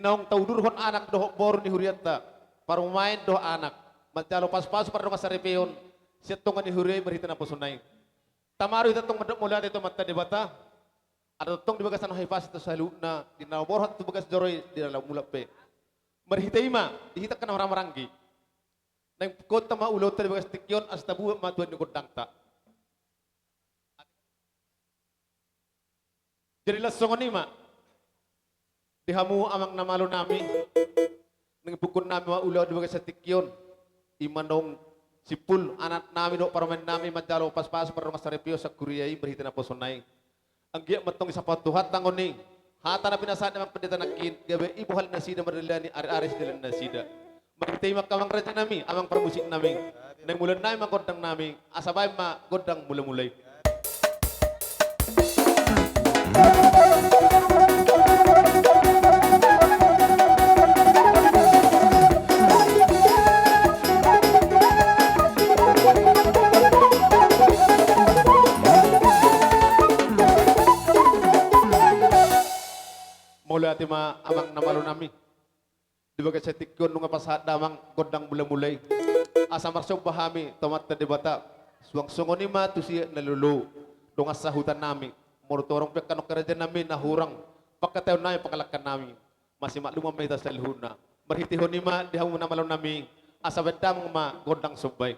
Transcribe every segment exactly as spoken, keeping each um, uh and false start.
Naung taudurhon anak dohot boru ni hurianta, parumaen dohot anak, manjalo pasupasu pardongansaripeon sian tonga ni huria i marhite naposona i. Tama do hita tong mandok mauliate tu Amanta Debata. Ala tongtong di bagasan hahipason tu saluhutna, di na borhat tu bagas joro i, di na laho mulak pe. Marhite i ma di hita angka na marhahamaranggi, naeng pungkaonta ma ulaonta di bagas tingki on asa tabuat ma tuan ni gondangta. Jadi laos songon i ma di hamu amang na malo nami, naeng pungkaon nami ma ulaon di bagasan tingki on. I ma naung simpul anak nami dohot parumaen nami manjalo pasupasu pardongansaripeon sian huria i marhite naposona i. Anggiat ma tong disapahon Tuhanta angka on i, hata na pinasahat ni amang pandita nangkin, gabe i bohal nasida mardalani, ariari sidalani nasida. Marhite i ma angka amang raja nami, amang parmusik nami, naeng mauliate nami ma gondang nami, asa baen ma gondang mulamula i. Mauliate ma amang na malo nami. Di bagasan tingki on nunga pasahat damang gondang mulamula i, asa marsomba hami tu Amanta Debata. Suang songon i ma tu siat na lolo, dongan sahuta nami, molo torop pe angka na hurang, pangkataion nami, pangkalangkan nami. Masimaklum ma hita saluhutna. Marhitehon i ma di hamu na malo nami, asa baen damang ma gondang somba i.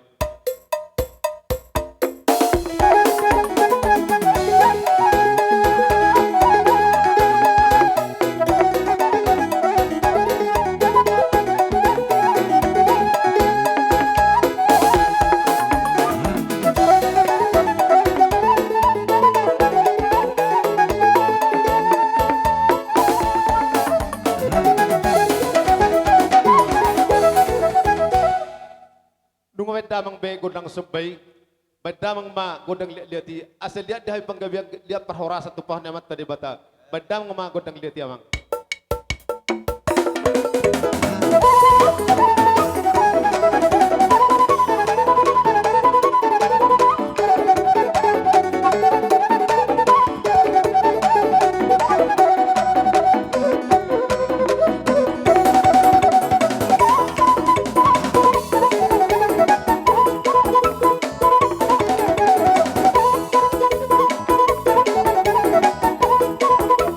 Nunga baen damang be gondang somba i, baen damang ma gondang liatliat i, asa liat di hami panggabean, liat parhorasan tumpahon ni Amanta Debata. Baen damang ma gondang liat i amang.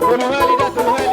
Tolu hali da, tolu hali.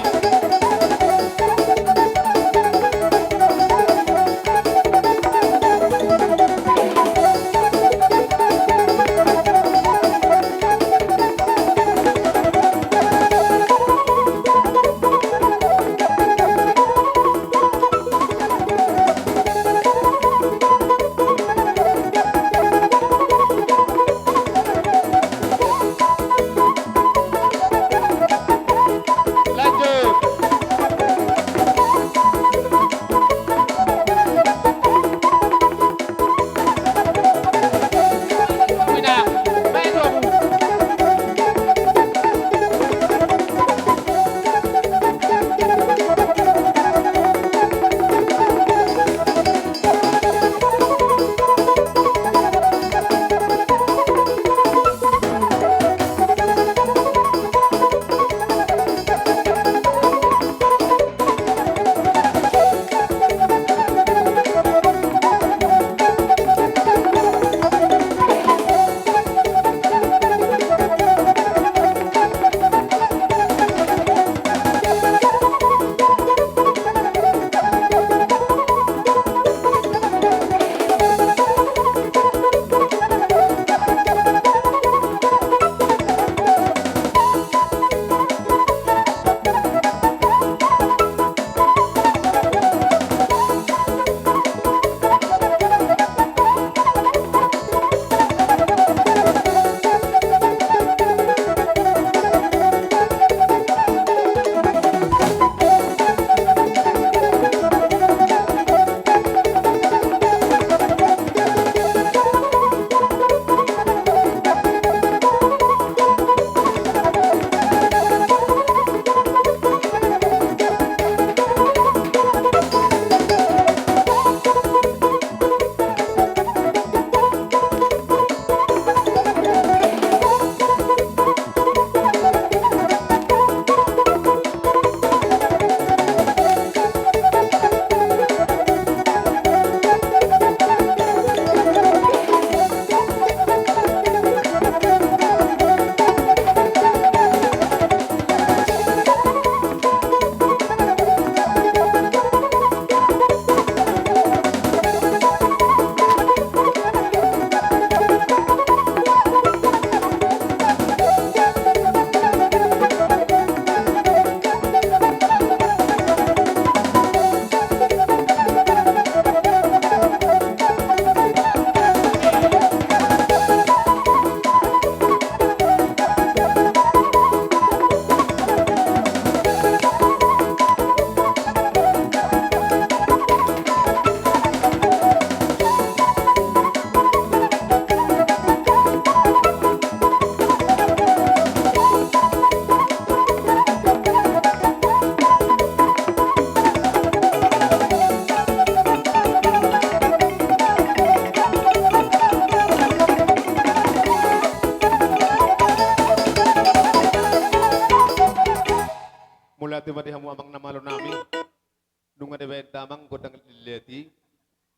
Amang gondang liliati.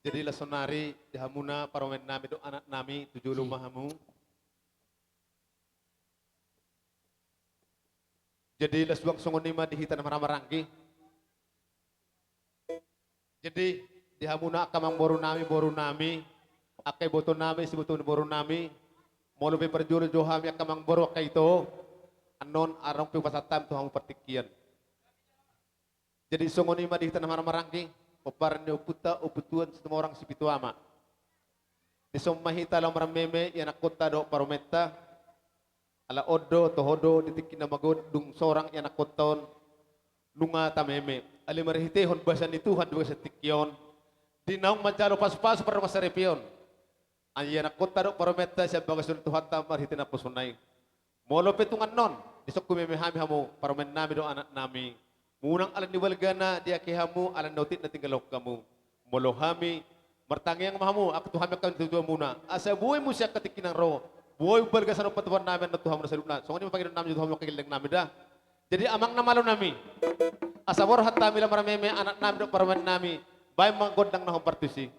Jadi laos sonari di hamuna parumaen nami dohot anak nami, tu jolo ma hamu. Jadi laos suang songon i ma di hita na marhahamaranggi. Jadi di hamuna angka amangboru nami, boru nami, angka iboto nami, siboto ni boru nami, molo pe parjolo jo hami angka amangboru, angka ito, annon adong pe hupasahat hami tu hamu partingkian. Jadi songon i ma di hita na marhahamaranggi, pomparan ni ompunta, Ompu Tuan Situmorang Sipitu Ama. Dison ma hita laho marmeme ianakkonta dohot parumaenta. Ala on do, toho do, di tingki na magodang dung sorang ianakkonta on, nunga tameme. Alai marhitehon basa ni Tuhan di bagasan tingki on, di naung manjalo pasupasu pardongansaripeon, ianakkonta dohot parumaenta sian bagas ni Tuhanta marhite naposona i. Molo pe tung annon, dison humeme hami hamu parumaen nami dohot anak nami, unang ala ni balgana diake hamu, ala ni otik na tinggalhon hamu. Molo hami, martangiang ma hamu, angka tu hami angka natuatuamuna, asa boi muse angka tingki na ro, boi balga sian ompu tuan nami annon tu hamu na saluhutna. Songon i ma pangidoan nami tu hamu angka gelleng nami da. Jadi amang na malo nami, asa borhat hami laho marmeme anak nami dohot parumaen nami, baen ma gondang na hombar tusi.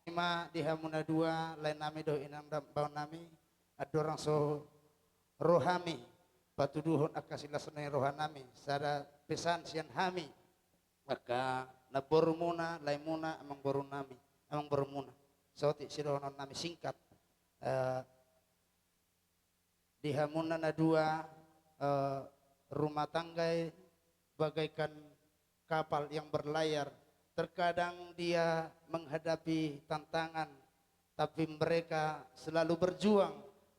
Ima di hamu na dua, lae nami dohot inang dambaon nami. Dorang so ro hami patuduhon angka silas ni rohanami, sada pesan sian hami, angka namborumuna, laemuna, amangborunami, amangborumuna. Saotik sidohononnami singkat. Eh, di hamuna na dua, eh, rumah tangga i bagaikan kapal yang berlayar. Terkadang dia menghadapi tantangan, tapi mereka selalu berjuang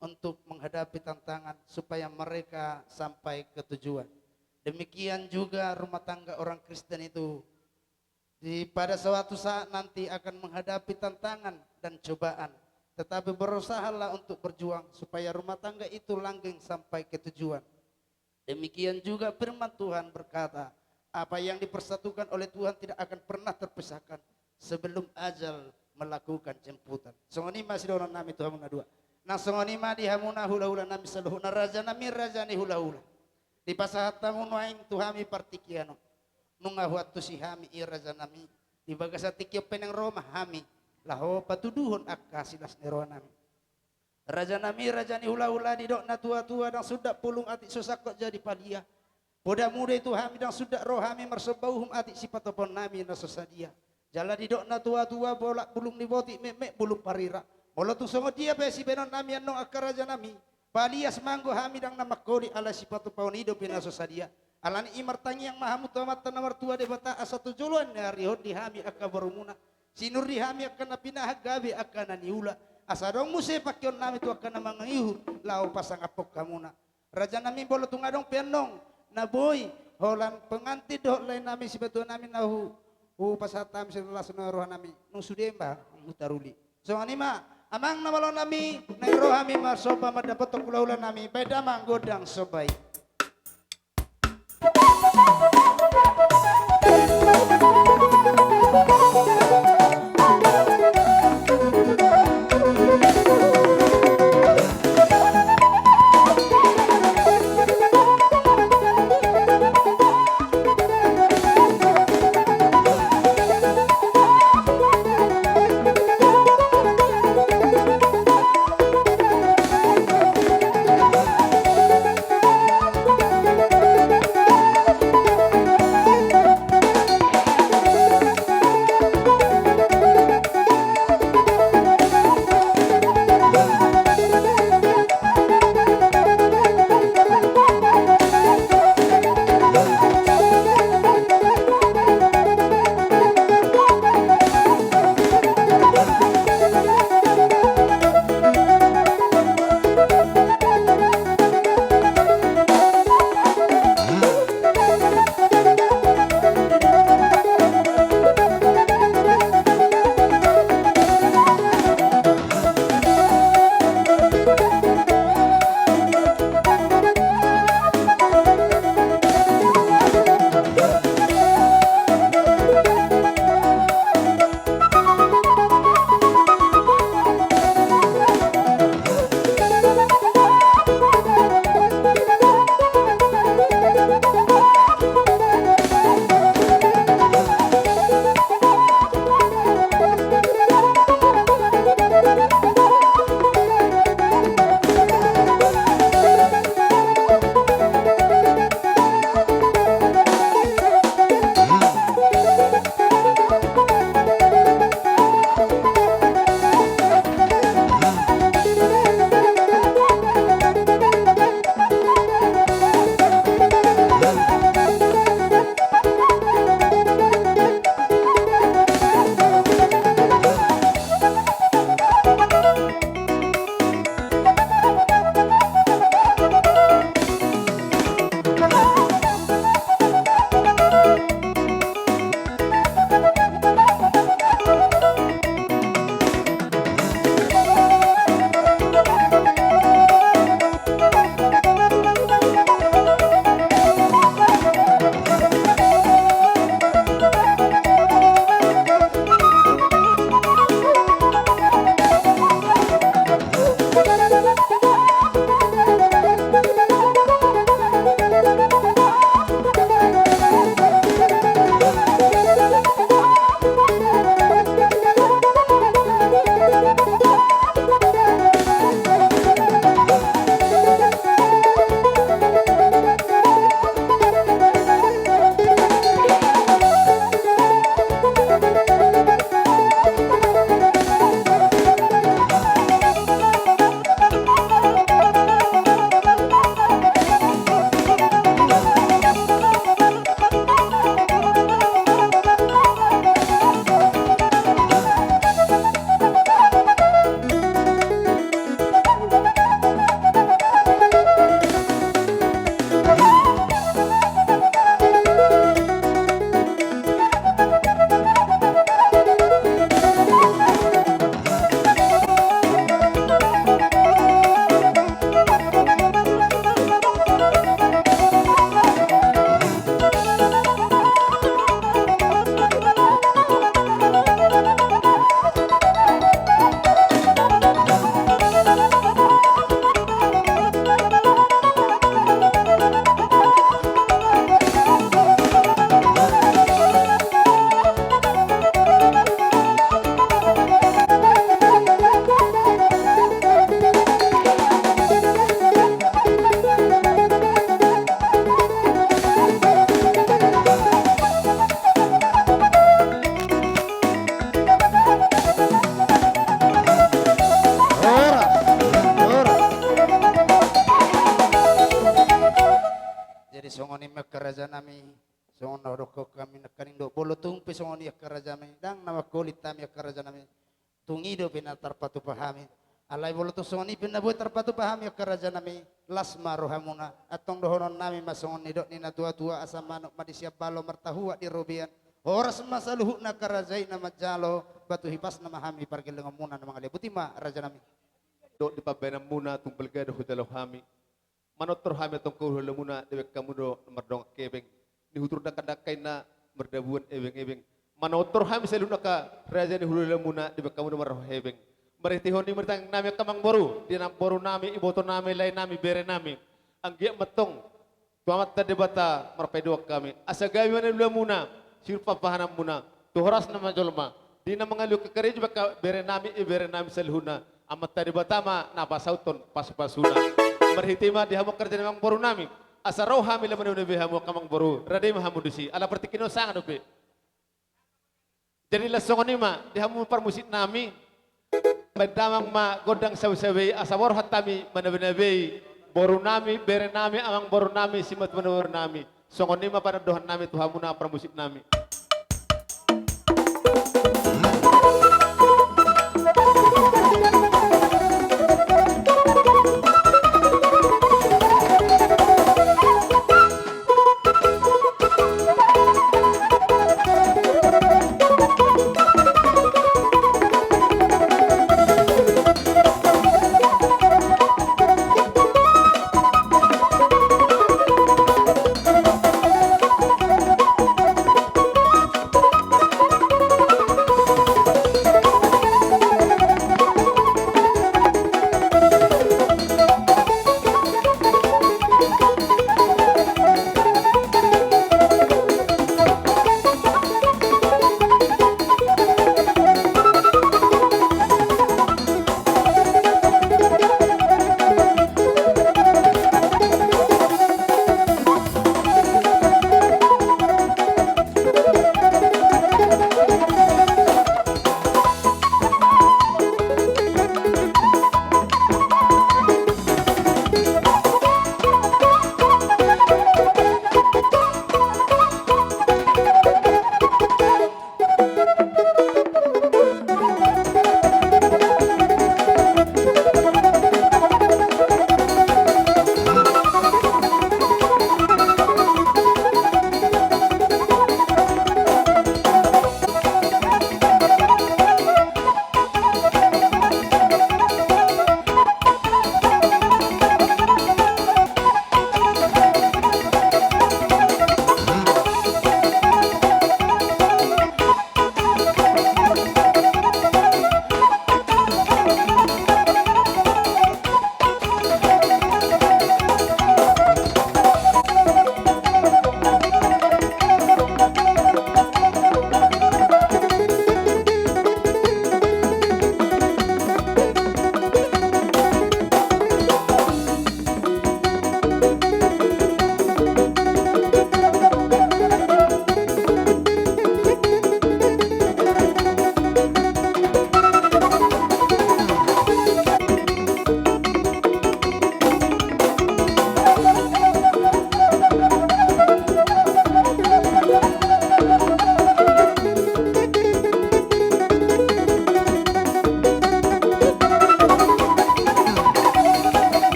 untuk menghadapi tantangan supaya mereka sampai ke tujuan. Demikian juga rumah tangga orang Kristen itu, di pada suatu saat nanti akan menghadapi tantangan dan cobaan, tetapi berusahalah untuk berjuang supaya rumah tangga itu langgeng sampai ke tujuan. Demikian juga firman Tuhan berkata, apa yang dipersatukan oleh Tuhan tidak akan pernah terpisahkan sebelum ajal melakukan jemputan. Songon i ma sidohononnami tu hamu na dua. Nang songon i ma di hamuna hulahulanami saluhutna, rajanami raja ni hulahula. Dipasahat hamu nuaeng tu hami partingkian on. Nunga huantusi hami i rajanami. Di bagasan tingki on pe naeng ro ma hami laho patuduhon angka silas ni rohanami. Rajanami raja ni hulahula, didok natuatua, ndang sundat bulung atik so sangkot jadi palia. Poda muse tu hami, ndang sundat rohami marsomba uhum atik sipatupaonnami na so sadia. Jala didok natuatua, bolak bulung ni botik, metmet bulung parira. Molo tung songon dia pe sibahenonnami annon angka rajanami, palias ma anggo hami ndang na mangholit ala sipatupaon i dope na so sadia. Alani i martangiang ma hamu tu Amanta na martua Debata asa tu joloan ni ari on di hami angka borumuna, sinur di hami angka na pinahan gabe angka na niula, asa adong muse pangkeonnami tu angka na mangihut laho pasangaphon hamuna. Rajanami, molo tung adong pe annon na boi holan pengantin dohot laenami, sipatupaonnami na hu, hupasahat hami silas ni rohanami, nunga sude ma hamu taruli. Songon i ma, amang na malo nami, naeng ro hami marsomba mandapothon hulahulanami, baen damang gondang somba i. Jadi songon i ma angka raja nami, songon na hudok hami nangkaning do, molo tung pe songon i angka raja nami, ndang na mangkolit hami angka raja nami. Tung i dope na tarpatupa hami. Alai molo tung songon i pe na boi tarpatupa hami angka raja nami, las ma rohamuna. Antong dohonon nami ma songon nidok ni na tua-tua, asa manuk ma di sian balo, martahuak di robean, horas ma saluhutna angka raja i na manjalo. Batu hipasna ma hami pargellengonmuna na mangalean. Boti ma raja nami. Dok di pambahenanmuna tung balga do hujalo hami. Manortor hami antong tu hulahulamuna, dibahen hamu do mardongan hepeng, nihutur dangka-dangka inna mardabuan ebeng-ebeng. Manortor hami saluhutna angka raja ni hulahulamuna, dibahen hamu do marroha hepeng. Marhitehon i ma ditangihon nami angka amangboru, di namboru nami, iboto nami, lae nami, bere nami. Anggiat ma antong tu Amanta Debata marpaidua hami, asa gabe ma na niulamuna, siurup pahananmuna, tu horas na manjolma, di na mangalehon karejo angka bere nami, ibebere nami saluhutna, Amanta Debata ma na pasauthon pasu-pasuna. Marhite i ma di hamu angka raja nami, amangboru nami, asa ro hami laho manabe-nabe hamu angka amangboru, rade ma hamu disi, ala partingkian on sanga dope. Jadi laos songon i ma di hamu parmusik nami, bahen damang ma gondang sabe-sabe i, asa borhat hami manabe-nabe i boru nami, bere nami, amangboru nami, simatuam boru nami. Songon i ma pandohan nami tu hamuna parmusik nami.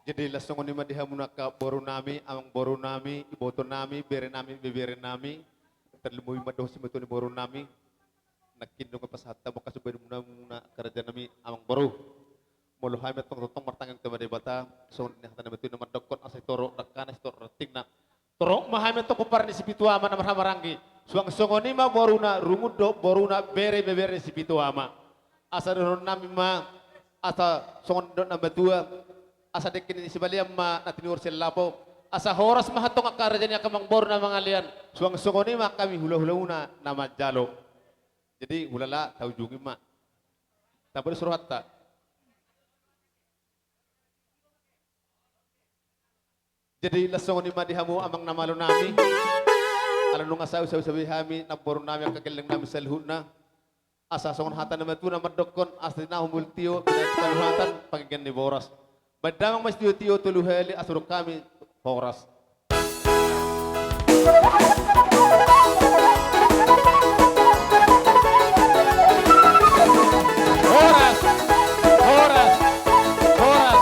Jadi laos songon i ma di hamu angka boru nami, amang boru nami, iboto nami, bere nami, bebere nami. Tarlumobi ma dohot simatuam ni boru nami. Nangkin nunga pasahat hamu angka sumbaen muna, muna angka raja nami, amang boru. Molo hami antong tongtong martangiang tu Amanta Debata, songon na hata ni natuatua na mandokkon, asa sitorop dangkana, sitorop rantingna. Torop ma hami antong pomparan ni Sipitu Ama na marhahamaranggi. Suang songon i ma boruna, rungun dohot boruna, bere bebere ni Sipitu Ama. Asa dohonon nami ma, asa songon didok na matua, asa dengke ni sibalian ma na tinuhor sian lapo. Asa horas ma antong angka raja ni angka amang boru na mangalean. Suang songon i ma hami hulahulamuna na manjalo. Jadi hulala taujungi ma. Tapodus rohanta. Jadi, laos songon i ma di hamu amang na malo nami. Ala nunga saut-saut be hami, namboru nami, angka gelleng nami saluhutna. Asa songon hata ni natuatua na mandokkon, asa tinahu mul tio, pinatupa hata, panginggan ni boras. Baen damang ma sitio-tio tolu hali, asa hurang hami horas. Horas, horas, horas.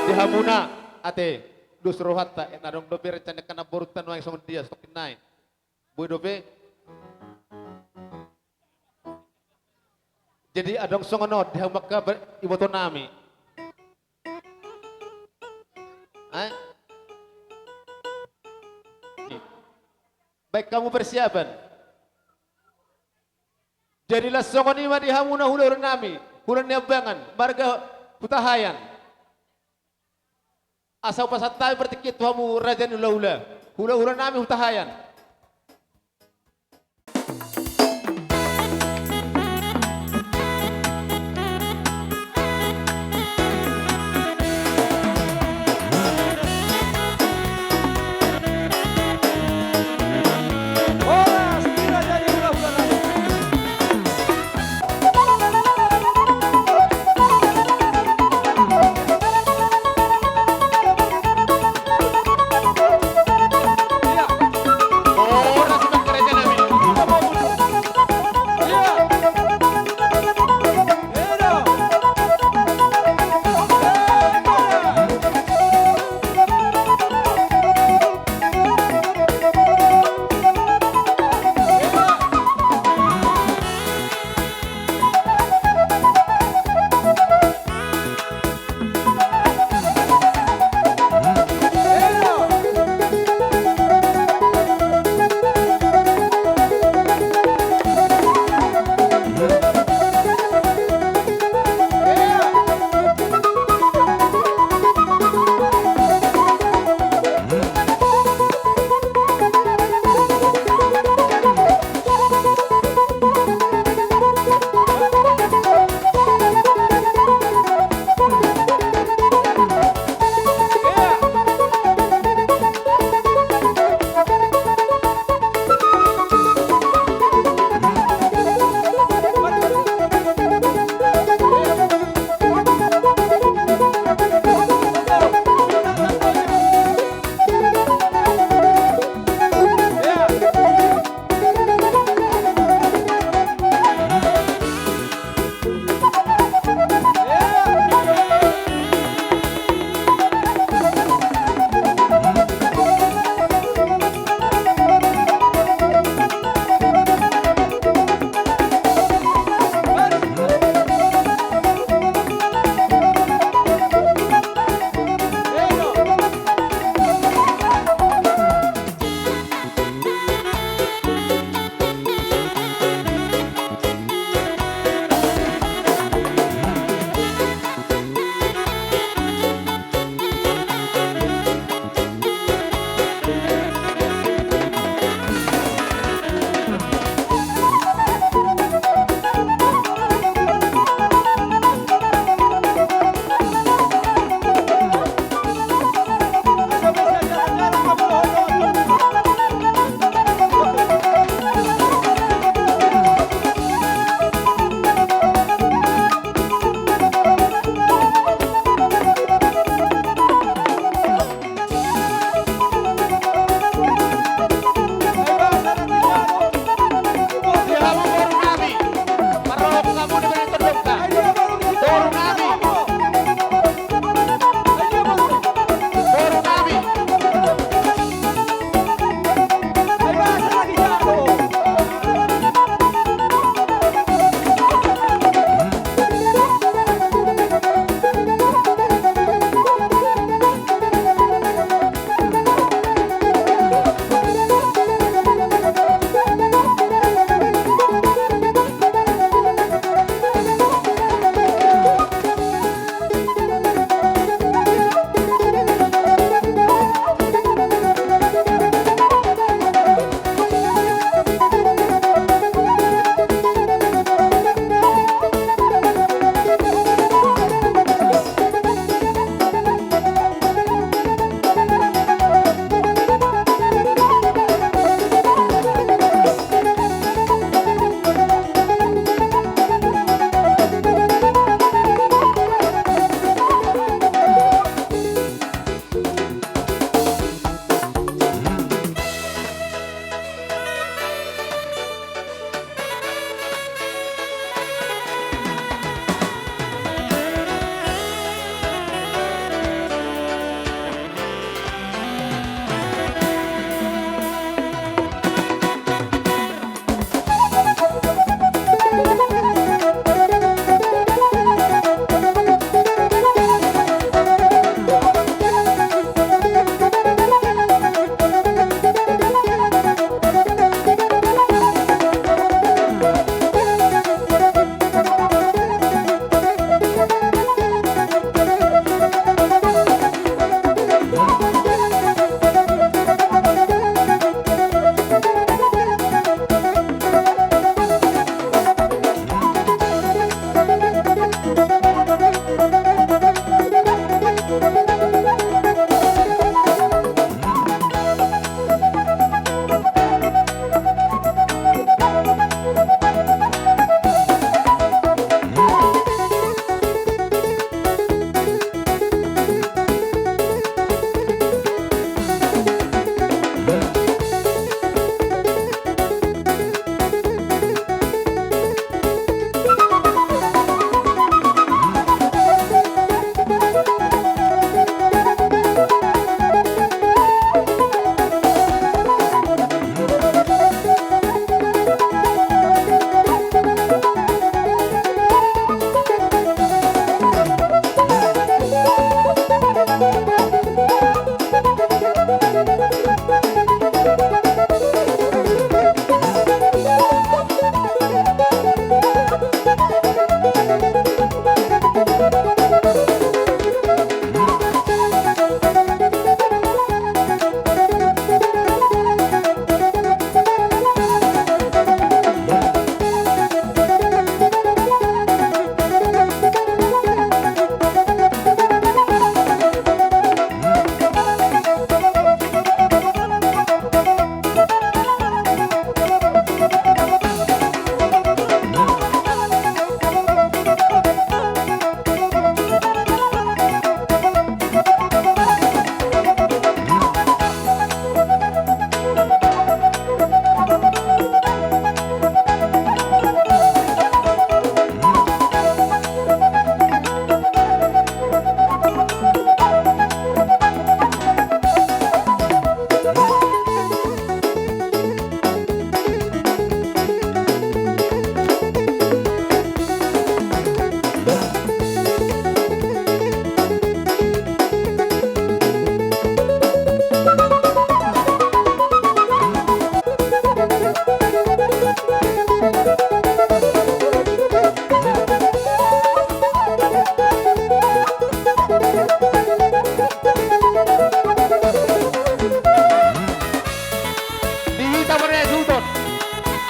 Di hamuna, ate, dos rohanta, eh, na adong dope rencana angka namborunta nuaeng songon dia, stokin nai. Boi dope. Jadi adong songon on di hamu angka ber-, iboto nami. Eh? Baik, hamu persiapan. Jadi laos songon i ma di hamuna hulahula nami, hula ni Ambangan, marga Hutahaean. Asa hupasahat hami partingkian tu hamu raja ni hulahula, hulahula nami Hutahaean. Di hita marajuton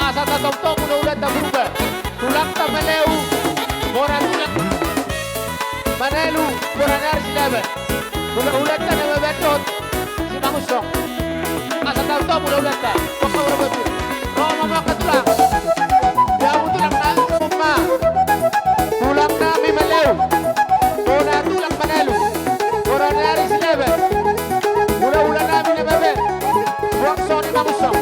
asa tatomtom ulaulanta Purba. Tulangta Maleu, bona tulang Manelu, bona ni ari Silaban. Ulaulanta na mambahen dohot Simangunsong. Asa tatomtom ulaulanta. Bangka ulaulanta. Ro ma bangka tulang. Jabu tulang nami ma. Tulang nami Maleu. Bona tulang Manelu. Bona ni ari Silaban. Ulaula nami na mambahen. Buang soni Mangunsong.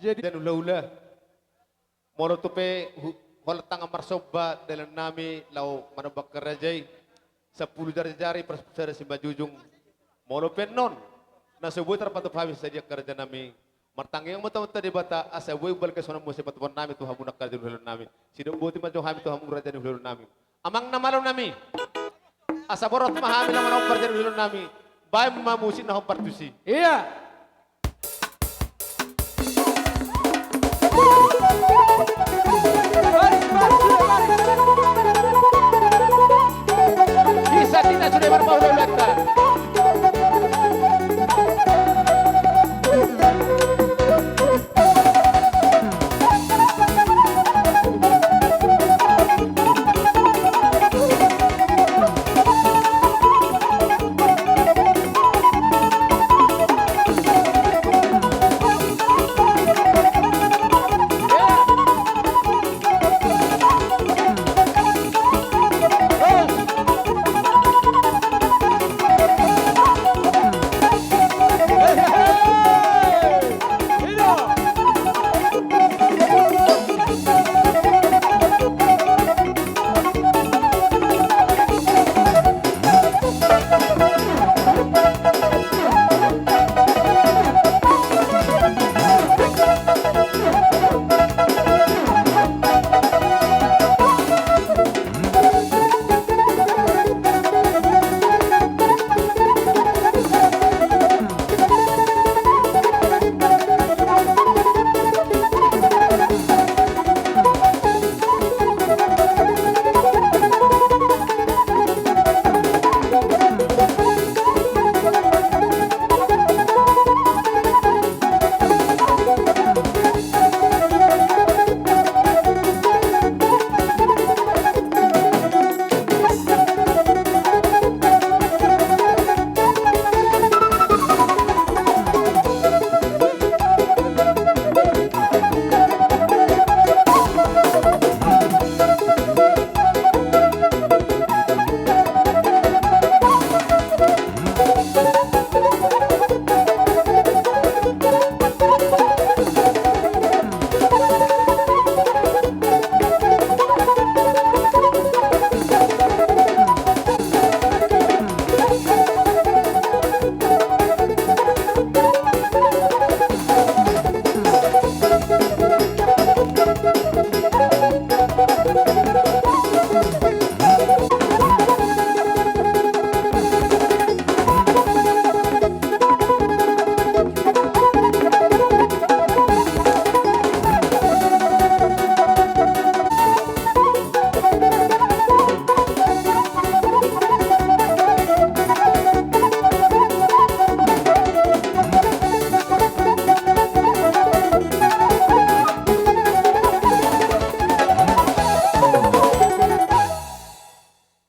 Jadi dan hula-hula. Molo tu pe hu-, holan tangan marsomba dalan nami laho manomba angka raja i. Sampulu jari-jari, parsapulu sada simanjujung. Molo pe annon na so boi tarpatupa hami sadia angka raja nami, martangiang ma tu Amanta Debata asa boi balga songon muse patupaon nami tu hamu angka raja ni hula-hula nami. Sidok boti ma jo hami tu hamu raja ni hula-hula nami. Amang na malo nami. Asa borhat ma hami na manomba raja ni hula-hula nami. Baen ma musik na hombar tusi. Iya. Bisa kita sudah berpahula-hulanta.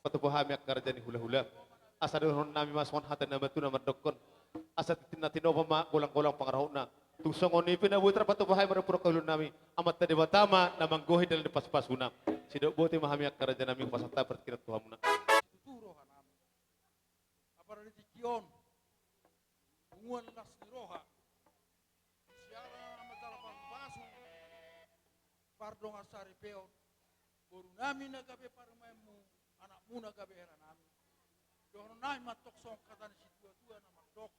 Patupa hami angka raja ni hula-hula. Asa dohonon nami ma songon hata ni na tuatua na mandokkon: Asa tintin na tinopa ma golang-golang pangarahutna. Tung songon i pe na boi tarpatupa hami marhite hula-hula nami, Amanta Debata ma na manggohi dalan ni pasu-pasuna. Sidok boti ma hami angka raja nami hupasahat hami partingkian tu hamuna. Tutu roha nami. Apala di tingki on punguan las ni roha, siala na manjalo pasu-pasu, pardongan saripeon, boru nami na gabe parumaenmu, anakmuna gabe hela nami. Dohonon nami ma antong songon hata ni situatua na mandok: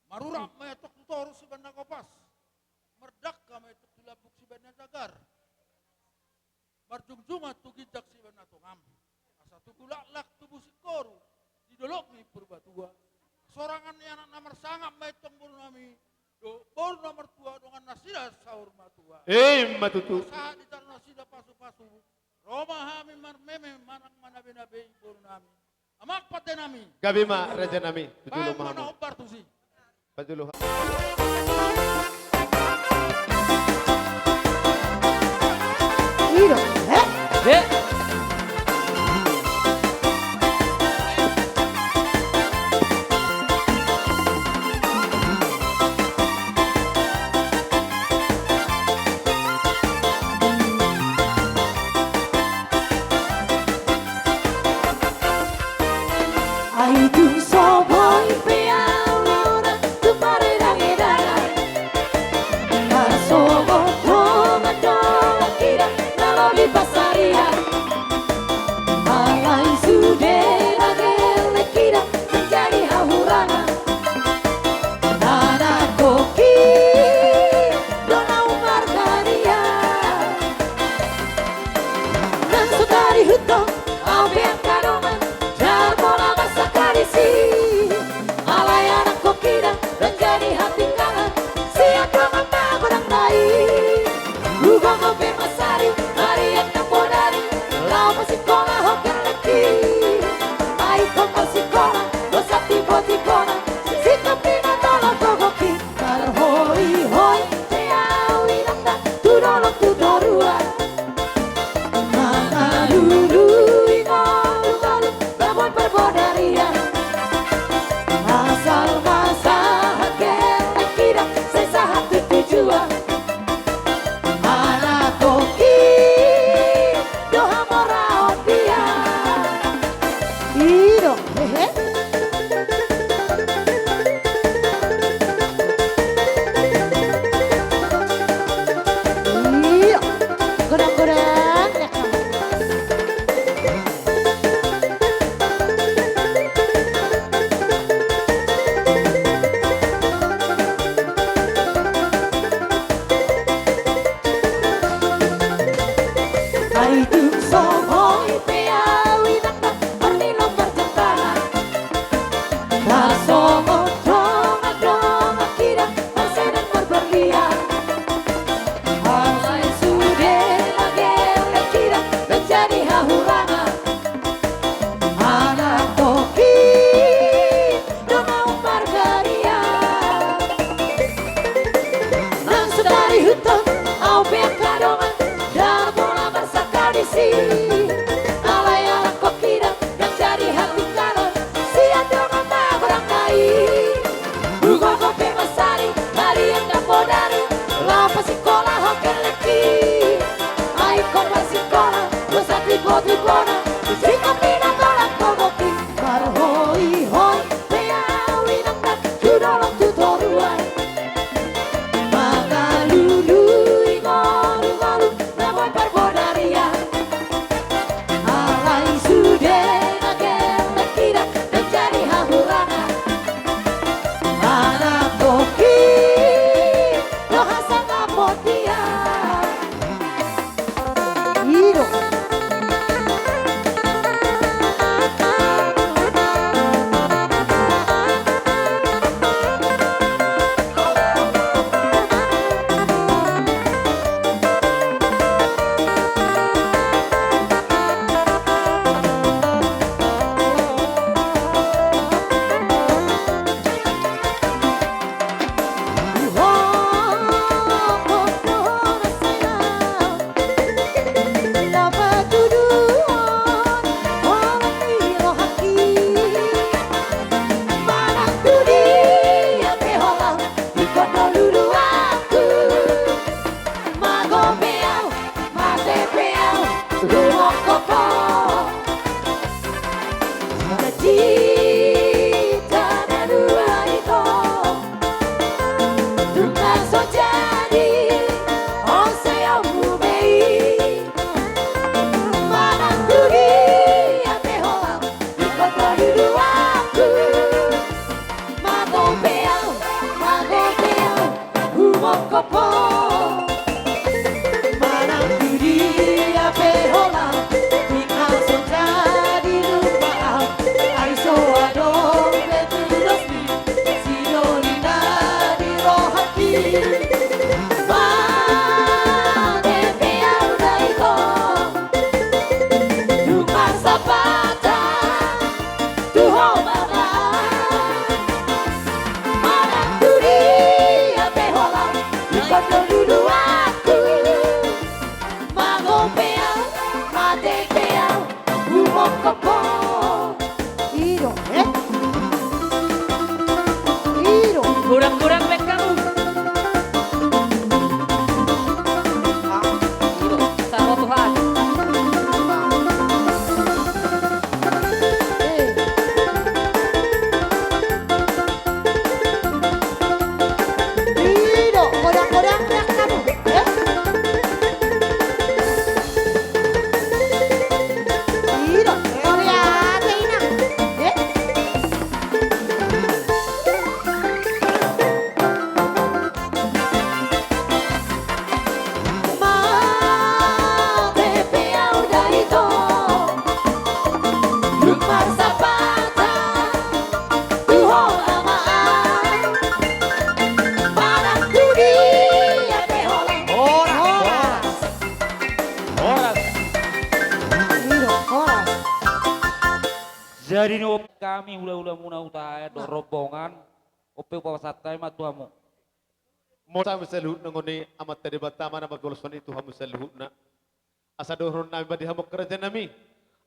Marurat ma i antong tu toru sibahen na gopas, mardangka ma i antong tu lambung sibahen na jagar, marjungjungan tu ginjang sibahen na tongam, asa tubu laklak tubu singkoru di dolok ni Purbatua. Sorangan ni anak na marsangap ma i antong boru nami, dohot boru na martua dongan nasida saur matua. Ima tutu. Sahat di tano nasida pasu-pasu, ro ma hami marmeme manang manabe-nabe i boru nami. Amang pande nami. Gabe ma raja nami. Tutu. Baen ma na hombar tusi. Pajolo. Iro, eh? Eh? Ai tung so boi pe au lorang tu paredaedan, na so Pe angka dongan, ndang pola marsangkal disi. Alai alangkon hita, ndang jadi hatinggalan sian dongan na godang nai. Dung hohom pe mansari, marriang ndang bodari, laho pasingkolahon hellengki. Ai ingkon marsingkola, dosa tibo-tibona, singkop ni na tolap togokki. Marhoi-hoi pe ahu inang, ndang tu dolok tu toruan. Mangalului ngolu-ngolu na boi parbodarian. Alai sude na hellengki, ndang jadi hahurangan. Manang tongkin do hasangapon dia. I do. Mate pe ahu, humophop ho. Janjita na dua i, dung na so jadi, on sai ahu mumei. Manang tu dia pe holan, ingkon do duduanku. Mate pe ahu, mate pe ahu, humophop ho. Manang tu dia pe holan, inna so jadi lupa ahu. Ai so adong be tudosmi, sidoli na di rohangki. Mate pe ahu da ito, dung marsapata tu ho ma. Manang tu dia pe holan, ingkon do duduanku. Mate pe ahu, mate pe ahu, humophop ho. I do, eh? I do. Godang-godang baen hamu. Ah, i do. Saro Tuhan. Eh. I do, godang-godang baen hamu, eh? I do, mauliate inang, eh? Mate pe ahu da ito, dung marsapata tu ho ma. Manang tu dia pe holan. Horas, horas. Horas. I do, horas. Jadi nuaeng hami hula-hulamuna Hutahaean dohot rombongan, on pe hupasahat hami ma tu hamu. Mauliate ma saluhutna, songon i Amanta Debata ma na manggoluhon i tu hamu saluhutna. Asa dohonon nami ma di hamu angka raja nami,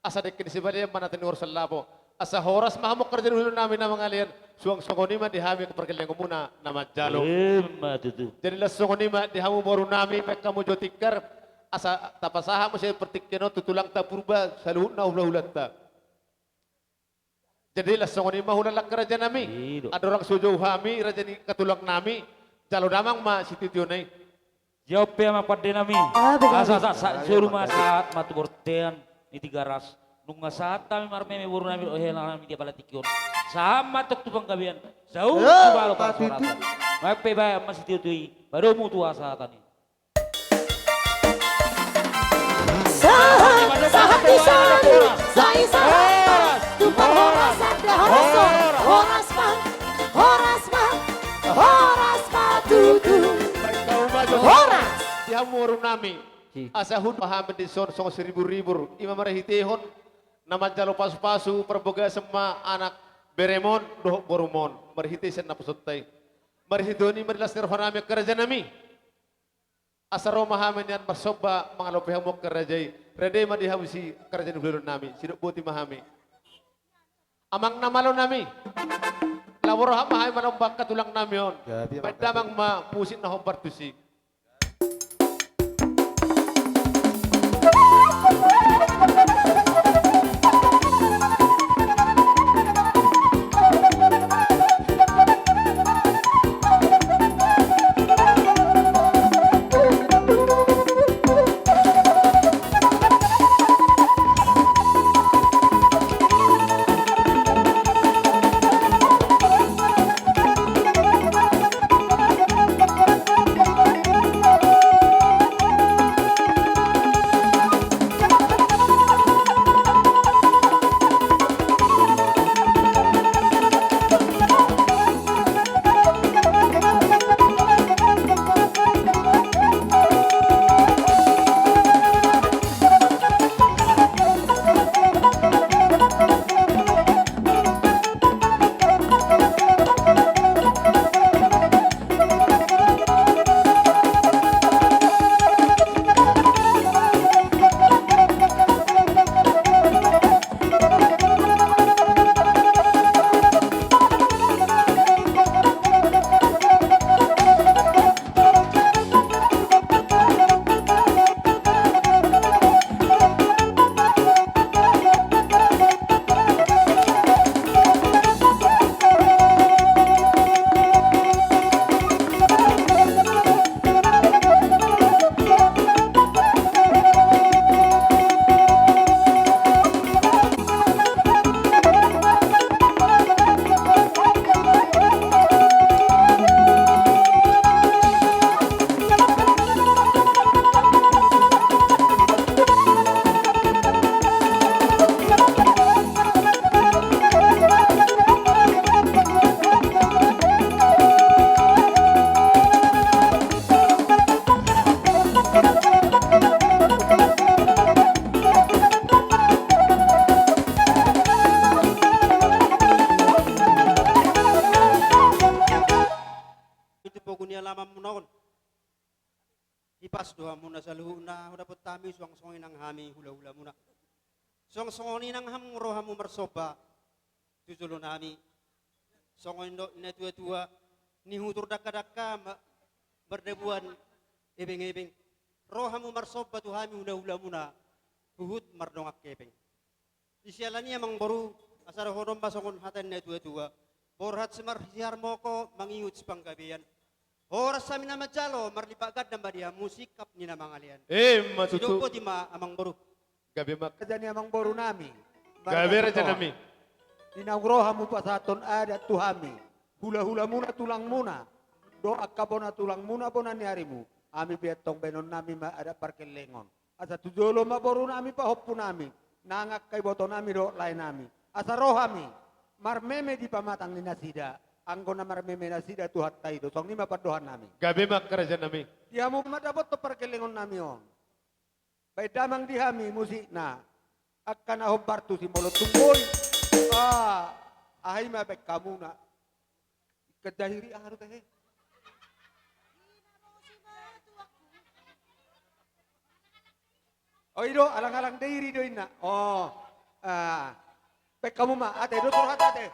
asa dengke ni Sibadea ma na tinohor sallapo. Asa horas ma hamu angka raja dohonon nami na mangalean, suang songon i ma di hami angka pargellengonmuna na manjalo. Emma tutu. Jadi laos songon i ma di hamu boru nami, baen hamu jo tikar, asa tapasahat muse partingkian on tu tulangta Purba saluhutna hula-hulanta. Jadi laos songon i ma hula angka raja nami. I do. Andorang so jou hami raja ni angka tulang nami, jalo damang ma sitio-tiona i. Jalo pe amang pande nami. Ah, betul. Asa, asa, asa, solu ma sahat ma tu bontean ni Tigaras. Nunga sahat hami marmeme boru nami dohot hela nami di apala tingki on. Sahat ma antong tu panggabean. Sahat tu balo parsaoranta. Mauliate, baen ma sitio-tio i. Padomu tu hasahatan i. Sahat, sahat ni solu, sai sahat ma tu parhorasan, da horas on, horas ma, horas ma, horas ma tutu. Horas. Di hamu boru nami. Asa hundul ma hami dison songon siribur-ribur, i ma marhitehon na manjalo pasu-pasu parbagason ma anak beremon dohot borumon marhite sian naposonta i. Marhitehon i ma di las ni roha nami angka raja nami. Asa ro ma hami nian marsomba mangalopi hamu angka raja i. Rade ma di hamu si angka raja ni hulahula nami, sidok boti ma hami. Amang na malo nami, laho roha ma hami manomba angka tulang nami on. Gabe, baen damang ma musik na hombar tusi. Di pogu ni alamanmuna on, hipas do hamuna saluhutna, hudapot hami suang songon i nang hami hulahulamuna. Suang songon i nang hamu ro hamu marsomba tu jolo nami. Songon dok ni natuatua, nihutur dangkadangka ma-, mardabuan ebeng-ebeng. Ro hamu marsomba tu hami hulahulamuna, huhut mardongan hepeng. Di siala ni i amang boru, asa dohonon ma songon hata ni natuatua. Borhat simarsiharmoko mangihut sipanggabean. Horas hami na manjalo, marlipat ganda ma di hamu singkap ni na mangalean. Emma tutu. Sidok boti ma amang boru. Gabe ma. Raja ni amang boru nami. Gabe raja nami. Di naung ro hamu pasahathon adat tu hami, hulahulamuna tulangmuna, dohot angka bona tulangmuna bona ni arimu, hami pe antong baenon nami ma adat parkellengon. Asa tu jolo ma boru nami pahompu nami, nang angka iboto nami dohot lae nami. Asa ro hami marmeme di pamatang ni nasida, anggo na marmeme nasida Tuhanta i do, songon i ma pandohan nami. Gabe ma angka raja nami. Di hamu ma dapothon parkellengon nami on. Baen damang di hami musikna. Angka na hombar tusi molo tung boi. Ah, aha i ma baen hamuna. Ikan jahiri aha do tahe. Oh, i do, alang-alang dairi do inna. Oh, ah. Baen hamu ma, ate, do curhat ate.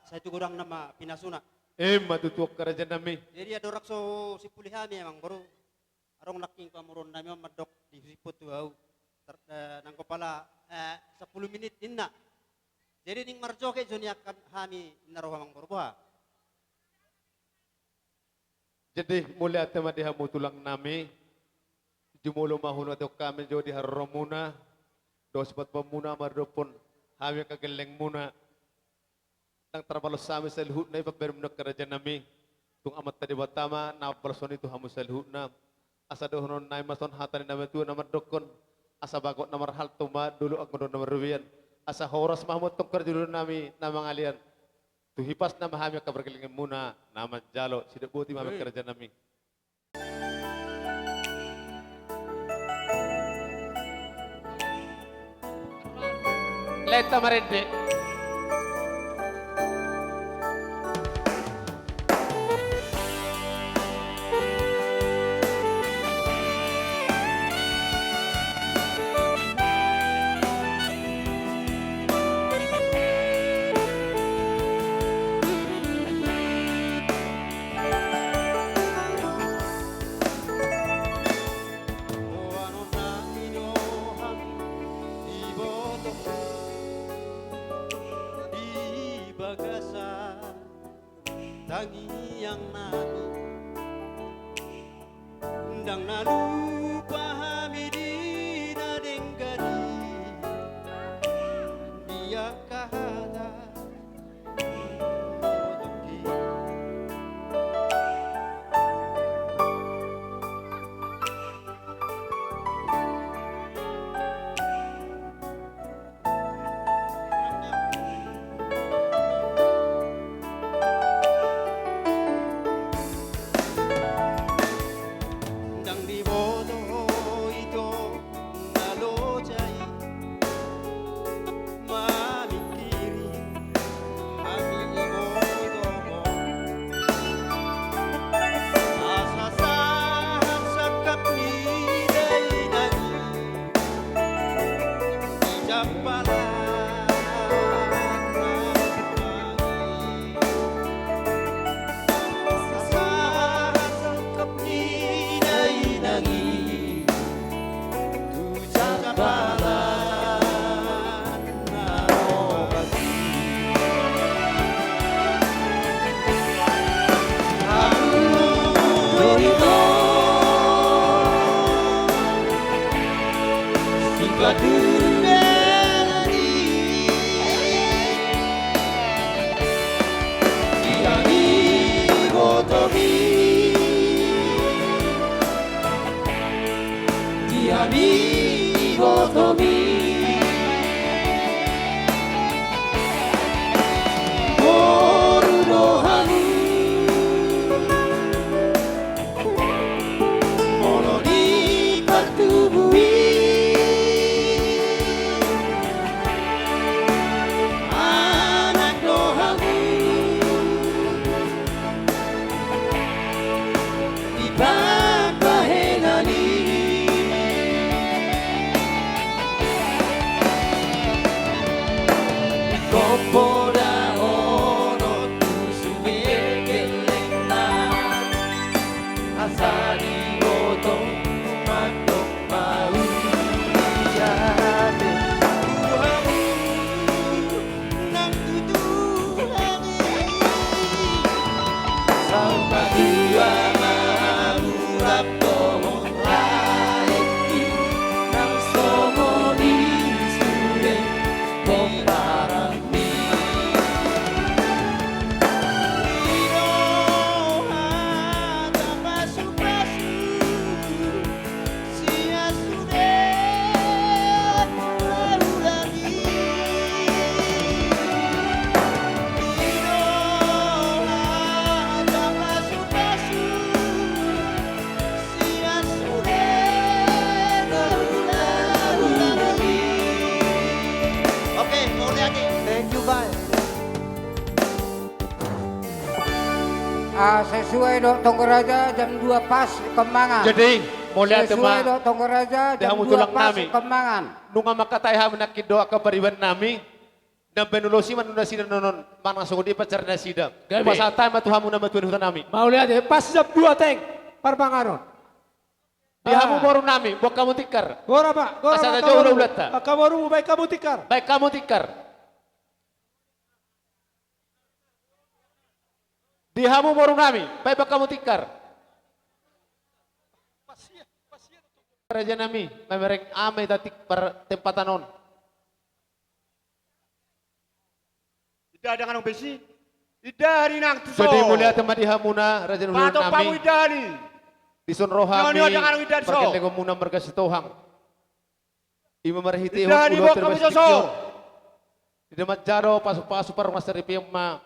Sai tu godangna ma pinasuna. Emma tutu, angka raja nami. Jadi andorang so simpuli hami, amang boru, adong nangkin pamoruon nami on mandok disiphon tu ahu. Tar-, eh, nanggo pala, eh, sampulu minit ninna. Jadi ning marjoget jo nian hami ninna ro, amang boru, boha. Jadi mauliate ma di hamu tulang nami. Jumolo ma huhut hami jo di haroromuna, dohot sipatumuna mardophon hami angka gellengmuna. Ndang tarbalos hami saluhutna i pambahenmuna, angka raja nami. Tung Amanta Debata ma na mambalashon i tu hamu saluhutna. Asa dohonon nami ma songon hata ni na matua na mandokkon: Asa bagot na marhalto ma dolok anggo adong na marrobean. Asa horas ma hamu antong, angka raja nami na mangalean. Tu hipasna ma hami angka pargellengmuna na manjalo. Sidok boti ma hami, angka raja nami. Lae, ta marende. Di bagasan tangiang nami, ndang na lupa hami di na denggan i, di angka hata. Ndang diboto ito na loja i mamingkiri hami, iboto ho. Asa sahat sangkap ni dainang i di jampalan na obat i. Asa sahat sangkap ni dainang i tu jampalan na obat i. Hamu do ito sipatudu dalan i, di hami ibotomi, di hami ibotomi. Boru do hamu molo di partubu i, anak do hamu di pambahenan i. Ingkon poda on tu sude gellengna, asa diboto mandok mauliate. Tuhan nang tutu hami. Saur matua ma hamu rap dohot laengki, nang songon i sude pomparanmi. I do hata pasupasu sian sude parulang i. I do hata pasupasu sian sude parulang i. Oke, mauliate. Thank you, bye. Ah, sesuai dohot tonggo raja, jam dua pas ingkon mangan. Jadi, mauliate ma. Sesuai dohot tonggo raja, jam dua pas ingkon mangan. Nunga mangkatai hami nangkin do angka pariban nami. Naeng baen ulos i manang nasida non on, manang songon dia pansarian nasida. Gabe. Pasahat hami ma tu hamu na matua ni huta nami. Mauliate, pas jam dua teng parmanganon. Di hamu boru nami, boan hamu tikar. Gora ma, gora ma. Asa na jolo hulahulanta. Angka boru, baen hamu tikar. Baen hamu tikar. Di hamu boru nami, baen hamu tikar. Raja nami, mamereng aha ma hita di partempatan on. Inda dang adong besi. Inda harinang tuson. Jadi mauliate ma di hamuna, raja ni hulahula nami. Pahatop hamu indahan i. Dison ro hami. Nio, nio, dang adong indahan tuson. Margandengon muna marga Sitohang. Ima marhite indahan i, boan hamu tuson. Di na manjalo pasupasu parmasaripeon ma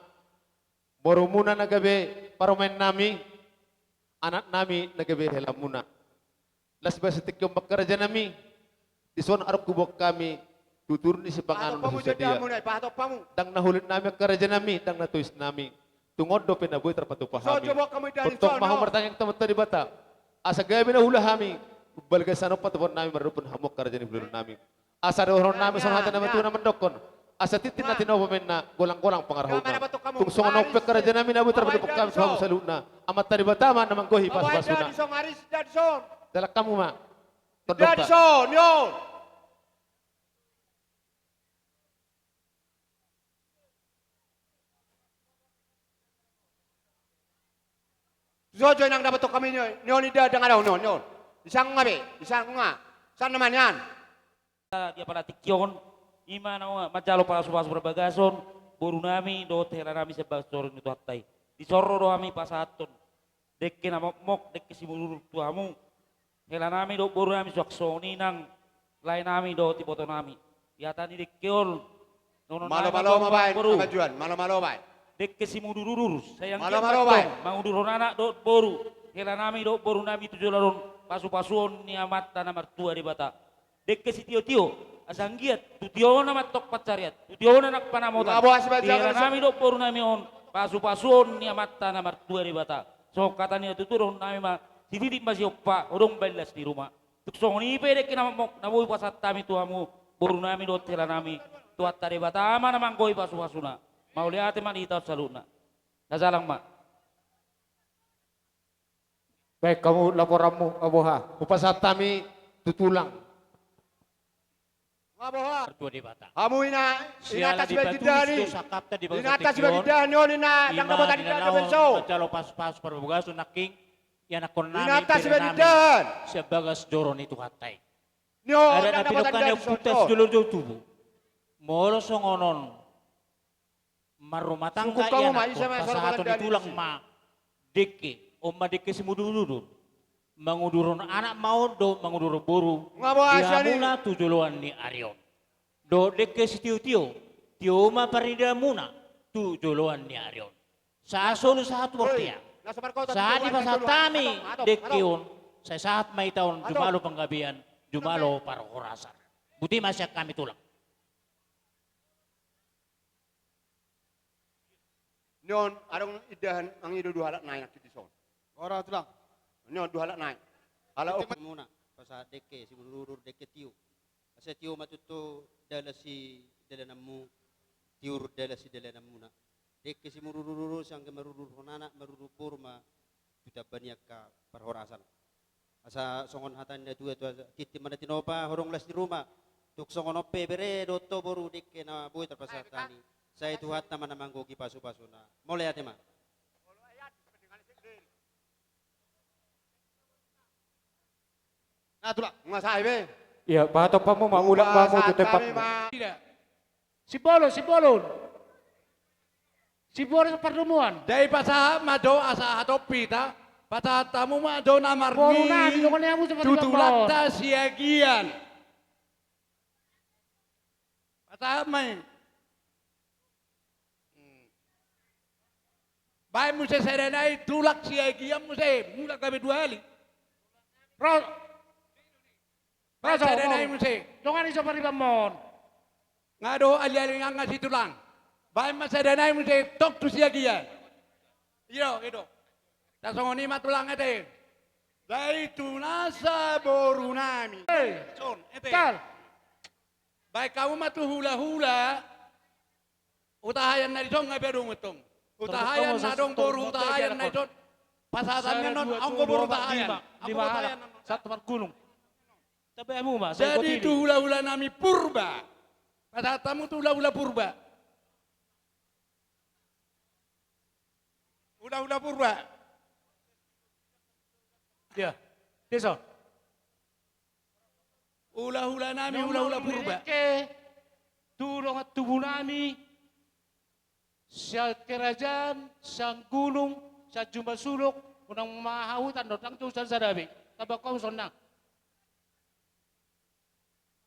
borumuna na gabe parumaen nami, anak nami na gabe helamuna. Las basa tingki on ma raja nami, dison adong huboan hami tutur ni sipanganon na so sadia. Ndang na hulit nami angka raja nami, ndang na tois nami. Tung on dope na boi tarpatupa hami. Tongtong ma hamu martangiang tu Amanta Debata. Asa gabe na huula hami, balga sanon patupaon nami maradophon hamu angka raja ni hulahula nami. Asa dohonon nami songon hata ni natuatua na mandokhon. Asa tintin na tinopa ma inna, golanggolang pangarahutna. Tung songon on pe angka raja nami na boi tarpatupa hami tu hamu saluhutna. Amanta Debata ma na manggohi pasupasuna. Dalan hamu ma. Tondongta. Tuson jo inang dapothon hami ni on, ni on inda dang adong, ni on, ni on. Disanga be, disanga. Sanna ma nian. Di apala tingki on, ima na manjalo pasupasu parbagason boru nami dohot hela nami sian bagas toru ni Tuhanta i. Dison ro do hami pasahathon dengke na mokmok, dengke simudurudur tu hamu. Hela nami dohot boru nami, suang songon i nang lae nami dohot iboto nami. Di hata ni dengke on, dohonon nami ma tu hamu boru. Malo-malo ma baen, Amang Juan, malo-malo baen. Dengke simudurudur, sai anggiat ma antong mangudurhon anak dohot boru, hela nami dohot boru nami tu joloan on, pasupasuon ni Amanta na martua Debata. Dengke sitiotio, asa anggiat tu tiona ma antong pansarian, tu tiona nang panamotan. Di hela nami dohot boru nami on, pasupasuon ni Amanta na martua Debata. Songon hata ni natuatua, dohonon nami ma, sititi ma siompa, hodong baen las ni ruma. Tung songon i pe dengke na mokmok na boi pasahat hami tu hamu boru nami dohot hela nami, Tuhanta Debata ma na manggohi pasupasuna. Mauliate ma di hita on saluhutna. Na jalang ma. Baen hamu laporanmu, Amang Boha. Hupasahat hami tu tulang. Amang Boha. Martua Debata. Hamu ina, inanta sibagian indahan i. Inanta sibagian indahan i on, ina, dang dapotan indahan na boi so. Manjalo pasupasu parbagason nangkin, ianakhon nami, inanta sibagian indahan. Sian bagas joro ni Tuhanta i. Nio, adat na pinungka ni ompunta sijolojolo tubu. Molo songon on marrumah tangga ianakhon, pasahaton ni tulang ma dengke, on ma dengke simudurudur. Mangudurhon anak ma on dohot mangudurhon boru di hamuna tu joloan ni ari on. Dohot dengke sitiotio, tio ma parindaanmuna tu joloan ni ari on. Sahat solu sahat tu bontean. Sahat dipasahat hami dengke on, sai sahat ma hita on jumalo panggabean, jumalo parhorasan. Boti ma sian hami tulang. Ni on adong indahan mangido dua halak nai nangkin dison. Ora tulang. Ni on dua halak nai. Halak ompunmuna pasahat dengke simudurudur, dengke tio. Asa tio ma tutu dalan sidalananmu, tiur dalan sidalananmuna. Dengke simudurudur, sai anggiat marudurhon anak, marudurhon boru ma tu tamba ni angka parhorasan. Asa songon hata ni natuatua, tintin ma na tinopa, hodong las ni ruma. Tung songon on pe bere dohot ho boru, dengke na boi tarpasahat hami, sai Tuhanta ma na manggohi pasupasuna. Mauliate ma. Na tulang, nga sae be. Ia, pahatop hamu ma, mulak ma hamu tu tempatmu. Simbolon, simbolon. Simbolon pardomuan. Jadi pasahat ma jo asa hatop hita, pasahat hamu ma jo na marngi tu tulangta Siagian. Pasahat ma i. Hmm. Baen muse sada nai tulang Siagian muse, mulak gabe dua hali. Ro. Baen sada nai muse. Dongan i so pariban mon. Nga do aliali nga nga situlang. Baen ma sada nai muse tong tu Siagian. Ido, ido. Tasongon i ma tulang ate. Jadi tu nasa boru nami. Hei. Son, ete. Kal. Baen hamu ma tu hulahula. Hutahaean na dison nga pe adong antong. Hutahaean na adong boru Hutahaean na dison. Pasahatanmi annon, anggo boru Hutahaean. Anggo Hutahaean. Satu Pargulung. Tabe hamu ma. Jadi tu hulahulanami Purba. Pasahat hamu tu hulahula Purba. Hulahula Purba. Ya. Dison. Hulahulanami, hulahula Purba. Tu dongan tubunami, sian Kerajaan, sian Gulung, sian Jumbasuluk, unang mahahutan do, ndang tu sian sada be. Tamba hamu sonang.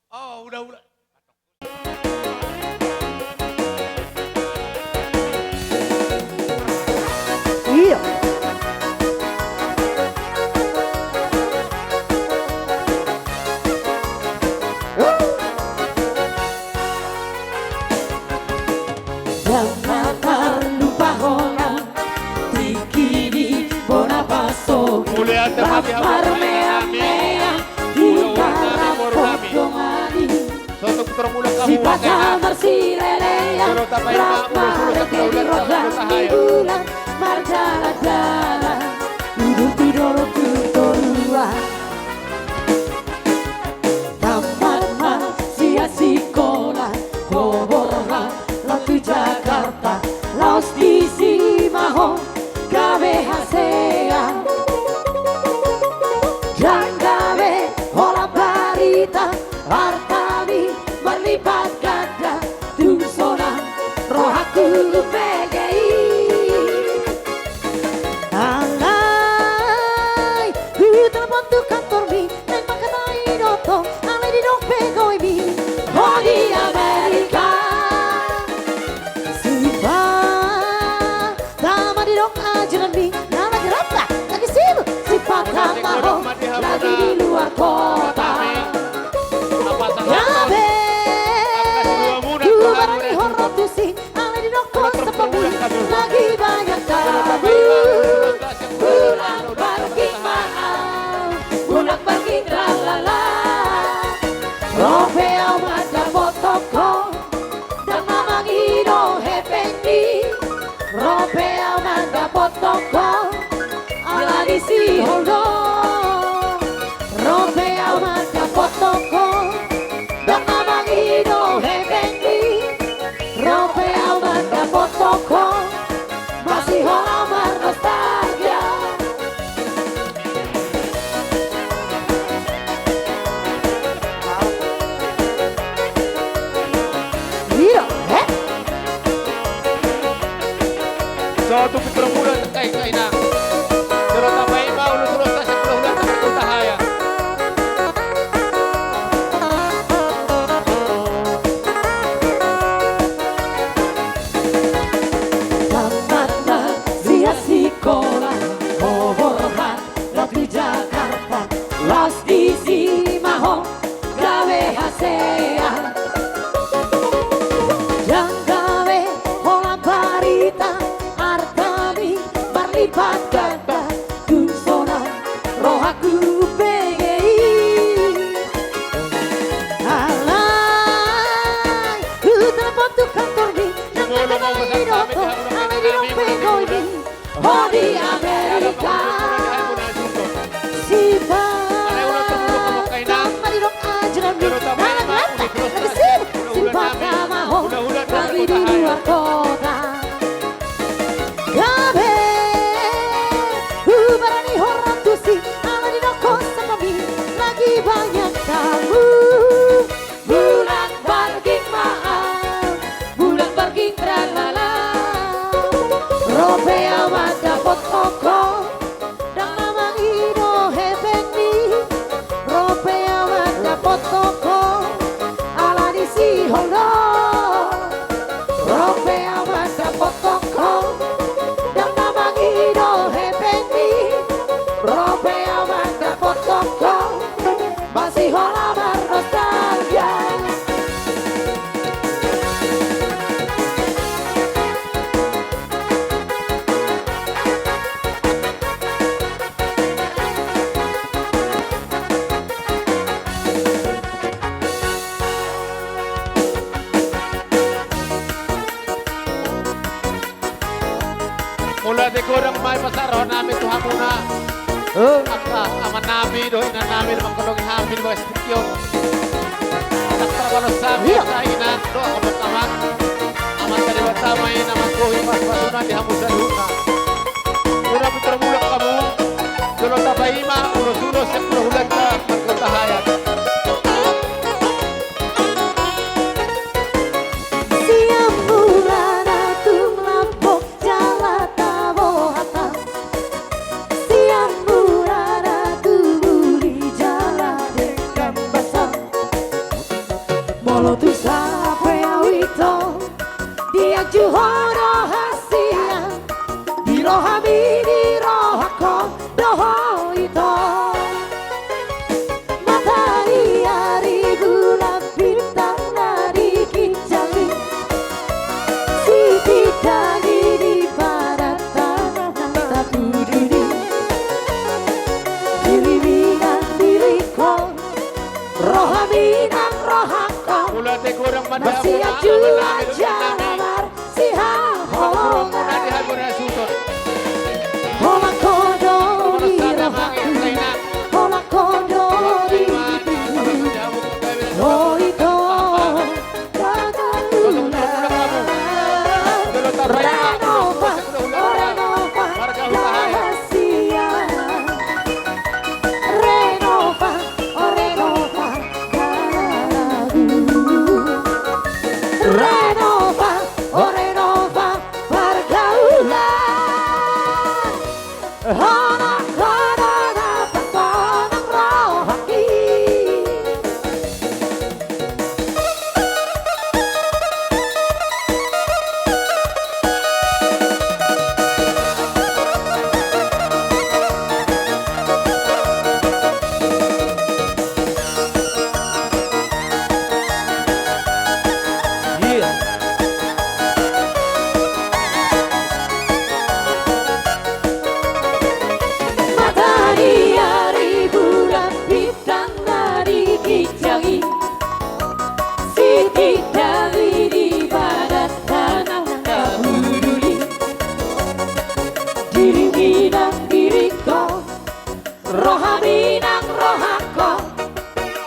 Oh, hulahula. Iya. Ndang na tarlupa hona tingki ni bona paso, marmeamea di tarap pondongan i. Sipata marsilelean, rap marende di roda ni bulan, marjalanjalan, udur tu dolok tu toruan. Tamat ma sian sikola, hohor ma laho tu Jakarta, laos disi ma ho gabe hasea. Ndang gabe holan barita, artami marlipat ganda, tung sonang rohangku umbege i. Alai, hutelepon tu kantormi, naeng mangkatai do ho, alai didok pegoimi ho di Amerika. Sipata ma didok ajudanmi, na lagi rap, lagi sibuk, sipata ma ho lagi di luar kota. Gabe, hubarani ho ro tusi, alai didok ho sampami, lagi banyak tamu. Mulak parging ma au, mulak parging tralala. Ro pe au mandapothon ho, ndang na mangido hepengmi. Ro pe au mandapothon ho, ala ni sihol do. Ro pe au mandapothon ho, ndang na mangido hepengmi. Ro pe au mandapothon ho, masihol au marnostalgia. Ira, eh? Satu pikiran muda, kai, kai, na. Terus tambai ma ulos-ulos, tasik ulos-ulos, tasik ulos, tahaya. Tamat ma sian sikola, hohor ma laho tu Jakarta, laos disi ma ho gabe hasea. Ndang gabe holan barita, artami marlipat ganda, tung sonang rohangku umbege i. Alai, hutelepon tu kantormi, naeng mangkatai do ho, alai didok pegoimi ho di Amerika. Sipata ma didok ajudanmi, na lagi rap, lagi sibuk, sipata ma ho lagi di luar kota. Gabe, hubarani ho ro tusi, alai didok ho sampami, lagi banyak tamu. Mulak parging ma au, mulak parging tralala. Ro pe au mandapothon ho, ndang na mangido hepengmi. Ro pe au mandapothon ho, ala ni sihol do. Ro pe au Mauliate godang ma i pasahat rohanami tu hamuna. Angka amanami dohot inanami na mangkaholongi hami di bagas tingki on. Ndang tarbalos hami angka inang dohot amang-amang. Amanta Debata ma i na manggohi pasupasu-Na di hamu saluhutna. Unang pintor mulak hamu. Jolo tapaima ulos-ulos sian hulahulanta marga Hutahaean. Sian mula na tung lambok jala tabo hata, sian mula na tung uli jala denggan basa. Molo tung sahat pe au ito, dianju ho do hasian, di rohami di rohangko do ho ito. Mataniari bulan bintang na di ginjang i, sitindangi di badan tanah na tapudun i. Dirimi nang diringko, rohami nang rohangko. Mauliate godang ma di hamuna, amang, inang, dohot inanami. Marsihaholongan. Holan ho do di rohangku, holan ho do di pingkirku. Ho ito, Gagalan. Renova, o Renova, rahasia. Renova, o Renova, galagu. Renova, o Renova, pargaulan. Holan ho do na pasonang rohangki. Iya. Mataniari bulan bintang na di ginjang i, sitindangi di badan tanah na tapudun i. Dirimi nang diringko, rohami nang rohangko,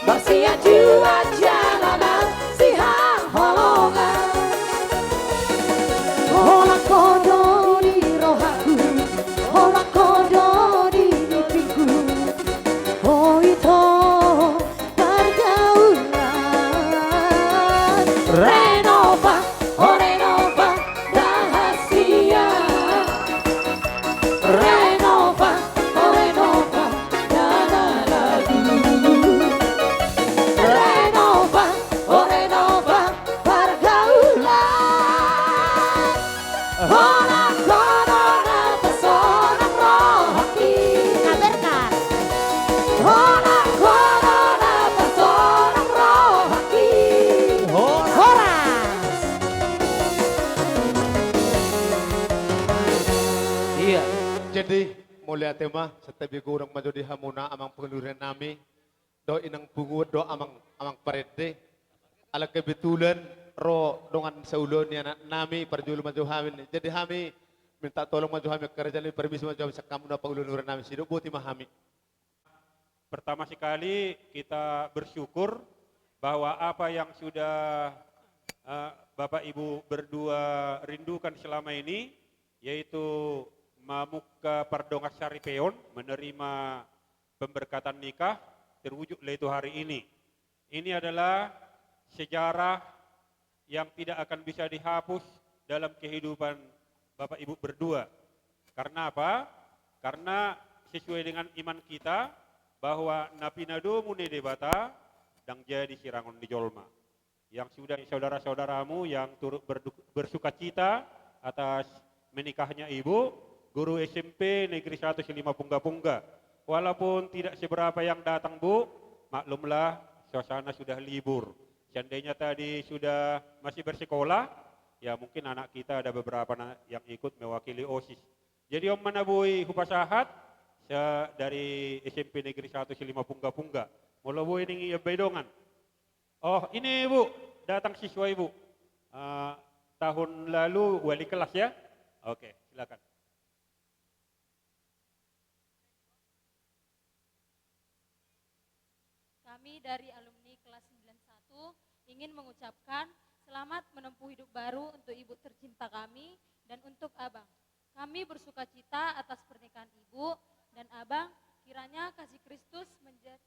marsianjuan jala marsihaholongan. Holan ho do di rohangku, holan ho do di pingkirku. Ho ito, pargaulan. Renova, o Renova, rahasia. Renova, o Renova, galagu. Renova, o Renova, pargaulan. Holan ho do na pasonang rohangki. Kabarkan. Holan ho do na pasonang rohangki. Horas. Iya. Jadi, mauliate ma, santabi godang ma jo di hamuna amang pangurupion nami. Dohot inang punguan dohot amang, amang parende. Ala kebetulan ro dongan saulaon ni anak nami, parjolo ma jo hami. Jadi hami minta tolong ma jo hami, angka raja nami, permisi ma jo hami sian hamu na pangurupion nami, sidok boti ma hami. Pertama sekali kita bersyukur bahwa apa yang sudah, eh, Bapak Ibu berdua rindukan selama ini, yaitu membuka pardongansaripeon, menerima pemberkatan nikah, terwujudlah itu hari ini. Ini adalah sejarah yang tidak akan bisa dihapus dalam kehidupan Bapak Ibu berdua. Karena apa? Karena sesuai dengan iman kita bahwa na pinadomu ni Debata ndang jadi sirangon ni jolma. Yang sudah saudara-saudaramu yang turut berdu-, bersukacita atas menikahnya Ibu, guru S M P Negeri Satu Silima Pungga-Pungga. Walaupun tidak seberapa yang datang, Bu, maklumlah, suasana sudah libur. Seandainya tadi sudah masih bersekolah, ya mungkin anak kita ada beberapa na-, yang ikut mewakili OSIS. Jadi on ma na boi hupasahat, sa-, dari S M P Negeri Satu Silima Pungga-Pungga. Molo boi ningia baen dongan. Oh, ini, Bu, datang siswa Ibu. Eh, tahun lalu wali kelas, ya? Oke, silakan. Kami dari alumni kelas sembilan satu ingin mengucapkan selamat menempuh hidup baru untuk ibu tercinta kami dan untuk abang. Kami bersukacita atas pernikahan ibu dan abang, kiranya kasih Kristus menjadi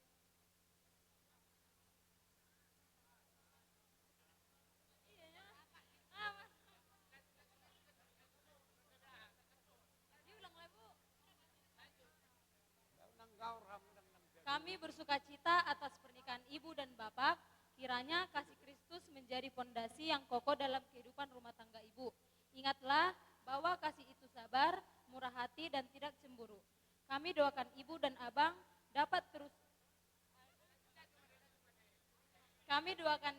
Kami bersukacita atas pernikahan ibu dan bapak, kiranya kasih Kristus menjadi fondasi yang kokoh dalam kehidupan rumah tangga ibu. Ingatlah bahwa kasih itu sabar, murah hati, dan tidak cemburu. Kami doakan ibu dan abang dapat terus Kami doakan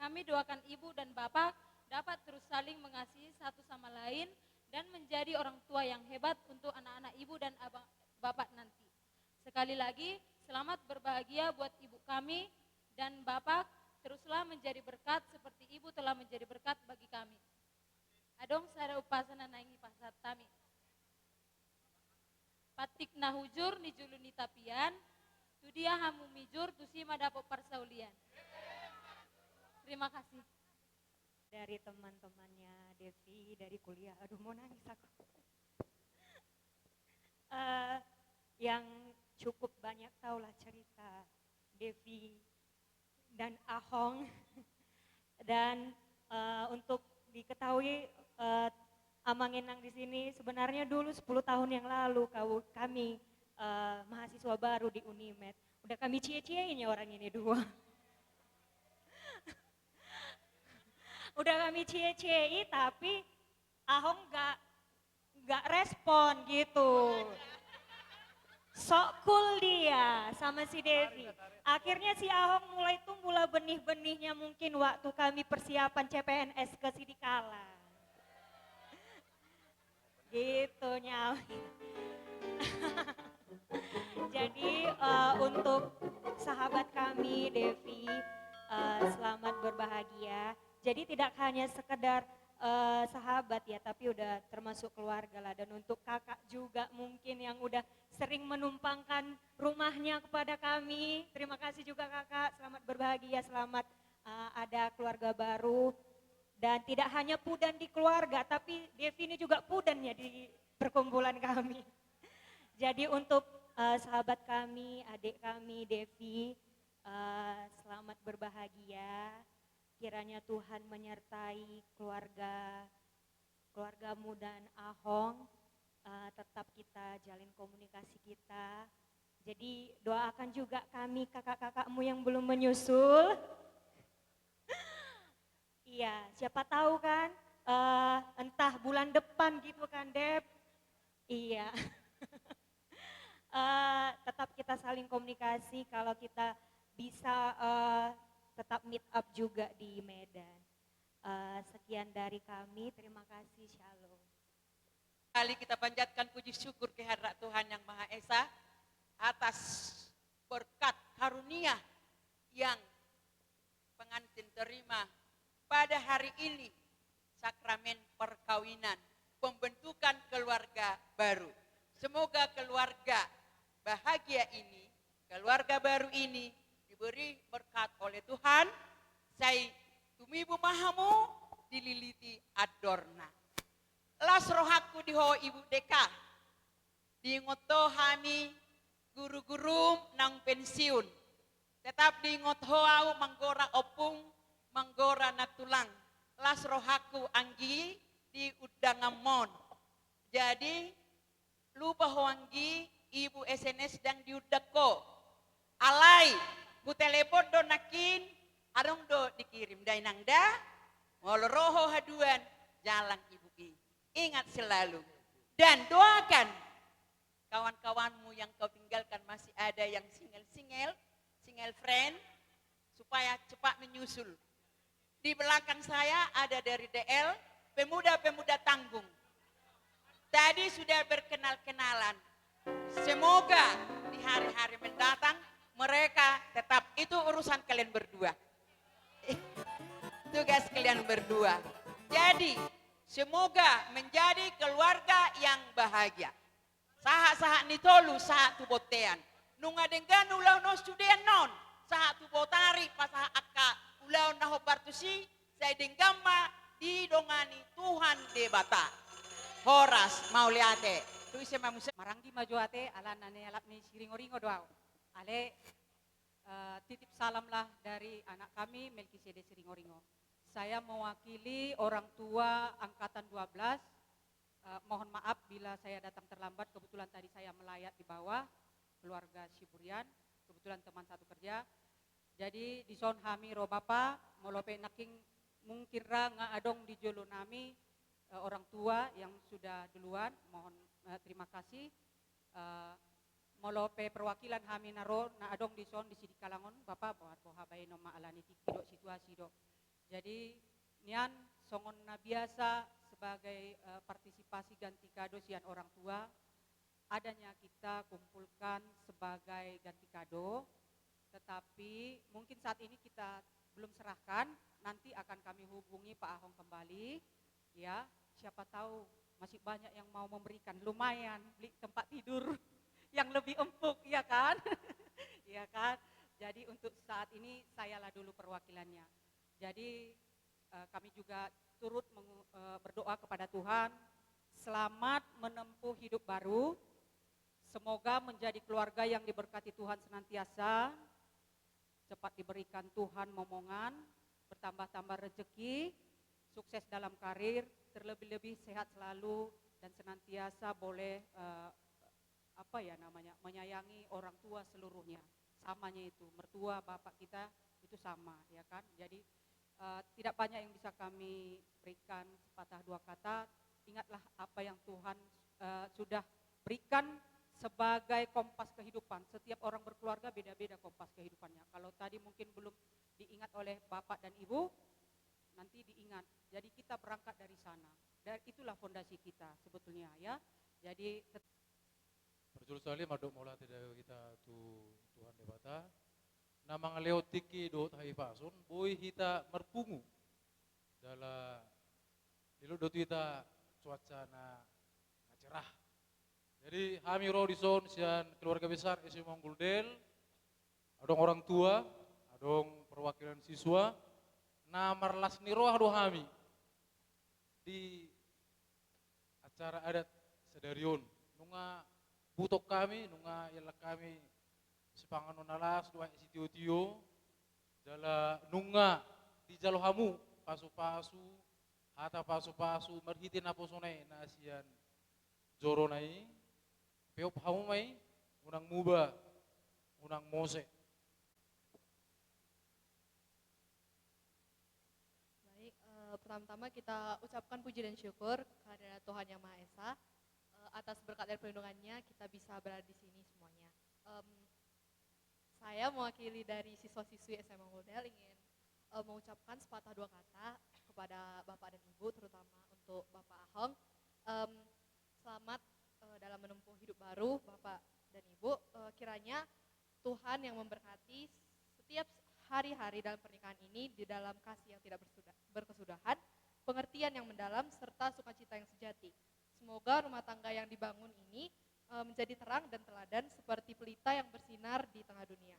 Kami doakan ibu dan bapak dapat terus saling mengasihi satu sama lain dan menjadi orang tua yang hebat untuk anak-anak ibu dan abang, bapak nanti. Sekali lagi, selamat berbahagia buat ibu kami dan bapak, teruslah menjadi berkat seperti ibu telah menjadi berkat bagi kami. Adong sada umpasa na naeng hupasahat hami. Pantik na hujur ni julu ni tapian, tu dia hamu mijur, tusi ma dapot parsaulian. Terima kasih. Dari teman-temannya Devi dari kuliah. Aduh, mau nangis aku. Eh, yang cukup banyak tahulah cerita Devi dan Ahong. Dan, eh, untuk diketahui, eh, Amang Inang di sini, sebenarnya dulu sepuluh tahun yang lalu kau, kami, eh, mahasiswa baru di Unimed. Udah kami cie-ciein ya orang ini dua. Udah kami cie-ciei, tapi Ahong nggak nggak respon gitu. Sok cool dia sama si Devi. Akhirnya si Ahong mulai tumbuhlah benih-benihnya mungkin waktu kami persiapan C P N S ke Sidikalang. Gitu, nyau. Jadi, eh, untuk sahabat kami, Devi, eh, selamat berbahagia. Jadi tidak hanya sekedar, eh, sahabat ya, tapi udah termasuk keluarga lah. Dan untuk kakak juga mungkin yang udah sering menumpangkan rumahnya kepada kami. Terima kasih juga kakak, selamat berbahagia, selamat, eh, ada keluarga baru. Dan tidak hanya pudan di keluarga, tapi Devi ini juga pudannya di perkumpulan kami. Jadi untuk, eh, sahabat kami, adik kami, Devi, eh, selamat berbahagia. Kiranya Tuhan menyertai keluarga, keluargamu dan Ahong. Eh, tetap kita jalin komunikasi kita. Jadi doakan juga kami kakak-kakakmu yang belum menyusul. Iya, siapa tahu kan, eh, entah bulan depan gitu kan, Dep. Iya. Eh, tetap kita saling komunikasi, kalau kita bisa, eh, tetap meet up juga di Medan. Eh, sekian dari kami, terima kasih, shalom. Kali kita panjatkan puji syukur ke hadirat Tuhan Yang Maha Esa atas berkat karunia yang pengantin terima pada hari ini, sakramen perkawinan, pembentukan keluarga baru. Semoga keluarga bahagia ini, keluarga baru ini diberi berkat oleh Tuhan, sai tumibu ma hamu dililiti andorna. Las rohangku di ho Ibu D K, diingot ho hami guru-gurum naung pensiun. Tetap diingot ho au manggora ompung, manggora nantulang. Las rohangku anggi di undanganmon. Jadi, lupa ho anggi, Ibu S N S ndang diundang ho. Alai, hutelepon do nangkin, adong do dikirim. Da Inang da, molo ro ho haduan, jalang Ibu i. Ingat selalu. Dan doakan kawan-kawanmu yang kau tinggalkan masih ada yang single-single, single friend, supaya cepat menyusul. Di belakang saya ada dari D L, pemuda-pemuda tangguh. Tadi sudah berkenal-kenalan. Semoga di hari-hari mendatang mereka tetap, itu urusan kalian berdua. Tugas kalian berdua. Jadi, semoga menjadi keluarga yang bahagia. Sahat-sahat ni tolu, sahat tu bontean. Nunga denggan ulaon on sude annon, sahat tu botari pasahat angka ulaon na hombar tusi, sai denggan ma didongani Tuhan Debata. Horas, mauliate. Tu ise ma muse? Maranggi ma jo ate, ala na nialap ni Siringoringo do au. Ale, eh, titip salamlah dari anak kami, Melkisedek Siringoringo. Saya mewakili orang tua angkatan dua belas. Eh, mohon maaf bila saya datang terlambat, kebetulan tadi saya melayat di bawah, keluarga Siburian, kebetulan teman satu kerja. Jadi, dison hami ro Bapa, molo pe nangkin mungkin ra nga adong di jolo nami, eh, orang tua yang sudah duluan, mohon, eh, terima kasih. Eh, molo pe perwakilan hami na ro, na adong dison di Sidikalang on, Bapa, boha, boha baenon ma ala ni tingki dohot situasi do. Jadi, nian songon na biasa sebagai, eh, partisipasi ganti kado sian orang tua, adanya kita kumpulkan sebagai ganti kado, tetapi mungkin saat ini kita belum serahkan, nanti akan kami hubungi Pak Ahong kembali, ya, siapa tahu masih banyak yang mau memberikan, lumayan beli tempat tidur yang lebih empuk, ya kan? Ya kan? Jadi untuk saat ini sayalah dulu perwakilannya. Jadi, eh, kami juga turut mengu-, eh, berdoa kepada Tuhan, selamat menempuh hidup baru, semoga menjadi keluarga yang diberkati Tuhan senantiasa, cepat diberikan Tuhan momongan, bertambah-tambah rezeki, sukses dalam karir, terlebih-lebih sehat selalu dan senantiasa boleh, eh, apa ya namanya, menyayangi orang tua seluruhnya. Samanya itu, mertua, bapak kita itu sama, ya kan? Jadi, eh, tidak banyak yang bisa kami berikan sepatah dua kata. Ingatlah apa yang Tuhan, eh, sudah berikan sebagai kompas kehidupan. Setiap orang berkeluarga beda-beda kompas kehidupannya. Kalau tadi mungkin belum diingat oleh bapak dan ibu, nanti diingat. Jadi kita berangkat dari sana. Dan itulah fondasi kita sebetulnya, ya. Jadi tet- Parjolo sahali mandok mauliate do hita tu Tuhan Debata. Na mangalehon tingki dohot hahipason, boi hita marpungu. Jala dilehon do tu hita cuaca na, na cerah. Jadi hami ro dison sian keluarga besar S M A Unggul Del, adong orang tua, adong perwakilan siswa, na marlas ni roha do hami di acara adat sadari on. Nunga butong hami, nunga ialap hami sipanganon na las dohot sitiotio, jala nunga dijalo hamu pasupasu, hata pasupasu marhite naposona i na sian jorona i, peop hamu ma i, unang muba, unang mose. Baik, eh, pertama-tama kita ucapkan puji dan syukur kepada Tuhan Yang Maha Esa, eh, atas berkat dan perlindungannya kita bisa berada di sini semuanya. Em, saya mewakili dari siswa-siswi S M A Unggul Del ingin, eh, mengucapkan sepatah dua kata kepada Bapak dan Ibu, terutama untuk Bapak Ahong. Em, selamat, eh, dalam menempuh hidup baru, Bapak dan Ibu. Eh, kiranya Tuhan yang memberkati setiap hari-hari dalam pernikahan ini di dalam kasih yang tidak bersuda-, berkesudahan, pengertian yang mendalam, serta sukacita yang sejati. Semoga rumah tangga yang dibangun ini, eh, menjadi terang dan teladan seperti pelita yang bersinar di tengah dunia.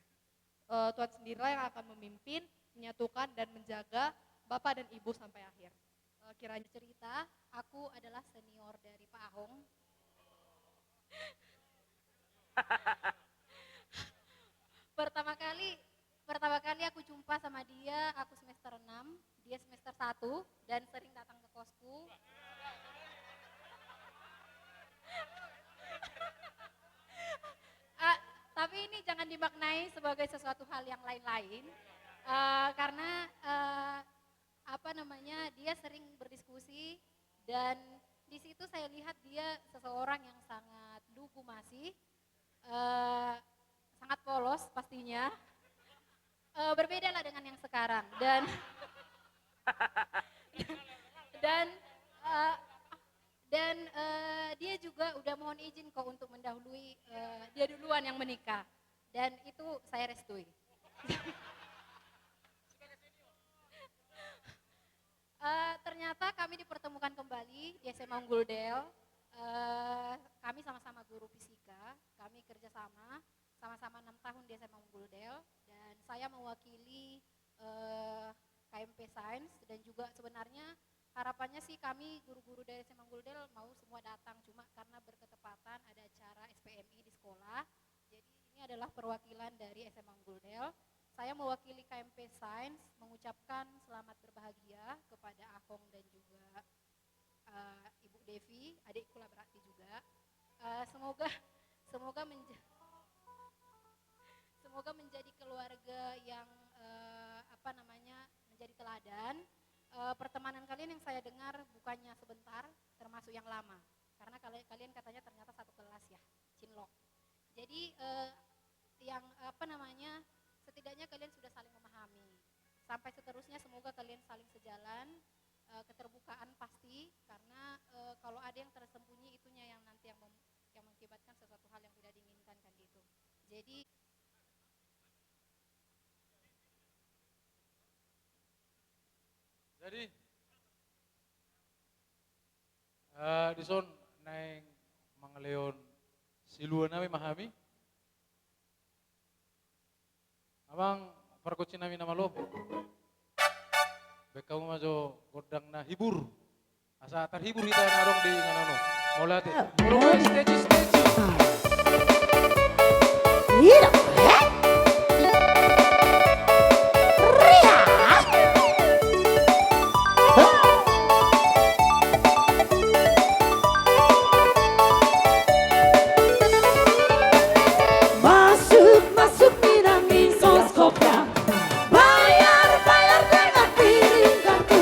Eh, Tuhan sendirilah yang akan memimpin, menyatukan, dan menjaga Bapak dan Ibu sampai akhir. Eh, kiranya cerita, aku adalah senior dari Pak Ahong. Pertama kali, pertama kali aku jumpa sama dia, aku semester enam, dia semester satu, dan sering datang ke kosku. Ah, tapi ini jangan dimaknai sebagai sesuatu hal yang lain-lain. Eh, karena, eh, apa namanya, dia sering berdiskusi dan di situ saya lihat dia seseorang yang sangat lugu masih, eh, sangat polos pastinya. Eh, berbeda lah dengan yang sekarang dan dan, eh, dan, eh, dia juga udah mohon izin kok untuk mendahului, eh, dia duluan yang menikah dan itu saya restui. Eh, ternyata kami dipertemukan kembali di S M A Unggul Del. Eh, kami sama-sama guru fisika, kami kerjasama sama-sama enam tahun di S M A Unggul Del, dan saya mewakili, eh, K M P Sains, dan juga sebenarnya harapannya sih kami guru-guru dari S M A Unggul Del mau semua datang, cuma karena berketepatan ada acara S P M I di sekolah, jadi ini adalah perwakilan dari S M A Unggul Del. Saya mewakili K M P Sains mengucapkan selamat berbahagia kepada Ahong dan juga, eh, Ibu Devi, adikku lah berarti juga. Eh, semoga, semoga menja-, semoga menjadi keluarga yang, eh, apa namanya, menjadi teladan. Eh, pertemanan kalian yang saya dengar bukannya sebentar, termasuk yang lama. Karena kali-, kalian katanya ternyata satu kelas ya, Cinlok. Jadi, eh, yang, apa namanya, setidaknya kalian sudah saling memahami. Sampai seterusnya semoga kalian saling sejalan, eh, keterbukaan pasti, karena, eh, kalau ada yang tersembunyi itunya yang nanti yang mem-, yang mengakibatkan sesuatu hal yang tidak diinginkan kan gitu. Jadi Jadi, eh, dison naeng mangalehon silua nami ma hami. Amang pargonsi nami na malo. Baen hamu ma jo gondang na hibur. Asa tarhibur hita na adong di inganan on. Mauliate. Molo stage, stage. Ida. Ria. Masuk, masuk, minang, minang, minang, minang. Bayar, bayar dengan piring kartu.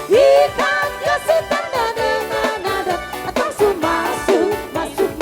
Ikan kesutan dan dengan adat. Atau su masuk, masuk,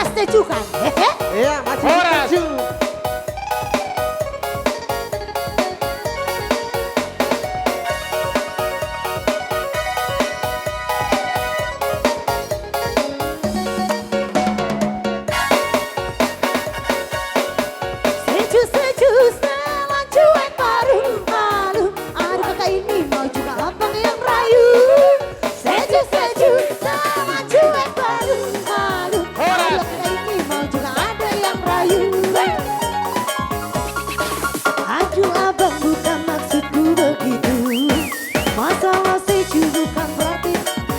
Setuju kan? Hehe. Iya, masih setuju. Setuju, setuju, setuju, baru malu. Aduh, kakak ini mau juga abang yang rayu. Setuju, setuju, sama juga baru malu. Horas. Aduh, kakak ini mau juga ada yang rayu. Aduh, abang, bukan maksudku begitu. Masalah setuju bukan berarti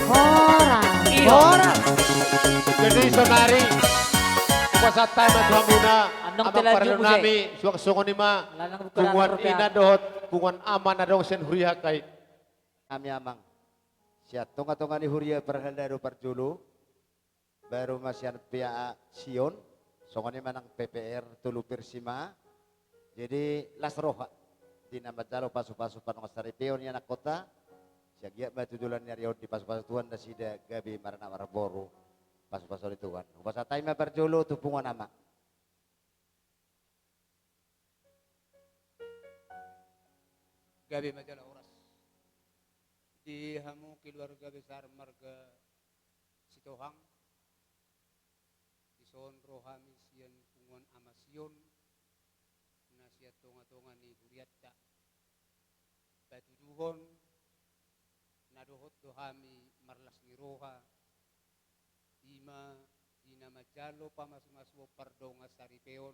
horas. Iya. Horas. Jadi, saonari, pasahat hami ma tu hamuna, amang parhelaon nami, suang songon i ma, punguan ina dohot punguan ama na adong sian huria, kai. Hami, amang, sian tonga-tonga ni huria parhalado parjolo, baru ma sian P A Sion, songon i ma nang P P R Tolu Persima. Jadi, las roha di na manjalo pasu-pasu pardongan saripeon i, anak kota. Sai anggiat ma tu joloan ni ari on dipasu-pasu Tuhan nasida gabe maranak marboru, pasu-pasu ni Tuhan. Hupasahat hami ma parjolo tu punguan ama. Gabe ma jala horas di hamu keluarga besar marga Sitohang. Dison ro hami sian punguan ama Sion, na sian tonga-tonga ni hurianta. Patuduhon na dohot do hami marlas ni roha, i ma di na manjalo pamasu-masuon pardongan saripeon,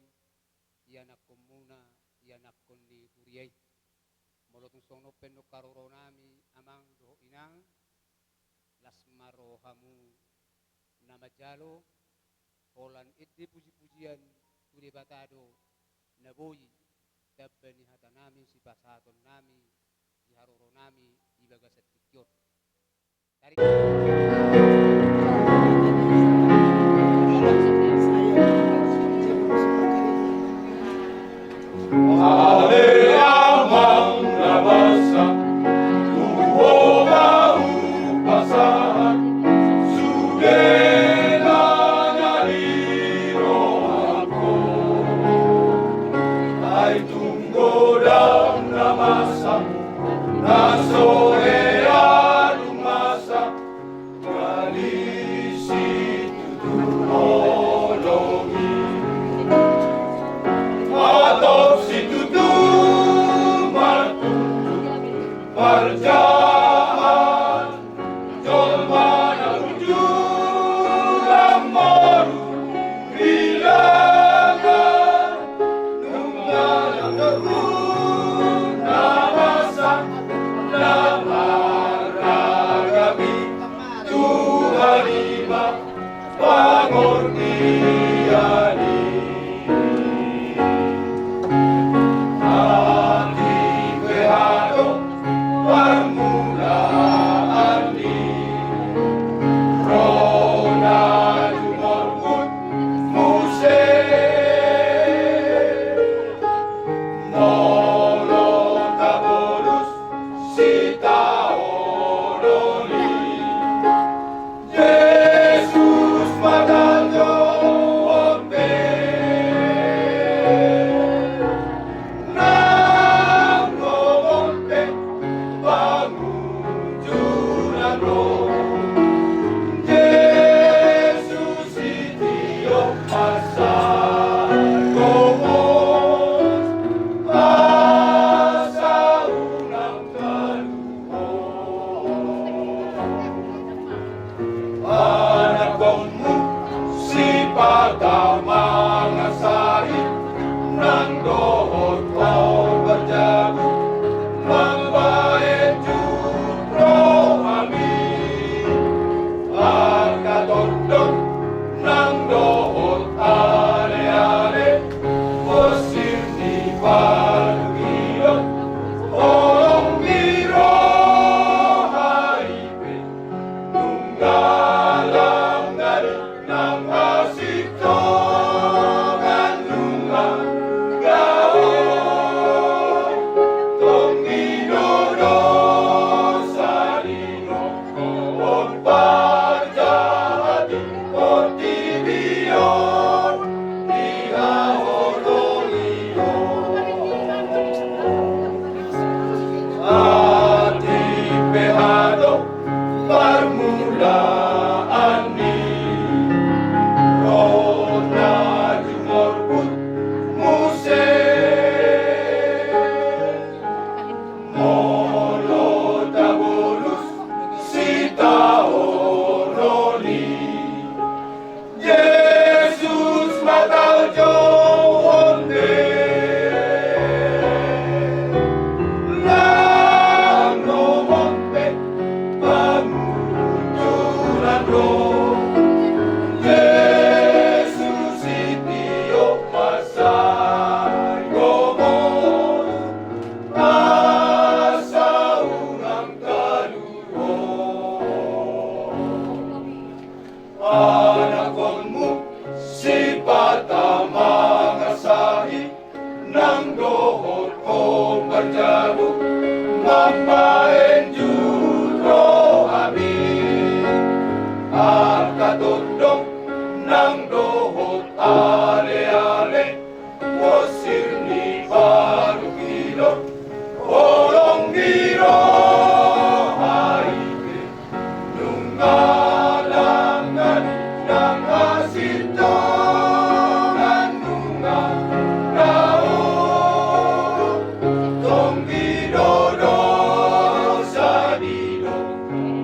ianakkonmuna, ianakkon ni huria i. Molo tung songon on pe nangkin haroro nami, amang dohot inang, las ma rohamu na manjalo, holan ende puji-pujian tu Debata do na boi tamba ni hata nami sipasahaton nami di haroro nami di bagasan tingki on. Ale amang na basa, tu ho ma hupasahat sude na nyali rohangku. Ai tung godang na masa, na so hea dung masa, jadi situtu holong i. Atau situtu martutur parjahan, jolma na uju lamboru bilangan. Nunga na toru na masa na marragam i tu halima pangortian i. Hatipe hado parmu Jabu mambaen jut rohami, angka tondong nang dohot aleale, bosir ni parungkilon, holong ni roha i pe. Nunga langan nang hasintongan nunga dao, tonggi do dosa di do,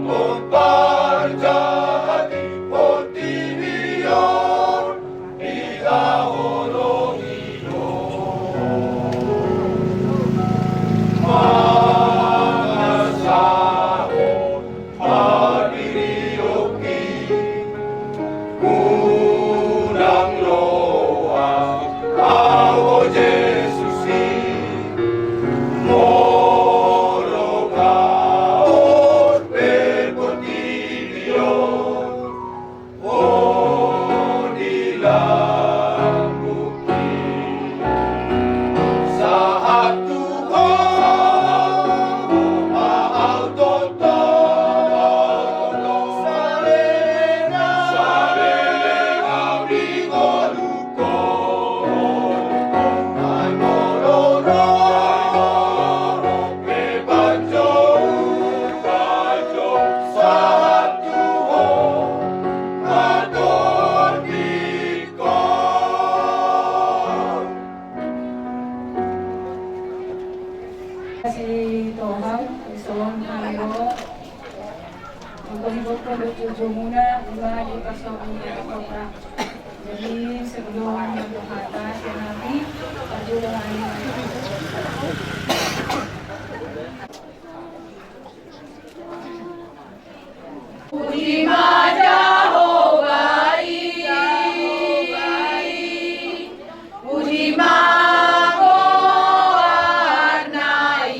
o parjahat i portibi on. Dihaholongi do mangasahon hapirion i, unang loas ahu Jesus i, molo gaot pe portibi on. O di lambungki sahat tu ho, ma au tongtong saleleng, saleleng au di ngolungkon. Ai molo ro pe panjou, panjou sahat tu ho. Asi Tuhan, ison hami ro. Untuk ibu pondok jujumuna, ima di pasok minyak kota. Jadi sebelum berdoa, kami, Pak Juru Hari. Puji ma Jahowa i, puji ma goarna i.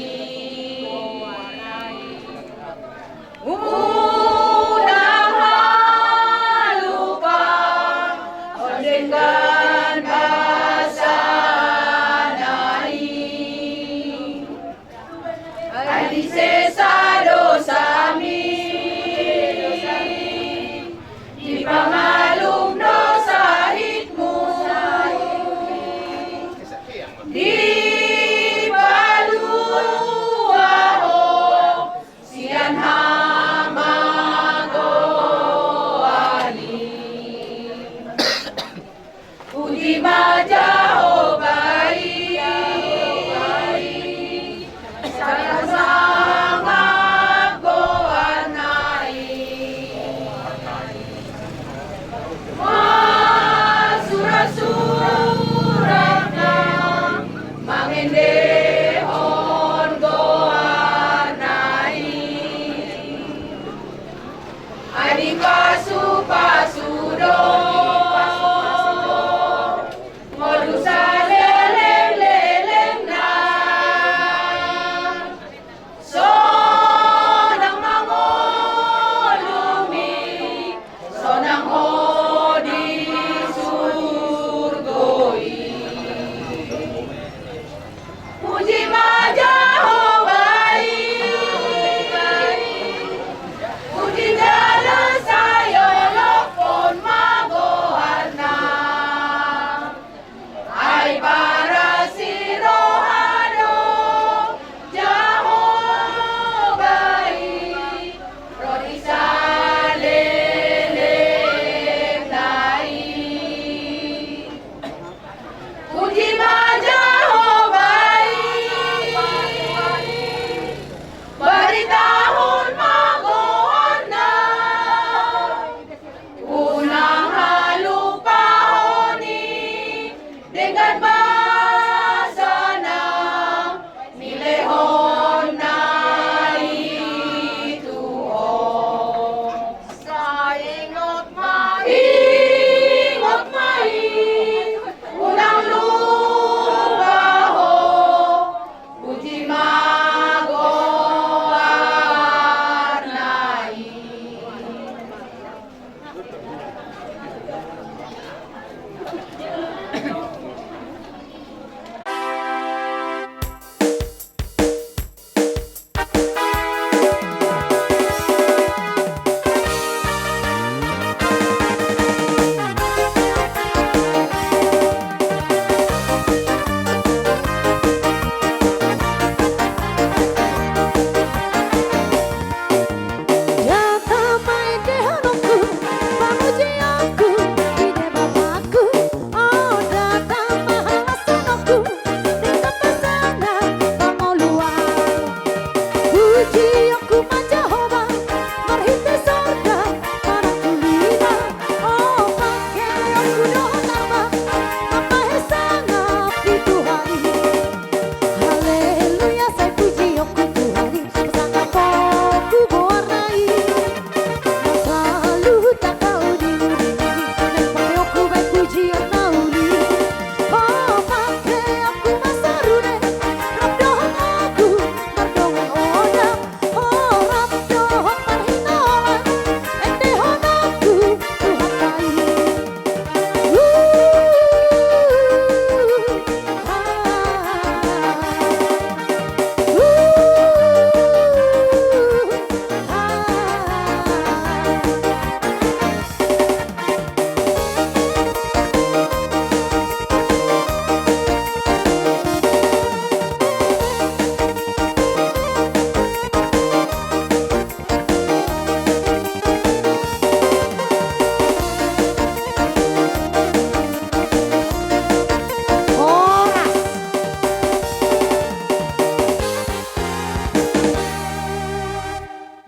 Unang halupa on denggan basana i. Ai disesa dosami, dipamalum do sahitmu, dipalua ho sian hamagoan i. Puji ma Jahowa i, sanga-sanga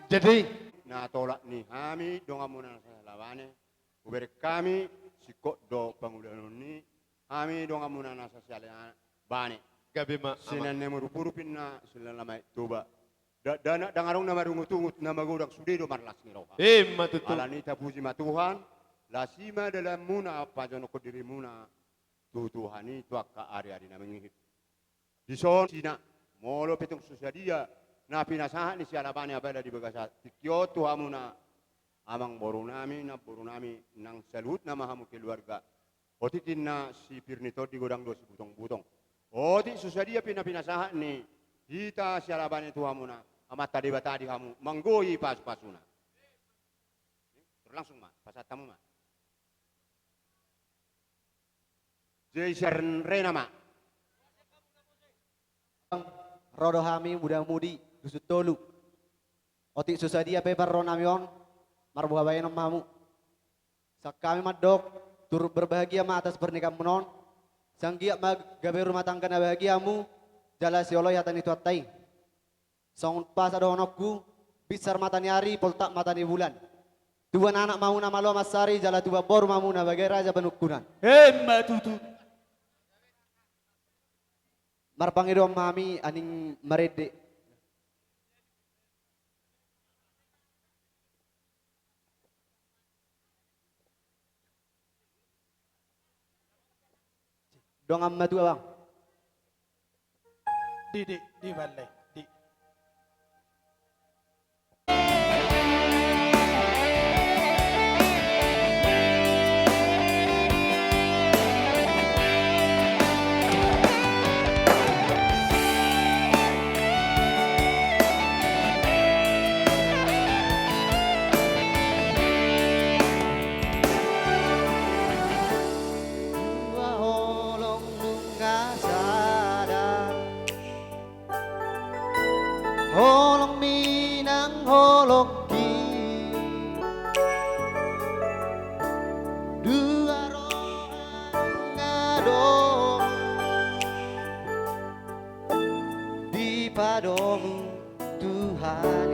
Jadi, na tolap ni hami donganmuna na sahali bane, hubereng hami singkop do pangulaon ni hami donganmuna na sahali bane. Gabe ma, Ama. Sian na marupurup ninna, sian na maet Toba. Dakdanak ndang adong na marungutungut, na magodang sude do marlas ni roha. Ima tutu. Alani i tapuji ma Tuhan, las i ma dalanmuna, pajonokhon dirimuna tu Tuhan i tu angka ariari na mangihut. Dison sina, molo pe tung so sadia na pinasahat ni siala bane apala di bagasan tingki on tu hamuna, amangborunami, namborunami, nang saluhutna ma hamu keluarga. Otik ninna si Pirni Tondi, godang do sibutongbutong. Otik so sadia pe na pinasahat ni hita siala bane tu hamuna, Amanta Debata di hamu manggohi pasupasuna. Terus langsung ma, pasahat hamu ma. Jei sian Rena ma. Ro do hami mudamudi Dusun Tolu. Otik so sadia pe parronami on, marboha bahenon ma hamu. Sian hami mandok, turut berbahagia ma atas pernikahanmuna on. Sai anggiat ma gabe rumah tangga na bahagia hamu, jala sioloi hata ni Tuhanta i. Songon pasa dohononku, binsar mata ni ari, poltak mata ni bulan. Tubuan anak ma hamu na malo mansari, jala tubuan boru ma hamu na bagai raja panungkunan. Ima tutu. Marpangidoan ma hami aning marende. Dongan matua, Bang. Di, di, di balai, di. Dua holong nunga sada, holongmi nang holongki. Dua roha nunga domu dipadomu Tuhan i.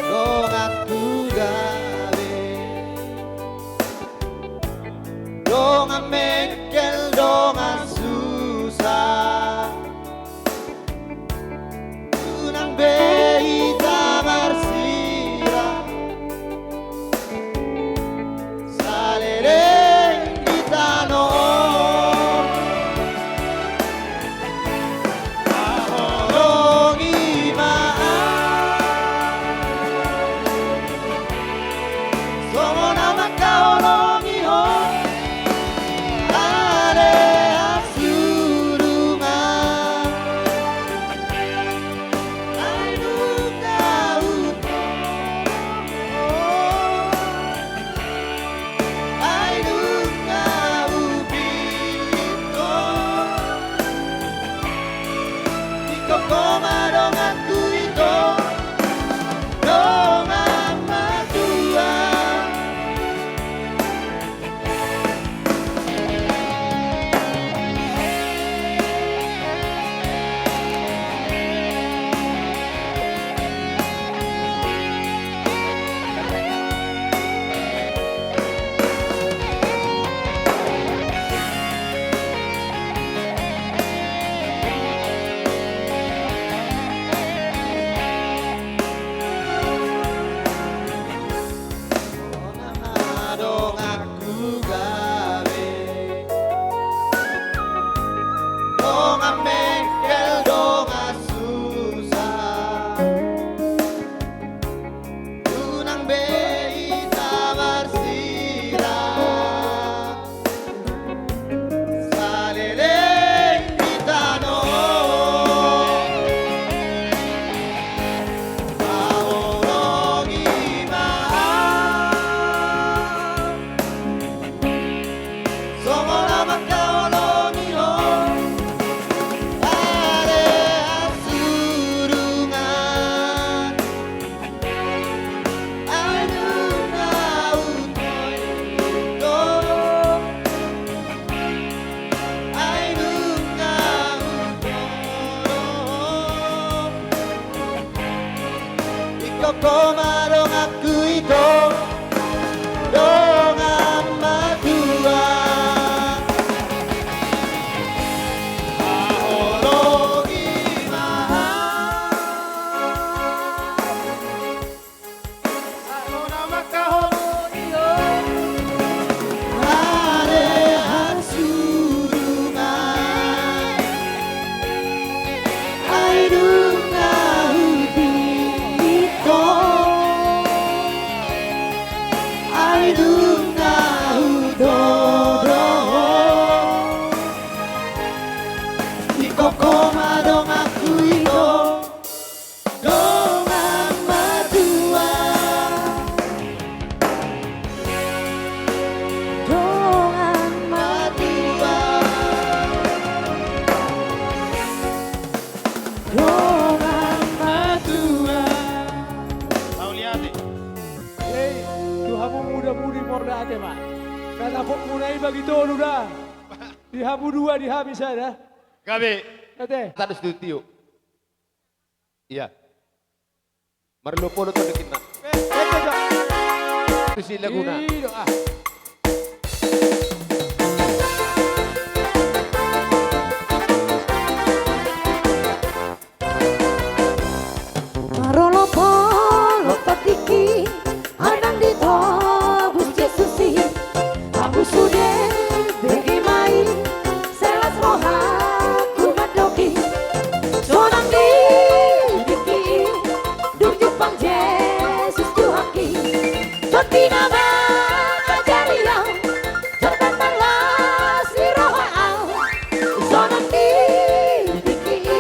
Donganku gabe, dongan mengkel, dongan susah. Unang be hita marsirang saleleng di tano on. Haholongi ma ahu songon na mangkaholongi ho ale hasurungan. Ai nunga hutolong ho, ai nunga hupinto, ingkon ho ma donganku ito, dongan matua. Donganku gabe, dongan mengkel, dongan susah. Unang be hita marsirang saleleng di tano on. Haholongi ma ahu songon na mangkaholongi ho Ho ma donganku ito, dongan matua. Haholongi ma. Ale hasurungan, ai dung na hutingko, ai dung na hudodo ho. Ingkon ho ma donganku ito. Dongan matua. Dongan matua. Dongan matua. Mauliate. Hei, tu hamu muda-mudi mauliate ma. Kata pok muna i bagi tolu da. Di hamu dua, di hami sada. Gabe. Ate. Tadus tu tio. Iya. Marlopolo tu dikit na. Ete, Cok. Isi laguna. Ido, ah. Marlopolo tu dikit. Ai ndang ditobus Jesus i, hamu sude bege ma i, sai las rohaku mandok i. Sonang di tingki i, dung jumpang Jesus Tuhanki. Tondi na mangajari au, jala marlas ni roha au. Sonang di tingki i,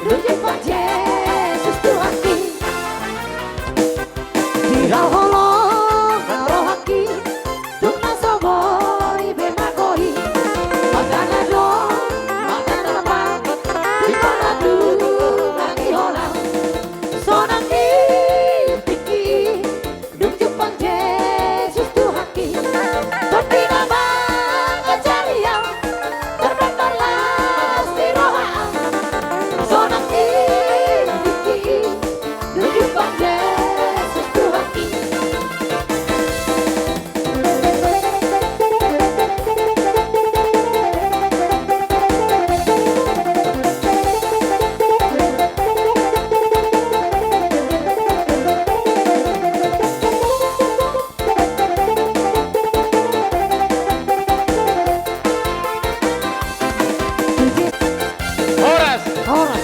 dung jumpang Jesus Tuhanki. Di na holong rohangki, dung na so boi be margohi. Masa na dong, masa na pang, di tongah tongah ni holan. Sonang di tingki i, dung jumpang Jesus Tuhanki. Tondi na mangajari au, jala marlas ni roha au. Sonang di tingki i, dung jumpang Jesus Tuhanki. Horas. Horas.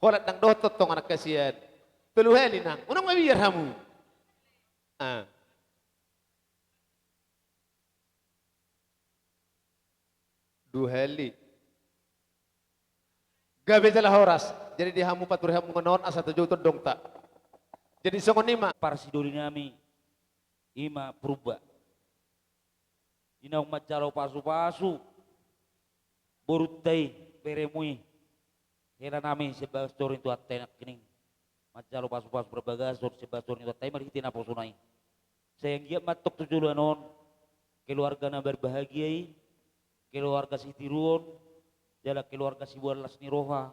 Holan ndang dohot tongtong anak kasian. Tolu hali nang. Unang mabiar hamu. Ah. Dua hali. Gabe jala horas. Jadi di hamu pature hamu ngon on asa tojou tondongta. Jadi songon i ma. Parsidoli nami, i ma Purba. Di naung manjalo pasu-pasu borunta i, beremu i. Hela nami sian bagas toru ni Tuhanta i nangkining. Manjalo pasu-pasu parbagason sian bagas toru ni Tuhanta i marhite naposona i. Sai anggiat ma antong tu joloan on, keluarga na berbahagia i, keluarga sitiruon, jala keluarga siboan las ni roha,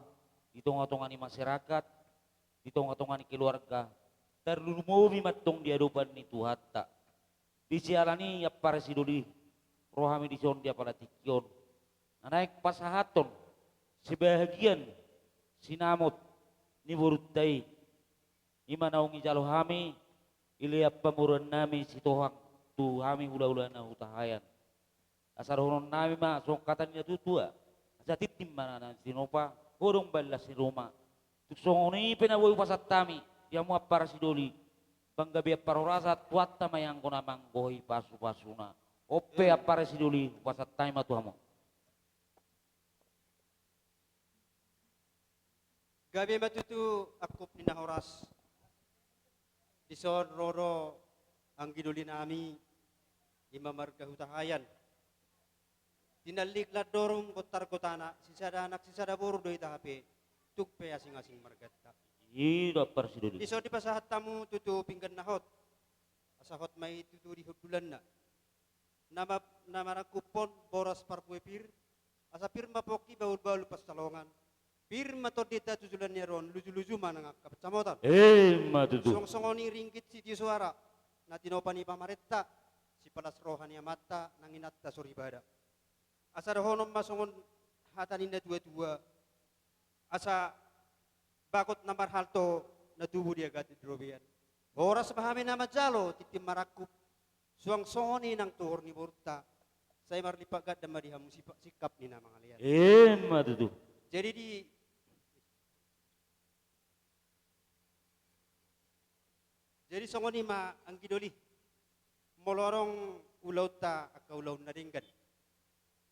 di tongah-tongah ni masyarakat, di tongah-tongah ni keluarga, tarlumobi ma antong di adopan ni Tuhanta. Di siala ni i, Parsidoli, ro hami dison di apala tingki on, na naeng pasahathon sibahagian sinamot ni borunta i. I ma naung dijalo hami, dilean pamoruon nami Sitohang tu hami hula-hula na hutahaean. Asa dohonon nami ma songon hata ni natuatua: Asa tintin ma na naeng tinopa, godang bahen las ni ruma. Tung songon i pe na boi hupasahat hami di hamu Parsidoli, panggabean parhorasan, Tuhanta ma i anggo na manggohi pasu-pasuna. On pe Parsidoli, hupasahat hami ma tu hamu. Gabe ma tutu angkup ni na horas. Dison ro do anggi doli nami, i ma marga Hutahaean. Tinallik Landorung, Gontar Gotana, sisada anak sisada boru do hita hape, tung pe asing-asing marganta. I do Parsidoli. Dison dipasahat hamu tutu pinggan na hot, asa hot ma i tutu di hundulanna. Na ma-, na marangkuphon boras parbue pir, asa pir ma pongki bahulbahul pansalongan. Pir ma tondinta tu joloan ni ari on, lujuluju ma nang angka pansamotan. Emma tutu. Suang songon i ringgit sitio soara, na tinopa ni pamarenta, sipalas roha ni amanta, nang inanta soripada. Asa dohonon ma songon hata ni natuatua, asa bagot na marhalto na tubu di agaan di robean. Horas ma hami na manjalo tintin marangkup, suang songon i nang tuhor ni borunta, sai marlipat ganda ma di hamu sipa-, sikap ni na mangalean. Emma tutu. Jadi di Jadi songon i ma anggi doli, molo adong ulaonta angka ulaon na denggan.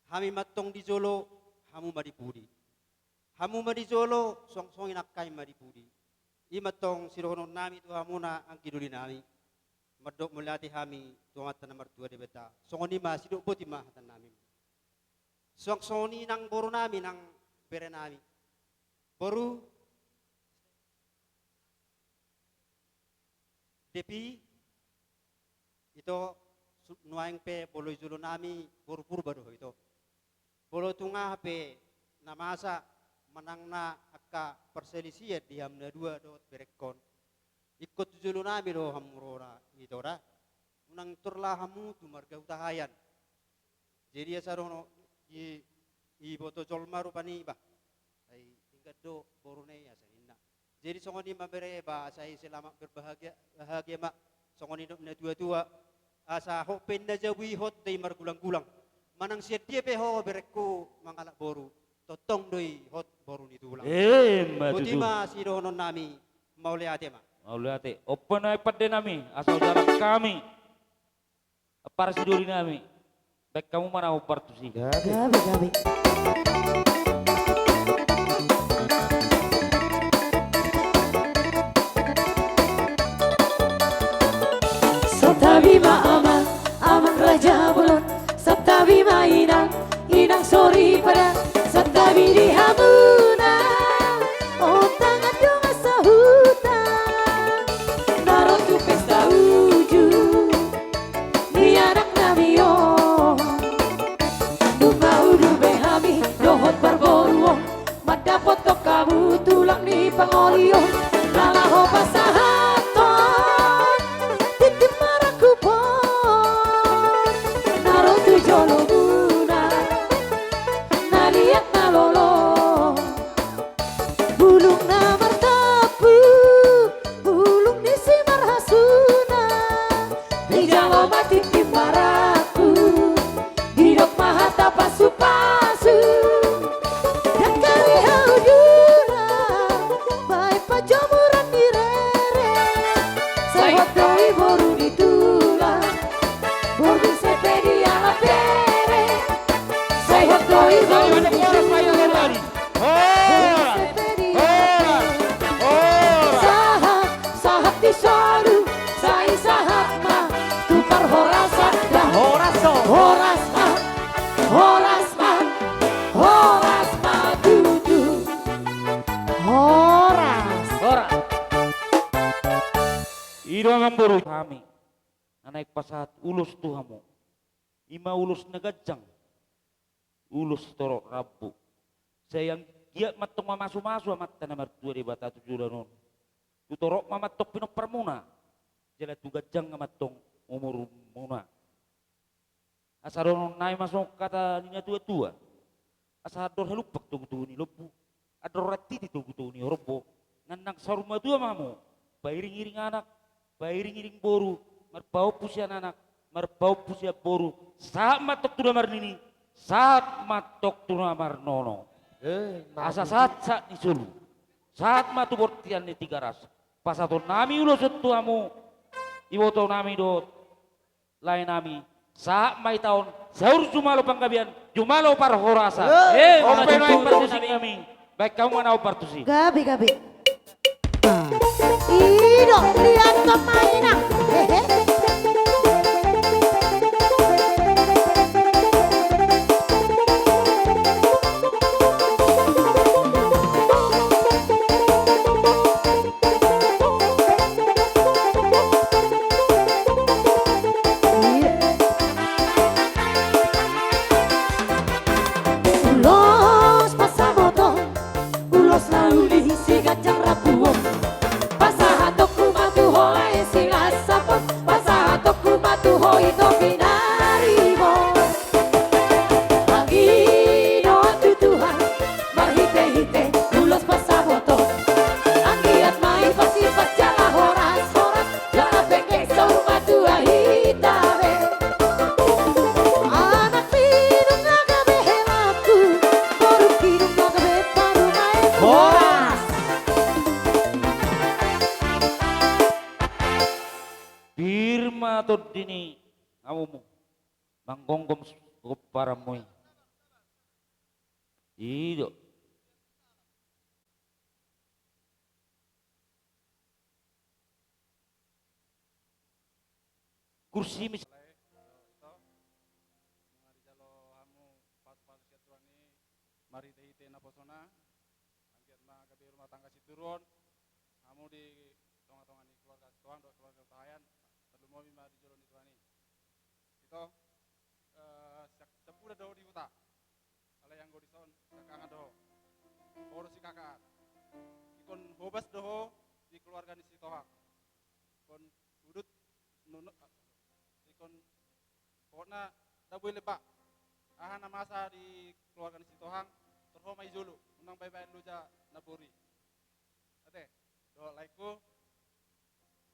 Hami ma antong di jolo, hamu ma di pudi. Hamu ma di jolo, suang songon i nang hami ma di pudi. I ma antong sidohonon nami tu hamuna anggi doli nami. Mandok mauliate hami tu Amanta na martua Debata. Songon i ma sidok boti ma hata nami. Suang songon i nang boru nami nang bere nami. Boru, Depi, ito, su-, nuaeng pe molo di jolo nami boru Purba do ho ito. Molo tung aha pe na masa manang na angka parsalisian di hamu na dua dohot berengkon, ingkon tu jolo nami do hamu ro da ito da. Unang tor laho hamu tu marga Hutahaean. Jadi asa dohonon i, iboto jolma rupani bah. Ai denggan do boruna i asa ninna. Jadi songon i ma bere bah, asa i selamat berbahagia, bahagia ma. Songon i dok ni natuatua. Asa hot pe na jabu i hot do i margulanggulang. Manang sian dia pe ho berengku mangalap boru, tongtong do i hot boru ni tulang. Emma tutu. Boti ma sidohonon nami, mauliate ma. Mauliate. On pe nuaeng pande nami, asa hujalang hami. Ampara sidoli nami, baen hamu ma na hombar tusi. Gabe. Gabe, gabe. Santabi ma amang, amang raja bolon. Santabi ma inang, inang soripada. Santabi di hamuna, ontangan dongan sahuta, na ro tu pesta uju ni anak nami on. Nunga udur be hami dohot parboruon, mandapothon hamu tulang ni pangoli on. Na laho pasahathon tintin marangkup on, na ro tu jolomuna, na liat na lolo. Bulung na martampuk, bulung ni simarhasuna, dijalo ma tintin marangkup, didok ma hata pasupasu. Dangka ni hauduran, baen pajomuran ni rere. Sai hot do i boru ni tulang, borngin sai pe dialap bere. Sai hot do i boru ni tulang. Horas! Horas! Horas! Sahat, sahat di solu, sai sahat ma tu parhorasan da. Horas, horas. Horas ma, horas ma, horas ma tutu. Horas. Horas. I do amang boru hami na naeng pasahat ulos tu hamu. I ma ulos na ganjang, ulos torop rambu. Sai anggiat ma antong mamasumasu Amanta na martua Debata tu joloan on. Tu torop ma antong pinomparmuna, jala tu ganjang ma antong umurmuna. Asa dohonon nami ma songon hata ni natuatua. Asa andor halumpang togutogu ni lombu, andor rantiti togutogu ni horbo. Nang saur matua ma hamu, pairingiring anak, pairingiring boru, marpahompu sian anak, marpahompu sian boru, sahat ma antong tu na marnini, sahat ma antong tu na marnono. Eh, asa sahat sahat ni solu, sahat ma tu bontean ni Tigaras. Pasahaton nami ulos on tu hamu, iboto nami dohot lae nami, sahat ma hita on, saur jumalo panggabean, jumalo parhorasan. Eh, on pe nuaeng parmusik nami, baen hamu ma na hombar tusi. Gabe, gabe. I do, liat ma inang. Hehe. Silas sapot pasahatonku ma tu ho ito pinaribot. Anggiat ma tu Tuhan marhitehite ulos pansamoton. Anggiat ma i pasipat jala horas-horas jala pengkeng saur matua hita be. Anak pinungka gabe helangku, boru pinungka gabe parumaenku. Horas. Pir ma tondi ni hamumu manggomgom pomparanmu i. I do. Kursi mis- Alai, ito, nunga dijalo hamu pasupasu sian Tuhan i marhitehite naposona. Anggiat ma gabe rumah tangga sinturuon hamu di tongatonga ni keluarga Sitohang dohot keluarga Hutahaean, tarlumobi ma di jolo ni Tuhan i. Ito, eh, siak-, siampudan do ho di huta. Alai anggo dison siangkangan do ho. Ho do sikakak an. Ingkon hobas do ho di keluarga ni Sitohang. Ingkon udut nunu-, ah, ingkon pokokna ndang boi lemba. Aha na masa di keluarga ni Sitohang, tor ho ma i jolo, unang baen-baen loja na bori. Ate, dohot laengku,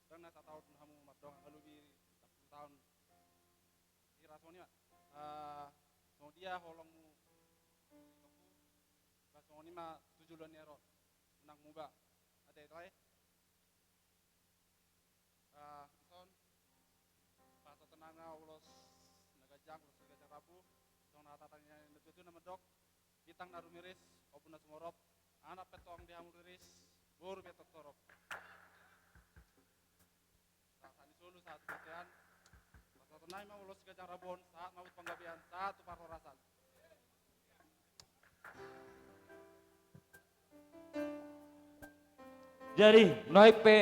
ndang na sataon hamu mardongan, nga lobi sampulu taon. Hira songon i ma. Ah, songon dia holongmu, bah, songon i ma tu joloan ni ari on. Unang muba. Ate, ito, eh. Ah, dison, pasahaton nami ma ulos na ganjang, ulos ni ganjang rambu. Songon hata ni natuatua na mandok: Bintang na rumiris, ombun na sumorop, anak pe antong di hamu riris, boru pe antong torop. Sahat-sahat ni solu, sahat tu bontean. Pasahaton nami ma ulos ni ganjang rambu on, sahat ma tu panggabean, sahat tu parhorasan. Jadi, naik pe.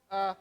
Ah.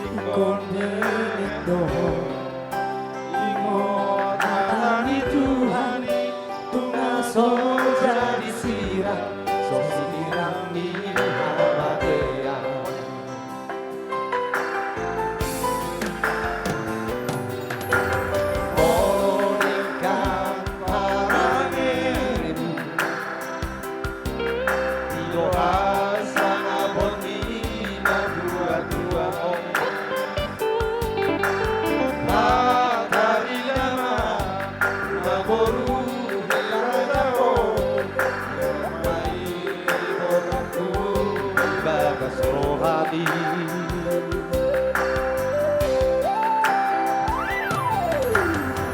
Ingkon denggan do ho. Ingot hata ni Tuhan i, tung na so jadi sirang, so sirang ni hamatean. Molo denggan parangeanmu, di roha sangap ni natuatua on. Patarima ma, na boru hela jago, mai boru tu bagas rohami.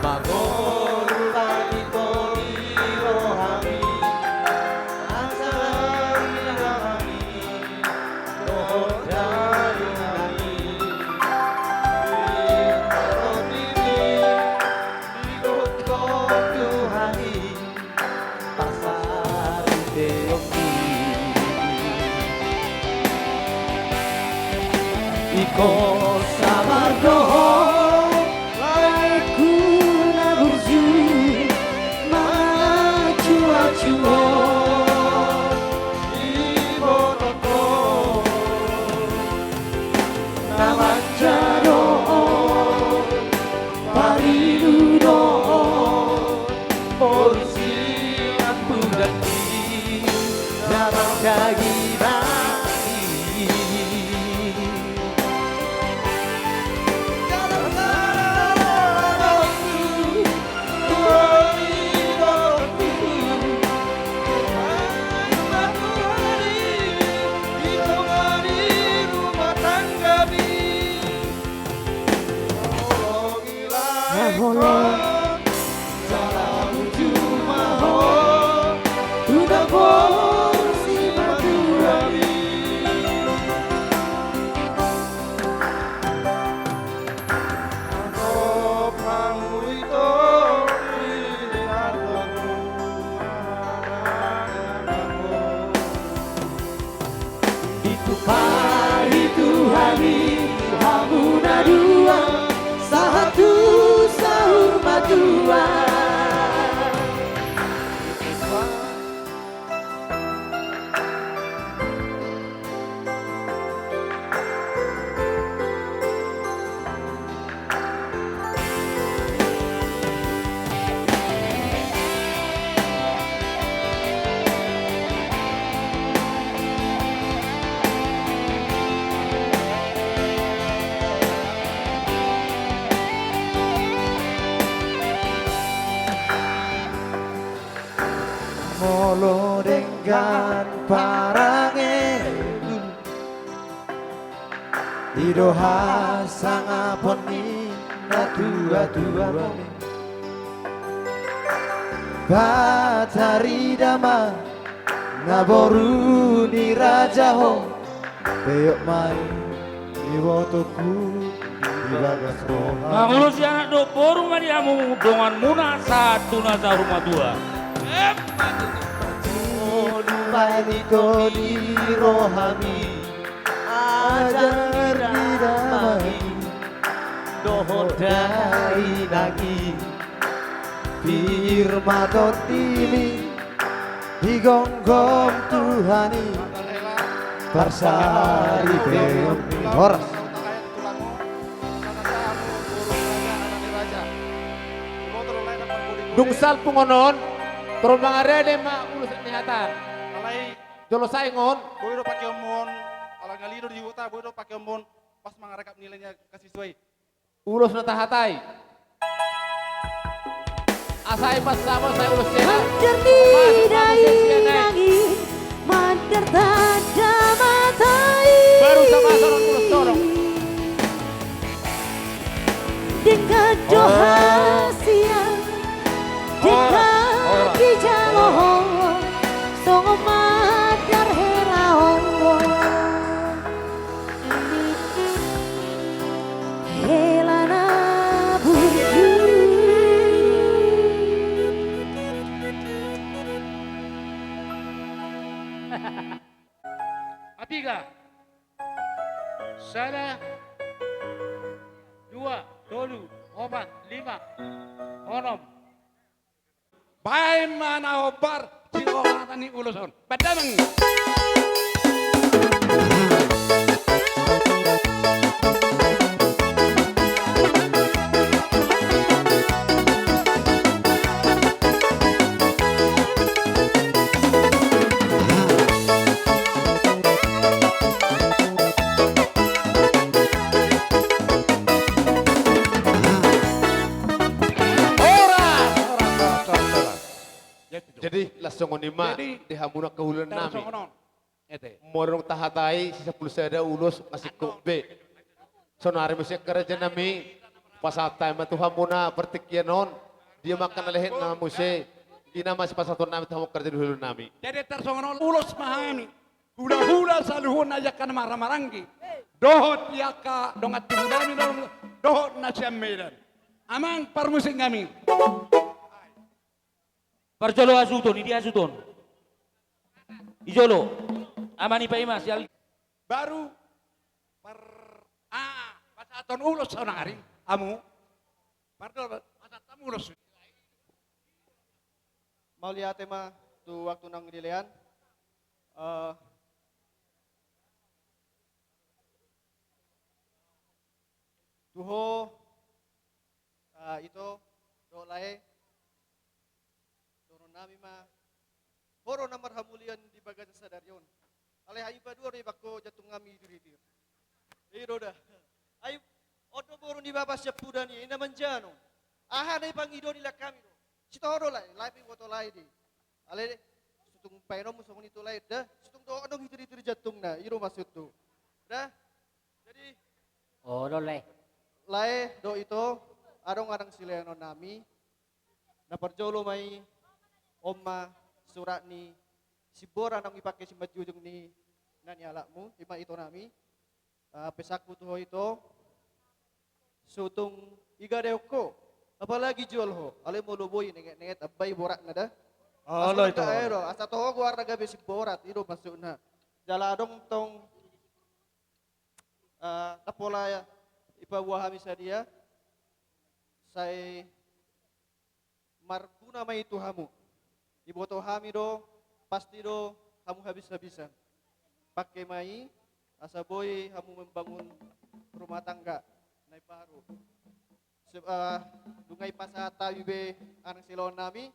Mangolu tani toni rohami, asa rinami dohot dainami. Ingkon diri, ingkon Tuhan i. Pasari teoki. Iko sabar do ho, laengku na burju, mangacuacu ho. Ibotohon na manjadi Olo. Jala mutu ma ho tu na boru ni natuami. Antong hamu ito di antongmu. Ditumpahi Tuhan i hamu na dua, sahat tu saur matua. Molo denggan parangehu i do hasangapon ni natuatua. Patarida ma na boru ni raja ho, peop ma i ibotongku di bagas roha. Mangulosi anak dohot boru ma di hamu donganmuna sahat tu na saur matua. Olo, baen ito di rohami. Patarida ma i dohot dainang i, pir ma tondimi digomgom Tuhan i, parsaripeon ni horas. Dung salpu on, torus mangarade ma ulos ni hata. Jolo sae on. Boi do pakeonmon, ala ngali do di huta, boi do pakeonmon, pas mangarekap nilainya kasih suai. Ulos na tahatai. Asa i pas sama sai ulos sena. Mandar ni dainang i, mandar tanda mata i. Baru sama sama ulos tolong. Denggan do hasian, denggan dijalo ho, songon mandar hela on. Hela na burju. Apiga. Sada, dua, tolu, opat, lima, onom. Baen ma na hombar di rohana ni ulos on. Baen damang. Horas, horas, horas, horas, horas. Jadi, laos songon i ma di hamu na hahuluan nami. Molo dung tahatai, si sampulu sada ulos na singkop be. Saonari muse angka raja nami, pasahat hami ma tu hamuna partingkian on, dia ma angka na lehet na muse, i nama sipasahaton nami tu hamu angka raja ni huluan nami. Jadi tarsongon on ulos ma hami, hulahula saluhutna i angka na marhahamaranggi, dohot i angka dongan tubu nami, dohot na sian Medan. Amang parmusik nami. Parjolo hasuhuton, i dia hasuhuton? I jolo. Ama ni paima sial. Baru par, ah, pasahaton ulos saonari, hamu. Parjolo pasahat hamu ulos. Mauliate ma tu waktu na dilean. Eh, tu ho, ah, ito, dohot lae. Dohonon nami ma, ho do na marhamulian di bagasan sadari on. Alai hami paduahon do ibaen ho jantung nami i tu ritir. I do da. Ai, on do boru ni bapa siampudan i, i na manjalo. Aha na ipangido ni lae hami do. Sitahu do lae, lae pe iboto lae di. Alai, sotung baenonmu songon i tu lae da. Sotung dohot do i tu ritir jantungna, i do maksudhu. Da. Jadi, olo lae. Lae dohot ito, adong anang silehononnami. Na parjolo ma i, on ma surat ni Simbora naung dipangke simanjujung ni na nialapmu, i ma itonami. Ah, pesanku tu ho ito, so tung digadehon ho, apalagi jual ho, alai molo boi nengetnenget, ambai boratna da. Alai asa toho, ae do, asa toho goarna gabe Simborat, i do maksudna. Jala adong tong, ah, na pola dipaboa hami sadia, sai marguna ma i tu hamu. Diboto hami do, pasti do hamu habis-habisan. Pangke ma i, asa boi hamu membangun rumah tangga na baru. Se-, ah, nunga dipasahat hami be anang silehonnami,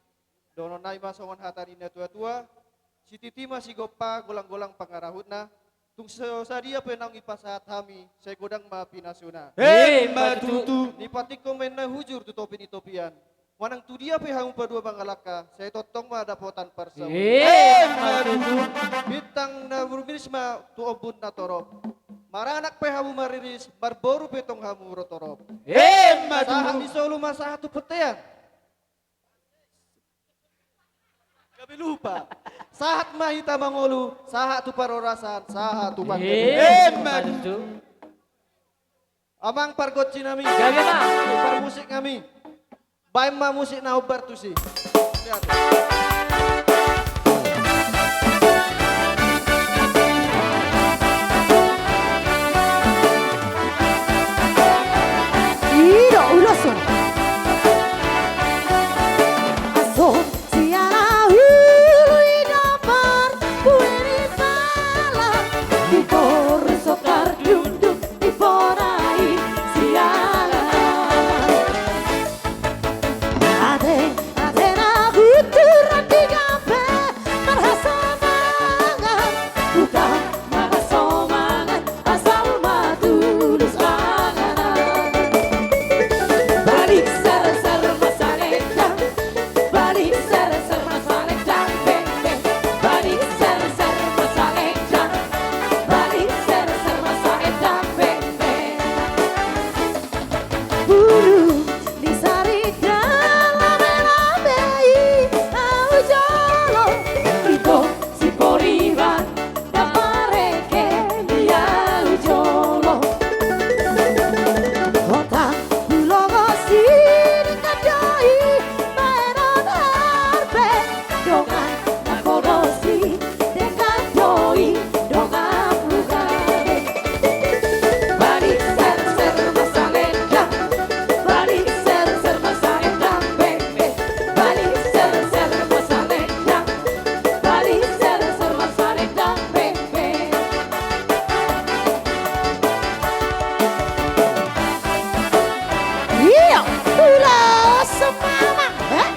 dohononnami ma songon hata ni na tua-tua, sititi ma sigompa, golang-golang pangarahutna, tung so sadia pe naung dipasahat hami, sai godang ma pinasuna. Emma tutu. Dipatingko ma inna hujur tu topi ni topian. Manang tu dia pe hamu paduahalangka, sai tongtong ma dapotan parsaulian. Emma tutu. Bintang na rumiris ma tu ombun na torop. Maranak pe hamu mariris, marboru pe tong hamu ro torop. Emma tutu. Sahat ni solu ma sahat tu bontean. Gabe lupa. Sahat ma hita mangolu, sahat tu parhorasan, sahat tu panggabean. Emma tutu. Amang pargonsinami. Gabe ma. Parmusiknami. Baen ma musik na hombar tusi. I do ulos on. Asa siala ulu i do parbue ni pala, di boru so tardungdung di bona i siala. Ate, ate na huturan di gabe marhasomangan, huta marhasomangan, asal ma tulus anganan. Balik serser ma salendang, balik serser ma salendang, beng, beng. Balik serser ma salendang, balik serser ma salendang, beng, beng. Bulu ni saridan labe-labe i au jolo, ito si poriban na pareke ni au jolo. Hotang hulogo si denggan do i baenon arbe, dongan na hodo si denggan do i dongan rugame. Balik serser ma salendang, balik serser ma salendang, beng, beng. Balik serser ma salendang, balik serser ma salendang, beng, beng. Iya, ulos mamang, eh?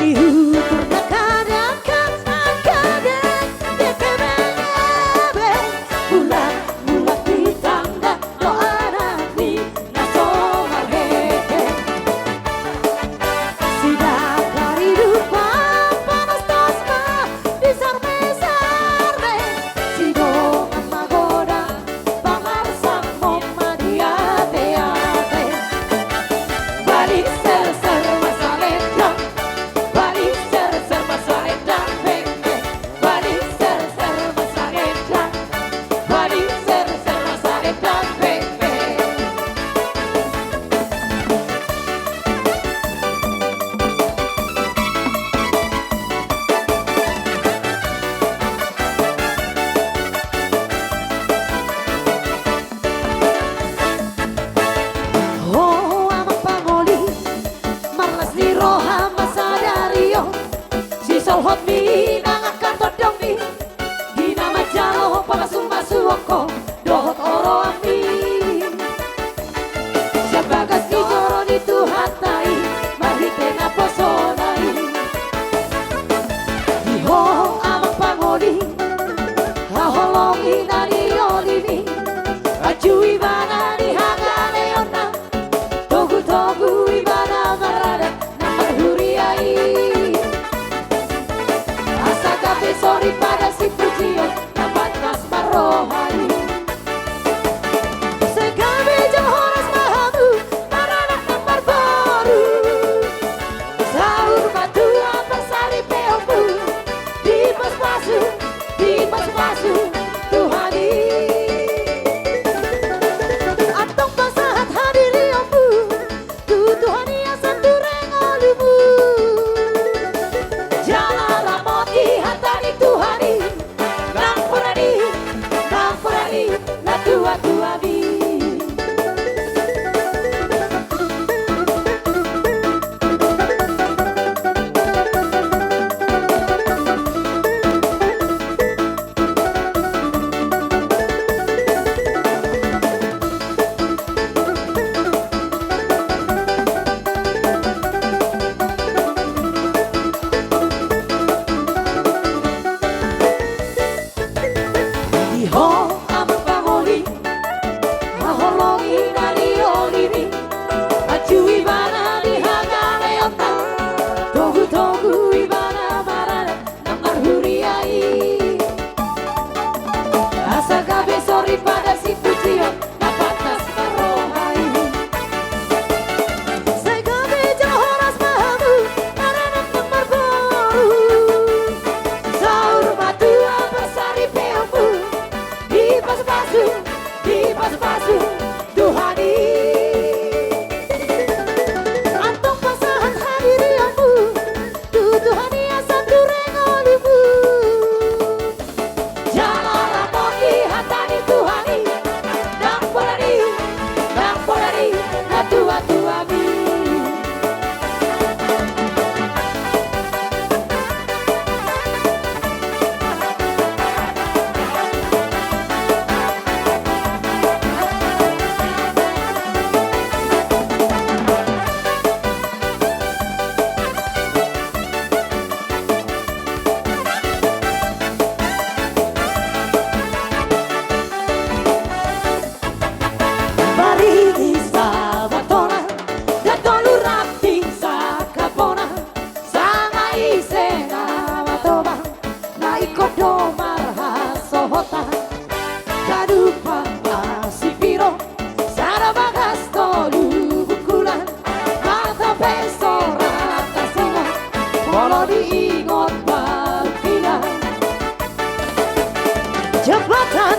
Dihutur na kadang-kadang, dia kemengebeng, bulan, bulan di tangga, doa nanti. Na so marhehe. Sidagari dupa panostos ma di sarme-sarme. Sidongan magodang pangarsamon ma di ate-ate. Balik serser ma salendang. Balik serser ma salendang, beng, beng. Balik serser ma salendang. Balik serser ma salendang, beng, beng. Ho amang pangoli, marlas ni roha ma sadari on. Sisolhotmi nang angka tondongmi, di na manjalo ho pamasumasuon ho dohot oroanmi. Sian bagas ni joro ni Tuhanta i, marhite naposona i. Di ho amang pangoli, haholongi na di ho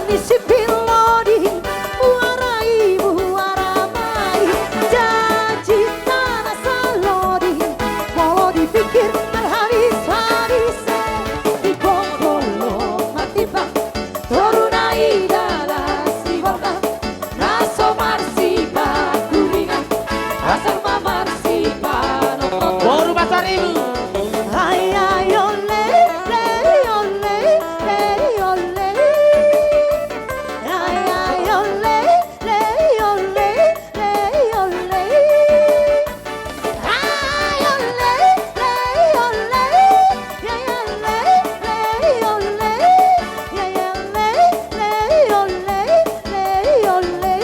Ni sipil lodi, muara ibu, muara mai, janji tanah salodi, molo dipikir marhabis-habis, di bongkol lo martimbang, toru na i dalan sibolga, na so marsipakulingan, asal ma marsipanongkoton. Boru Pasaribu. Ai, ai, ole, le, ole, le, ole. Ai, ai, ole, le, ole, le, ole. Ai, ole, le, ole. Ai, ai, ole, le, ole. Ai, ai, ole, le, ole, le, ole.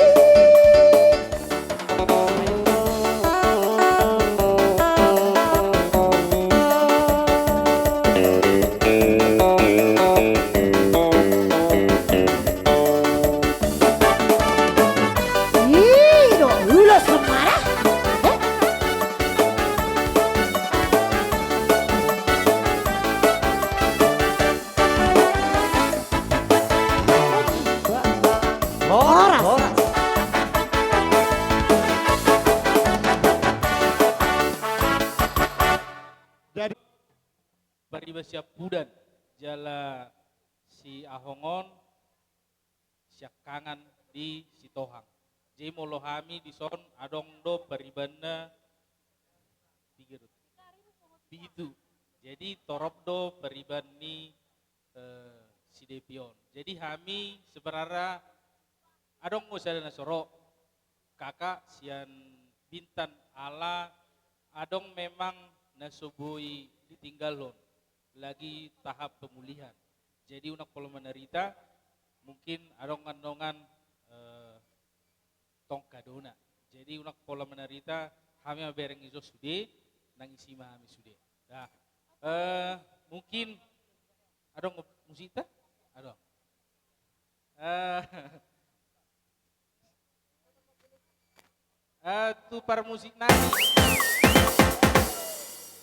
I do ulos mara. Eh? Horas. Jadi, Pariban Siampudan, jala si Ahongon siangkangan di Sitohang. Jadi molo hami dison adong do paribanna piga do? Pitu. Jadi torop do pariban ni, eh, si Depi on. Jadi hami sebenarna adong do sada na so ro, kakak sian Bintan, ala adong memang na so boi ditinggalhon, lagi tahap pemulihan. Jadi unang pola mandarita, mungkin adong annon, eh, tong kadona. Jadi unang pola mandarita, hami mamereng i jo sude, nang isi ma hami sude. Nah, eh, mungkin adong musikta? Adong. Eh, eh, tu parmusik nami.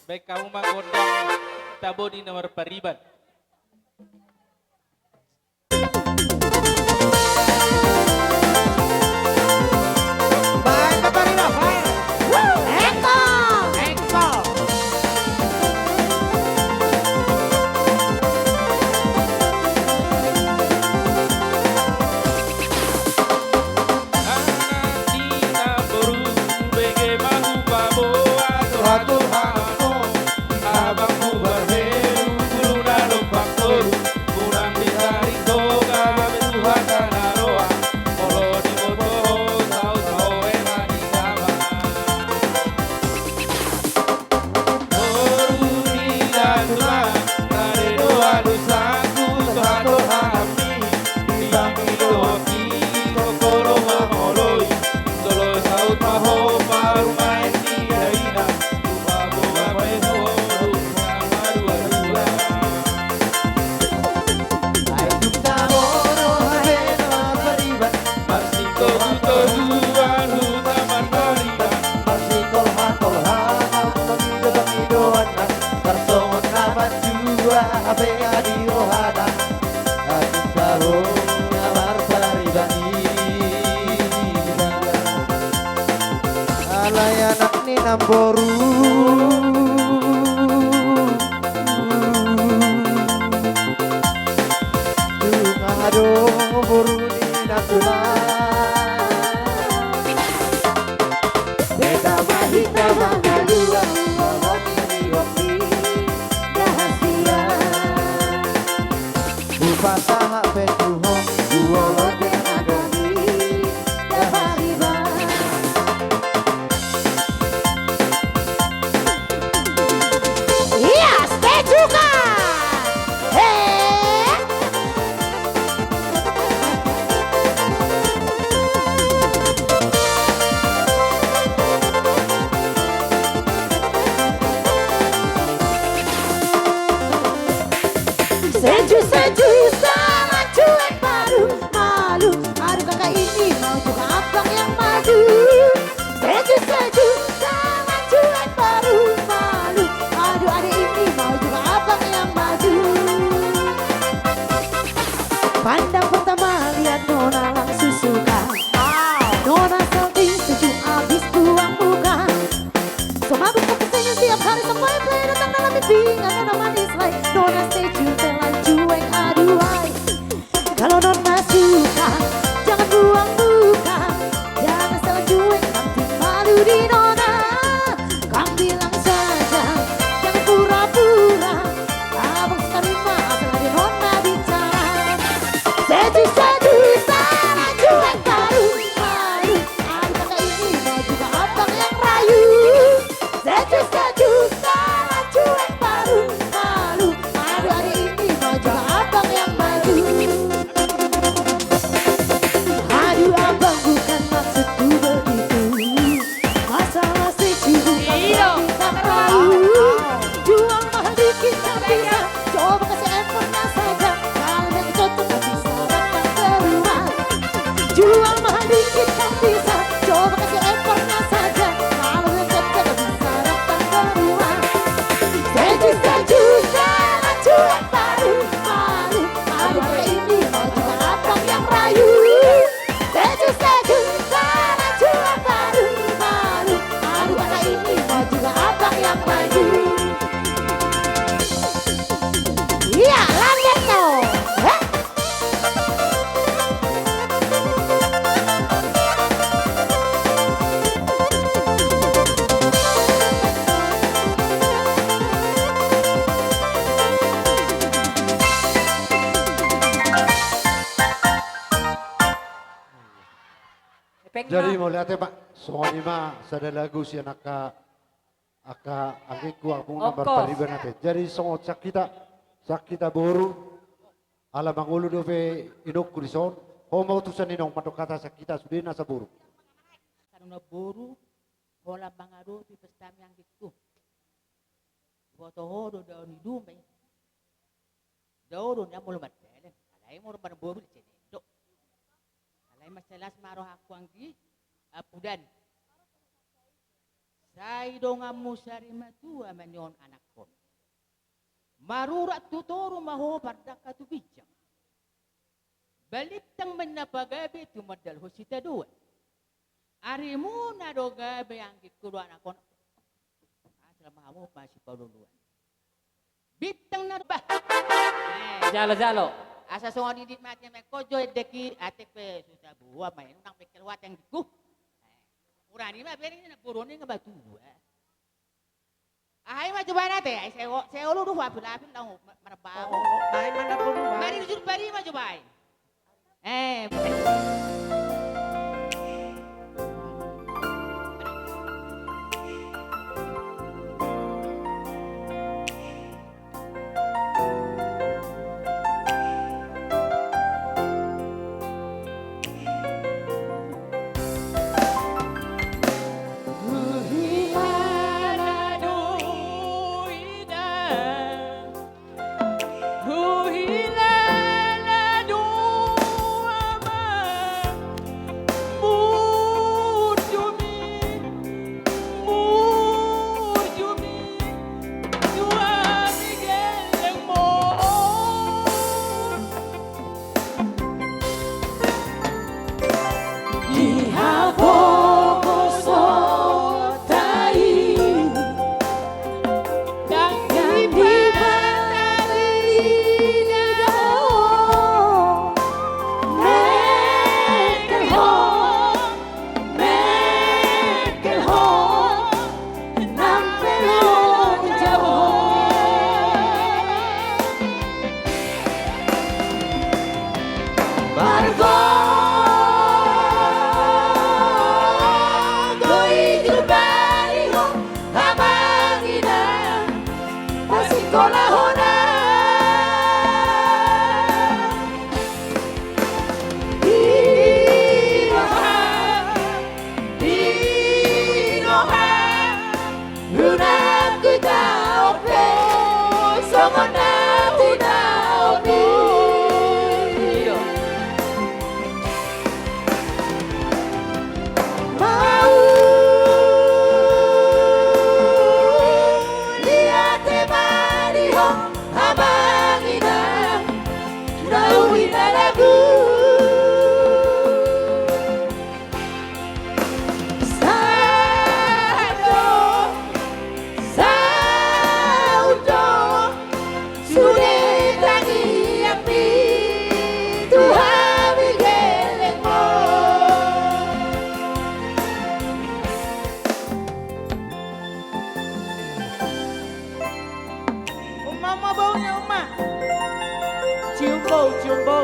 Baen hamu ma gondang tabo di na marpariban. Baen ma pariban, baen. Engkol. Engkol. Anak ni namboru bege ma hupaboa, torang do hamu. Abangku Barberu, guru na dompak toru, unang disaring do gabe tu hata na roa, molo diboto ho saut ma ho hera ni jama. Boru ni natulang, rade do alusangku, torang do hamu. Di bangki do hami, tongko do mamoloi, jolo saut ma ho parumaen ni dainang, hupaboa ma ho dung hamarua-rua. Ai dung tabo do hape na marpariban, marsitogu-toguan huta Mandariban, marsitolha-tolha ma pangido-pangidoanna, tarsongon na mandua hape di rohana. Adong tabo na marpariban i. Alai anak ni namboru, dung adong boru ni natulang. Hita ma hita mangalua, mamoti ni boti rahasia. Hupasahat pe tu ho, tu holong ni hami, dapariban. Iya, stay juga. He. Pandang pertama lihat nona langsung suka. Nona salting sejuk abis buang muka. So mabuk pakai senyum tiap hari sampai play datang dalam mimpi. Nona manis lai, nona sejuk telan cuek aduhai. Kalau nona suka, jangan buang muka. Jangan telan cuek nanti malu di nona. Kau bilang saja, jangan pura-pura. Abang tarima asal ada nona bicara. Sejuk-sejuk, salah cuek baru malu. Aduh kata ini mau juga abang yang rayu. Sejuk-sejuk, salah cuek baru malu. Aduh hari ini mau juga abang yang maju. Aduh abang bukan maksudku begitu. Masalah sejuk bukan berarti tak malu. Jual mahal dikit tak bisa. Coba kasih effortnya saja. Kalau yang cocok tak bisa datang ke rumah. Jual mahal dikit tak bisa. Coba kasih effortnya saja. Kalau yang cocok tak bisa datang ke rumah. Sejuk-sejuk, salah cuek baru malu. Aduh hari ini mau juga abang yang rayu. Sejuk-sejuk, salah cuek baru malu. Aduh hari ini mau juga abang yang rayu. Iya, lanjut dong. Heh. Jadi mauliate, Pak. Songon i ma sada lagu sian angka, angka anggingku, angka amang na marpariban ate. Jadi songon sian hita, sian hita boru, ala mangolu dope inongku dison. Ho ma utusan inong mandok hata sian hita sude nasa boru. Kanunan boru, holan mangadopi pestami anggingku. Boto ho do dao ni dumai. Dao do nian molo mardalan. Alai molo marboru di sini do. Alai mansai las ma rohangku anggi, Apudan. Sai donganmu sari matua ma nion anakkon. Marurat tu toru ma ho, pardangka tu ginjang. Balintang ma na pagabe tumandalhon sitadoan. Arimuna do gabe anggingku dohot anakkon. Asal ma hamu masipaolo-oloan. Bintang na bah. Eh, jalo, jalo. Asa songon i di mate ma ingkon jo endek i, atik pe susa buha ma i, unang bengkel ho ate anggingku. Eh, urani ma bere ni na boru ni nga batua. Aha i ma jo baen ate, ai sai o-, sai olo do huapil-apil laho ma-, marbaho. Baen ma na boru baen. Marijur bari ma jo baen. Eh.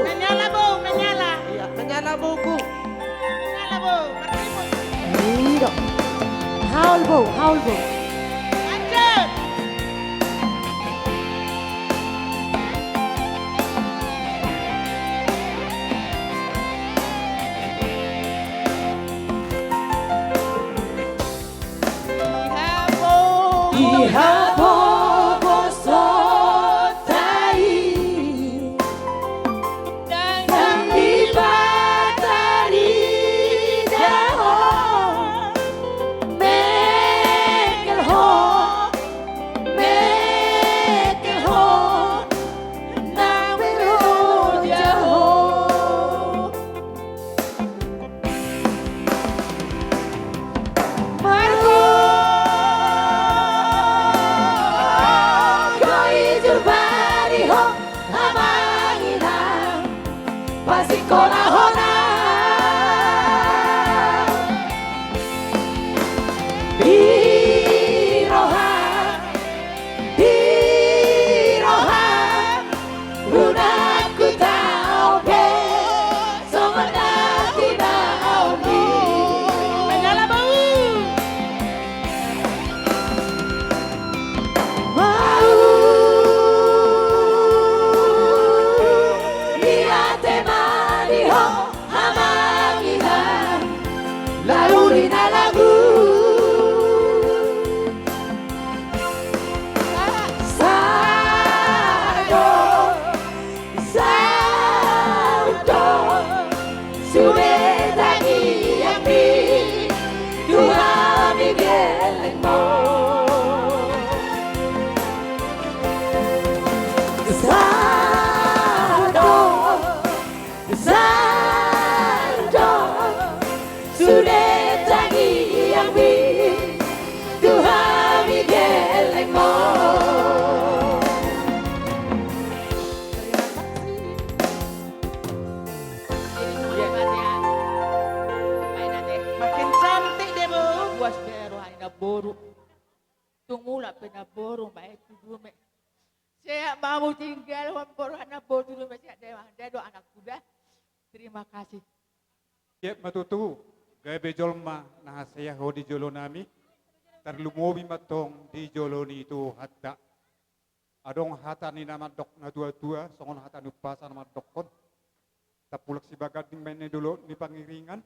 Menyala, Bou, menyala. Iya, menyala, Bouku. Menyala, Bou, martimbul. Iya. Haul, Bou, haul, Bou. Lanjut. Di hapogoson ta i, ndang dipatarida ho, mengkel ho, mengkel ho, ndang pe loja ho. Margogo i jur bani ho, amang inang, pasingkolahon na. Di roha, di roha, unang hutaon be songon na tinaon i. Menyala, Bou. Mau ni ate mani ho, amang inang, lauri na lagu. Sada, sada, sude tangiangmi tu hami gellengmu. Sada, sada, sude tangiangmi tu hami gellengmu. Terima kasih. Jadi, iya. Main ate. Makin cantik dia, Bou. Puas be roha ni namboru. Tung mulak pe namboru, baen tu dumengku. Sehat ma hamu tinggalhon borhat namboru tu dumengku, sehat da, da do anakku da. Terima kasih. Sehat ma tutu, gabe jolma na hasea ho di jolo nami, tarlumobi ma tong di jolo ni Tuhanta. Adong hata ni na mandok na tua-tua, songon hata ni umpasa na mandokkon. Tampulak sibaganding baen na di dolok ni pangiringan.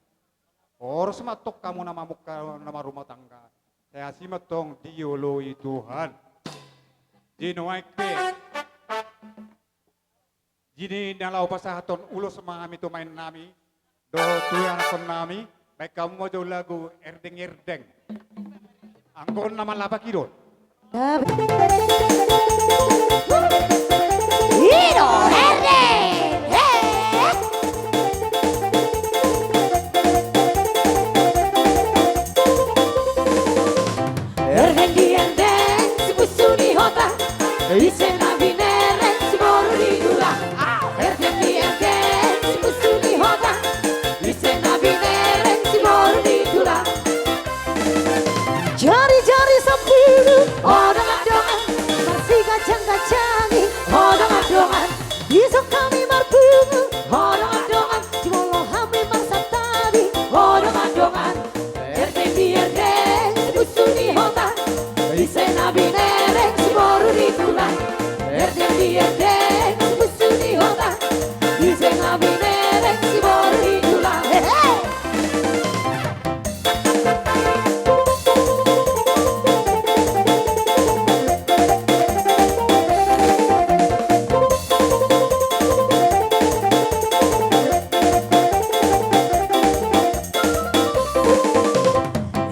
Horas ma tong hamu na mamungka na marrumah tangga. Sai asi ma tong di oloan ni Tuhan. Jadi nuaeng pe, jadi na laho pasahathon ulos ma hami tu omak nami dohot tu ianakhon nami, baen hamu ma jo lagu Erdeng-erdeng. Anggo na malapaki do. I do, Erdeng. Erdeng di erdeng, si pusu ni hota, ise na binereng, si boru ni tulang. Erdeng di erdeng, si pusu ni hota, ise na binereng, si boru ni tulang. Jari-jari sampulu, ho dongan-dongan, marsigajang-gajangi, ho dongan-dongan, dison hami marpungu, ho dongan-dongan, jumolo hami marsantabi, ho dongan-dongan. Erdeng di erdeng, si pusu ni hota, ise na binereng, si boru ni tulang. Erdeng di erdeng, si pusu ni hota, ise na binereng, si boru ni tulang. Hehe.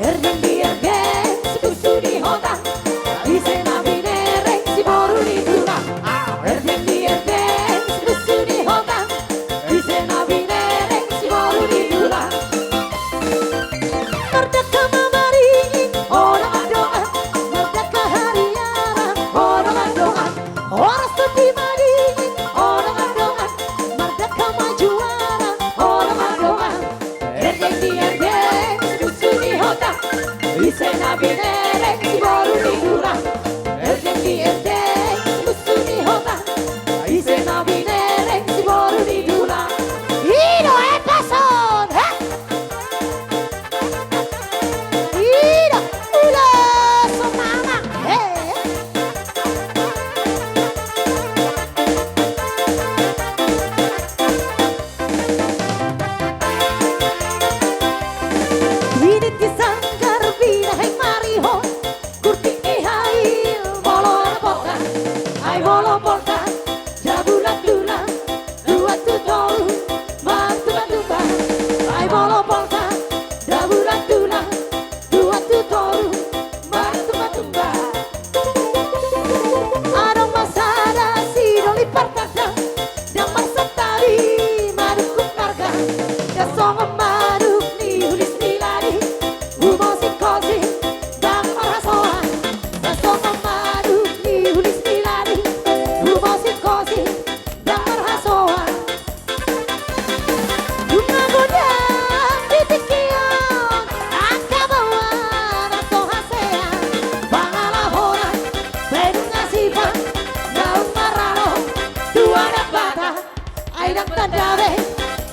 Erdeng di erdeng, si pusu ni hota, ise na binereng, si boru ni tulang. Erdeng di erdeng, si pusu ni hota, ise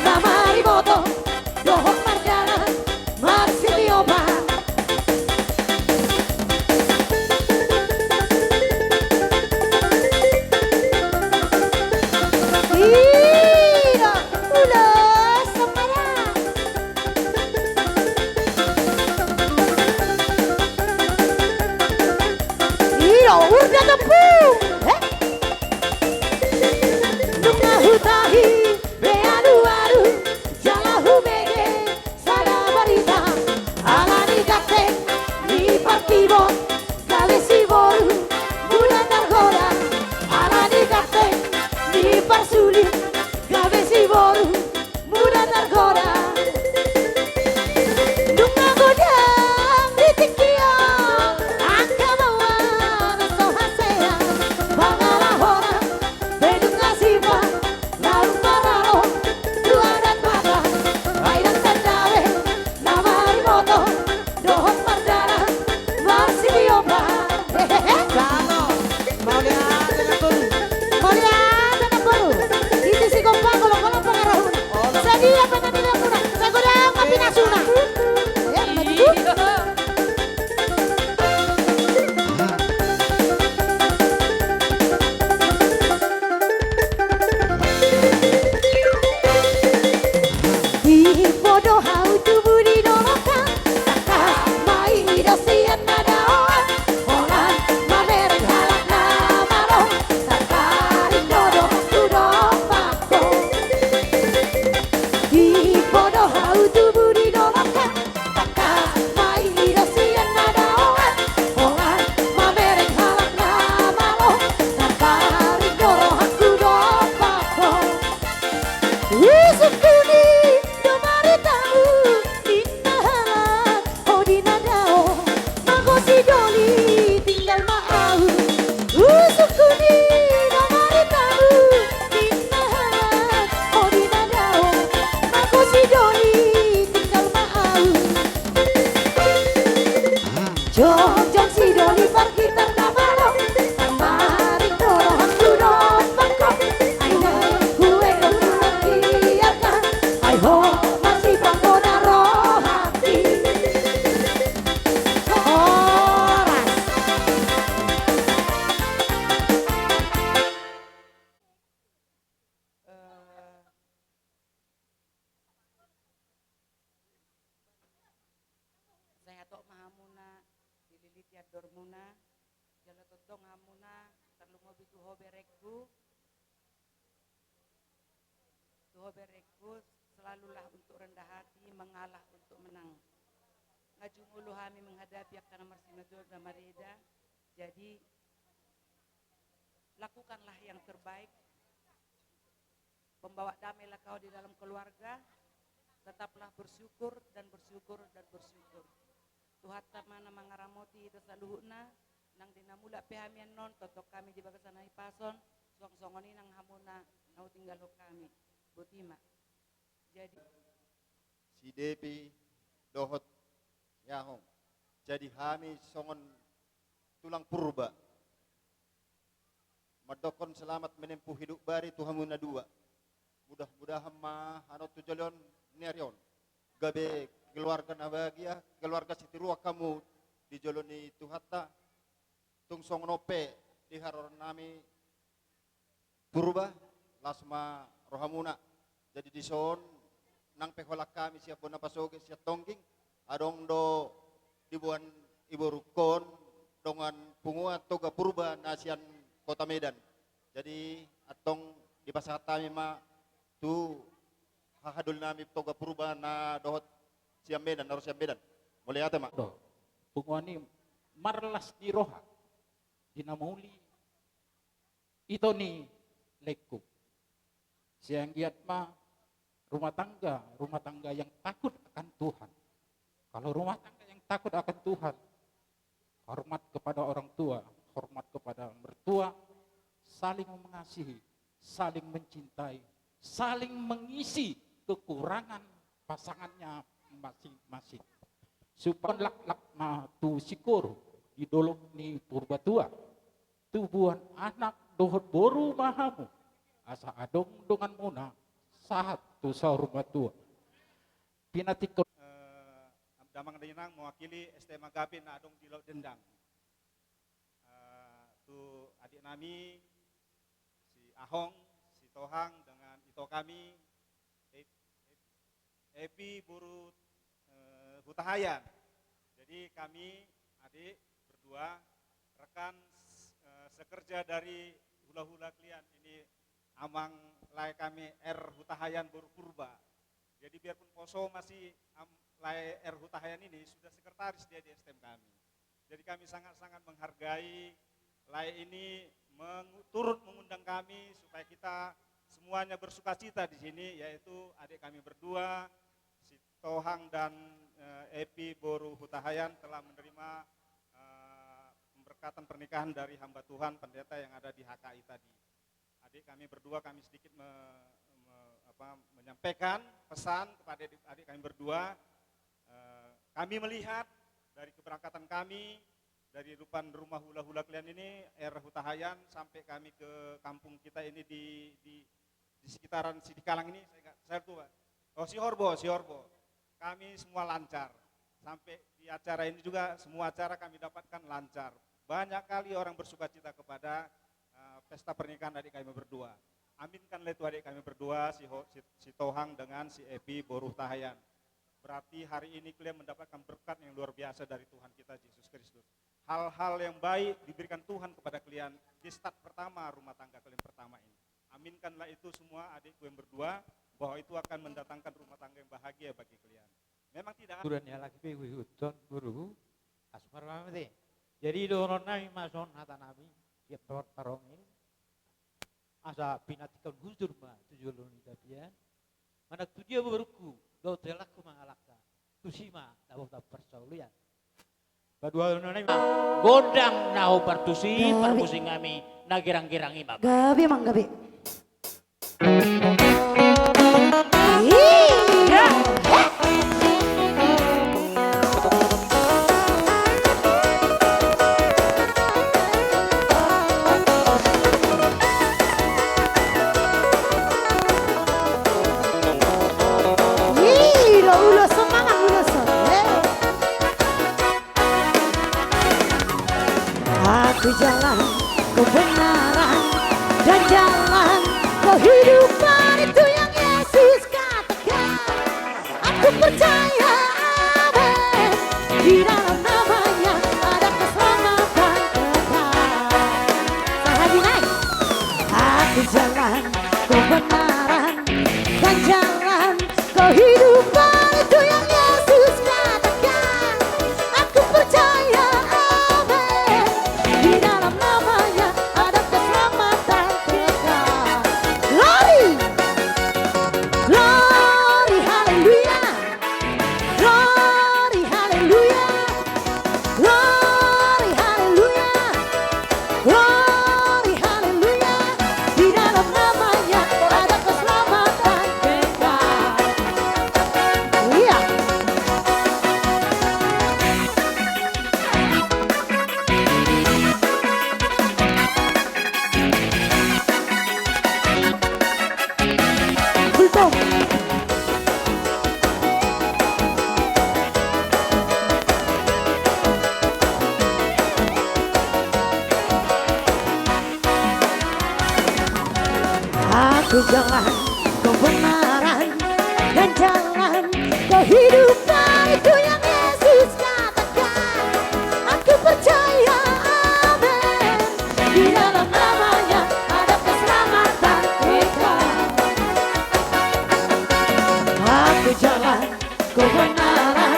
Na mariboto dohot mardalan marsitiopan. Ida, ulos, somada. Ida, urda topung. Eh? Nunga hutahi be alualu jala humege sada barita. Ala ni ganteng ni parpibot gabe siboru muda targoda. Ala ni ganteng ni parsulit gabe siboru muda targoda. Nunga godang di tingki on angka maua na so hasea. Pangalaho na be nunga sipa lalu maralo tu adat Batak. Ai dang tanda be na mariboto dohot mardalan marsitiopan. Hehehe. Sano. Mauliate na boru. Mauliate na boru. Isi si gompa golong-golong pangarahuna. Sadia pe na nilehonmuna. Sai godang ma pinasuna. Eh, maju. Dipodo hau tubu di dolok an, tangkas ma i do sian na daoan, holan mamereng halak na malo, tartarik do dohot tu dompak ho. Dipodo hau tubu di dolok an, tangkas ma i do sian na daoan, holan mamereng halak na malo, tartarik do rohangku dompak ho. Usungkun i do baritamu, ninna halak ho di na dao, mago si doli tinggal ma au. Usungkun i do baritamu, ninna halak ho di na dao, mago si doli tinggal ma au. Jongjong si doli pargitar na malo, mamereng do rohangku dompak ho, ai na huendon huanggiarkan, ai ho marsipanggoda rohangki. Horas. Eh, sai hatop ma hamuna dililiti andormuna, jala tongtong hamuna tarlumobi tu ho berengku, tu ho berengku, selalulah untuk rendah hati, mengalah untuk menang. Nga jumolo hami menghadapi angka na marsimatua na mareda, jadi lakukanlah yang terbaik. Pembawa damai lah kau di dalam keluarga, tetaplah bersyukur dan bersyukur dan bersyukur. Tuhanta ma na mangaramoti hita saluhutna, nang di na mulak pe hami annon, tongtong hami di bagasan hahipason, suang songon i nang hamuna na hutinggalhon hami. Boti ma. Jadi. Si Depi dohot Yahong. Jadi hami songon tulang Purba. Mandokkon selamat menempuh hidup baru tu hamu na dua. Mudah-mudahan ma annon tu joloan ni ari on gabe keluarga na bahagia, keluarga sitiruon hamu di jolo ni Tuhanta. Tung songon on pe di haroro nami Purba, las ma rohamuna. Jadi dison nang pe holan hami sian bona pasoge sian tongging, adong do diboan iborungkon dongan punguan Toga Purba na sian kota Medan. Jadi antong dipasahat hami ma tu hahadoli nami Toga Purba na dohot sian Medan, na ro sian Medan. Mauliate ma. Do, punguan i marlas ni roha di na mauli ito ni lengkung. Sai anggiat ma rumah tangga, rumah tangga yang takut akan Tuhan. Kalau rumah tangga yang takut akan Tuhan, hormat kepada orang tua, hormat kepada mertua, saling mengasihi, saling mencintai, saling mengisi kekurangan pasangannya masing-masing. Supaya laklak ma tu singkoru di dolok ni Purbatua. Tubuan anak dohot boru ma hamu, asa adong donganmuna sahat tu saur matua. Pinantikkon. Eh, damang dainang mewakili S T M Agape na adong di Laut Dendang. Eh, tu adik nami, si Ahong, si Tohang, dengan ito kami, Ep-, Ep-, Epi boru, eh, Hutahayan. Jadi kami, adik, berdua, rekan, eh, sekerja dari hula-hula kalian ini, amang lae kami R Hutahayan boru Purba. Jadi biarpun poso masih, am, lae R Hutahayan ini sudah sekretaris dia di S T M kami. Jadi kami sangat-sangat menghargai lae ini mengu-, turut mengundang kami supaya kita semuanya bersukacita di sini, yaitu adik kami berdua, si Tohang dan, eh, Epi boru Hutahayan telah menerima, eh, pemberkatan pernikahan dari hamba Tuhan pendeta yang ada di H K I tadi. Adik kami berdua, kami sedikit me-, me-, apa, menyampaikan pesan kepada adik, adik kami berdua. Eh, kami melihat dari keberangkatan kami dari depan rumah hula-hula kalian ini, R Hutahayan, sampai kami ke kampung kita ini di, di, di sekitaran Sidikalang ini, saya nggak, saya lupa. Oh, Sihorbo, Sihorbo. Kami semua lancar. Sampai di acara ini juga, semua acara kami dapatkan lancar. Banyak kali orang bersukacita kepada, eh, pesta pernikahan adik kami berdua. Aminkanlah itu adik kami berdua, si Ho-, si, si Tohang dengan si Epi boru Hutahayan. Berarti hari ini kalian mendapatkan berkat yang luar biasa dari Tuhan kita Yesus Kristus. Hal-hal yang baik diberikan Tuhan kepada kalian di start pertama rumah tangga kalian pertama ini. Aminkanlah itu semua adikku yang berdua, bahwa itu akan mendatangkan rumah tangga yang bahagia bagi kalian. Memang tidak. Ukuran ni halak i pe huihuthon, boru. Asa marmama te. Jadi dohonon nami ma songon hata nami, tiap par-, parongil. Asa pinantikkon hujur ma tu jolo ni tapian. Manang tu dia borungku, dohot helangku mangalangka. Tusi ma dapotan parsaulian. Paduahon nami ma gondang na hombar tusi, gabe, parmusik nami na girang-girang i ma. Gabe, Amang, gabe. Iya. Ih, ulos on, Amang, ulos on. Eh. Aku jalan kebenaran dan jalan kehidupan, itu yang Yesus katakan. Aku percaya, amin, di dalam nama-Nya ada keselamatan kekal. Sahadinai. Aku jalan kebenaran dan jalan kehidupan, itu yang Yesus katakan. Aku percaya, amin, di dalam nama-Nya ada keselamatan kekal. Glory! Glory, haleluya! Glory, haleluya! Glory, haleluya! Glory, haleluya! Di dalam nama-Nya ada keselamatan kekal. Iya. Kultum. Aku jalan kebenaran dan jalan kehidupan, itu yang Yesus katakan. Aku percaya, amin, di dalam nama-Nya ada keselamatan kekal. Aku jalan kebenaran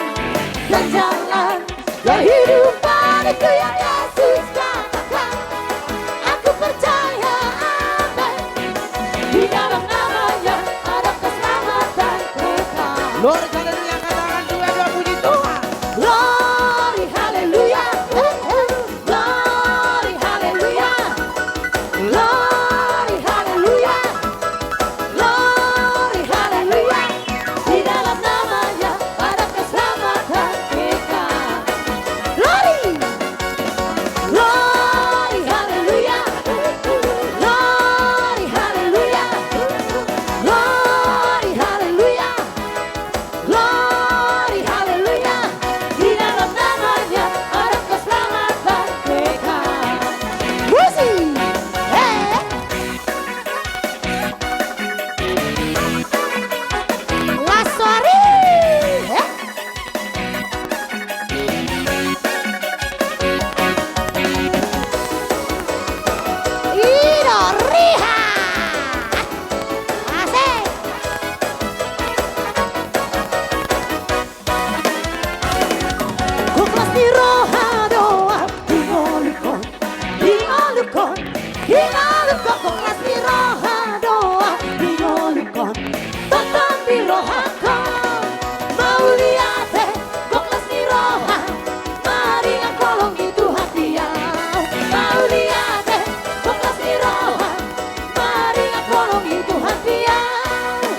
dan jalan kehidupan, itu yang Yesus katakan. Aku percaya, amin, di dalam nama-Nya ada keselamatan kekal. Glory, haleluya, angkat tangan, dua, dua, puji Tuhan. Glory, haleluya. Eh, eh. Glory, haleluya. Glory, haleluya. Glory, haleluya. Di dalam nama-Nya ada keselamatan kekal. Glory. Glory, haleluya. Glory, haleluya. Glory, Di ngolungkon gok las ni roha do ahu di ngolungkon, tongtong di rohangkon. Mauliate gok las ni roha, maringan holong ni Tuhan di ahu. Mauliate gok las ni roha, maringan holong ni Tuhan di ahu.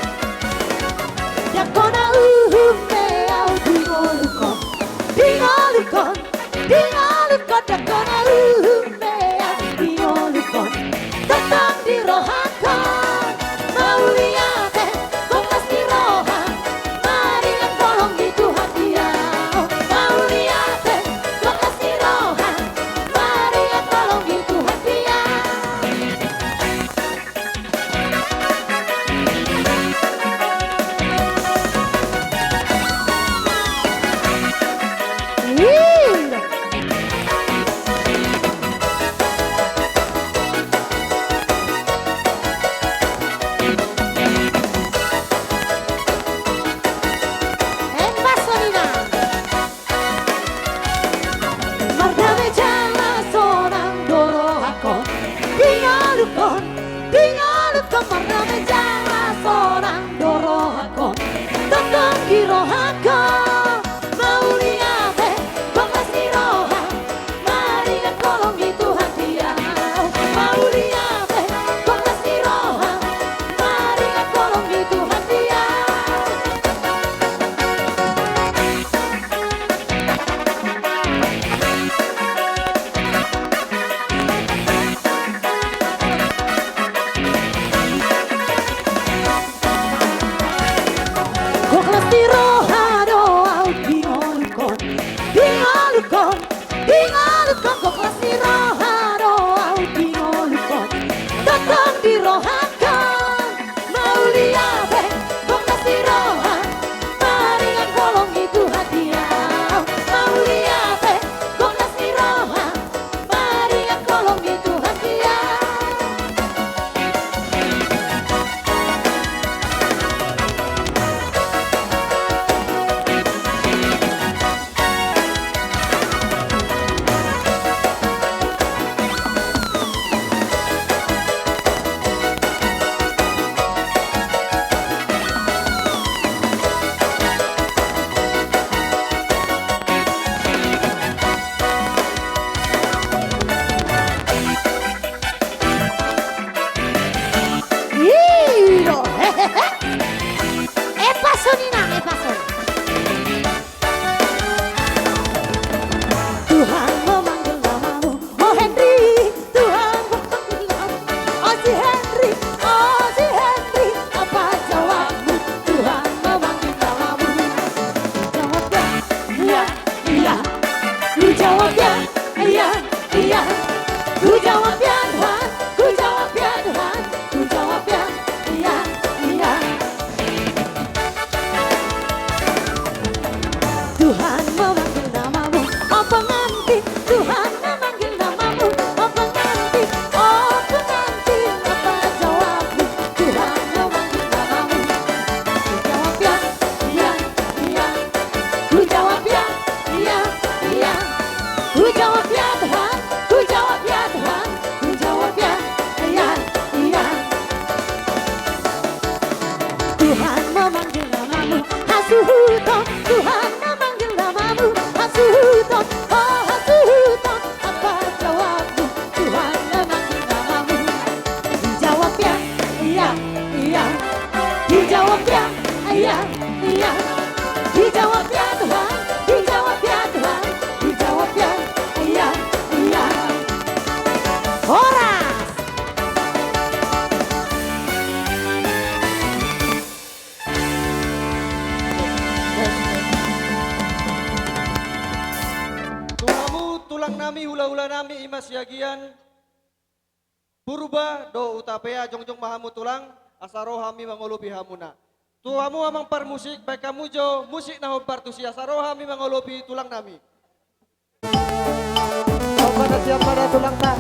Ndang hona uhum be ahu di ngolungkon, di ngolungkon, di ngolungkon, ndang hona uhum be ahu di ngolungkon, tongtong di rohangkon. Mauliate gok las ni roha, maringan holong ni Tuhan di ahu. Mauliate gok las ni roha, maringan holong ni Tuhan di ahu. Mardame jala sonang do rohangkon, di ngolungkon, di ngolungkon, mardame jala sonang do rohangkon, tongtong di rohangkon. Mauliate gok las ni roha, maringan holong ni Tuhan di ahu. Mauliate gok las ni roha, maringan holong ni Tuhan di ahu. Gok las ni roha do ahu di ngolungkon, di ngolungkon, di ngolungkon, gok las ni roha do ahu di ngolungkon, tongtong di rohangkon. Mauliate gok las ni roha, maringan holong ni Tuhan di ahu. Mauliate gok las ni roha, maringan holong ni Tuhan di ahu. Ih, lo, hehehe. Epa sonina, epa sonina. Tuhan memanggil namamu, oh Henry. Tuhan memanggil namamu, oh si Henry, oh si Henry. Apa jawabmu? Tuhan memanggil namamu. Ku jawab ya, iya, iya. Ku jawab ya, iya, iya. Ku jawab ya Tuhan, ku jawab ya Tuhan. Ku jawab ya, iya, iya. Tuhan memanggil namamu, oh pengantin. Tuhan memanggil namamu, oh pengantin. Oh pengantin, apa jawabmu? Tuhan memanggil namamu. Ku jawab ya, iya, iya. Ku jawab ya, iya, iya. Ku jawab ya Tuhan, ku jawab ya Tuhan. Ku jawab ya, iya, iya. Tuhan memanggil namamu, hasuhuton. Tuhan memanggil namamu, hasuhuton. Oh hasuhuton, apa jawabmu? Tuhan memanggil namamu. Dijawab ya, iya, iya. Dijawab ya, iya, iya. Dijawab ya Tuhan, dijawab ya Tuhan. Dijawab ya, iya, iya. Horas. Tu hamu tulang nami, hula-hula nami, i ma Siagian, Purba dohot Hutapea, jongjong ma hamu tulang, asa ro hami mangolopi hamuna. Tu hamu amang parmusik, baen hamu jo musik na hombar tusi, asa ro hami mangolopi tulang nami. Siap ma da, siap ma da tulangta.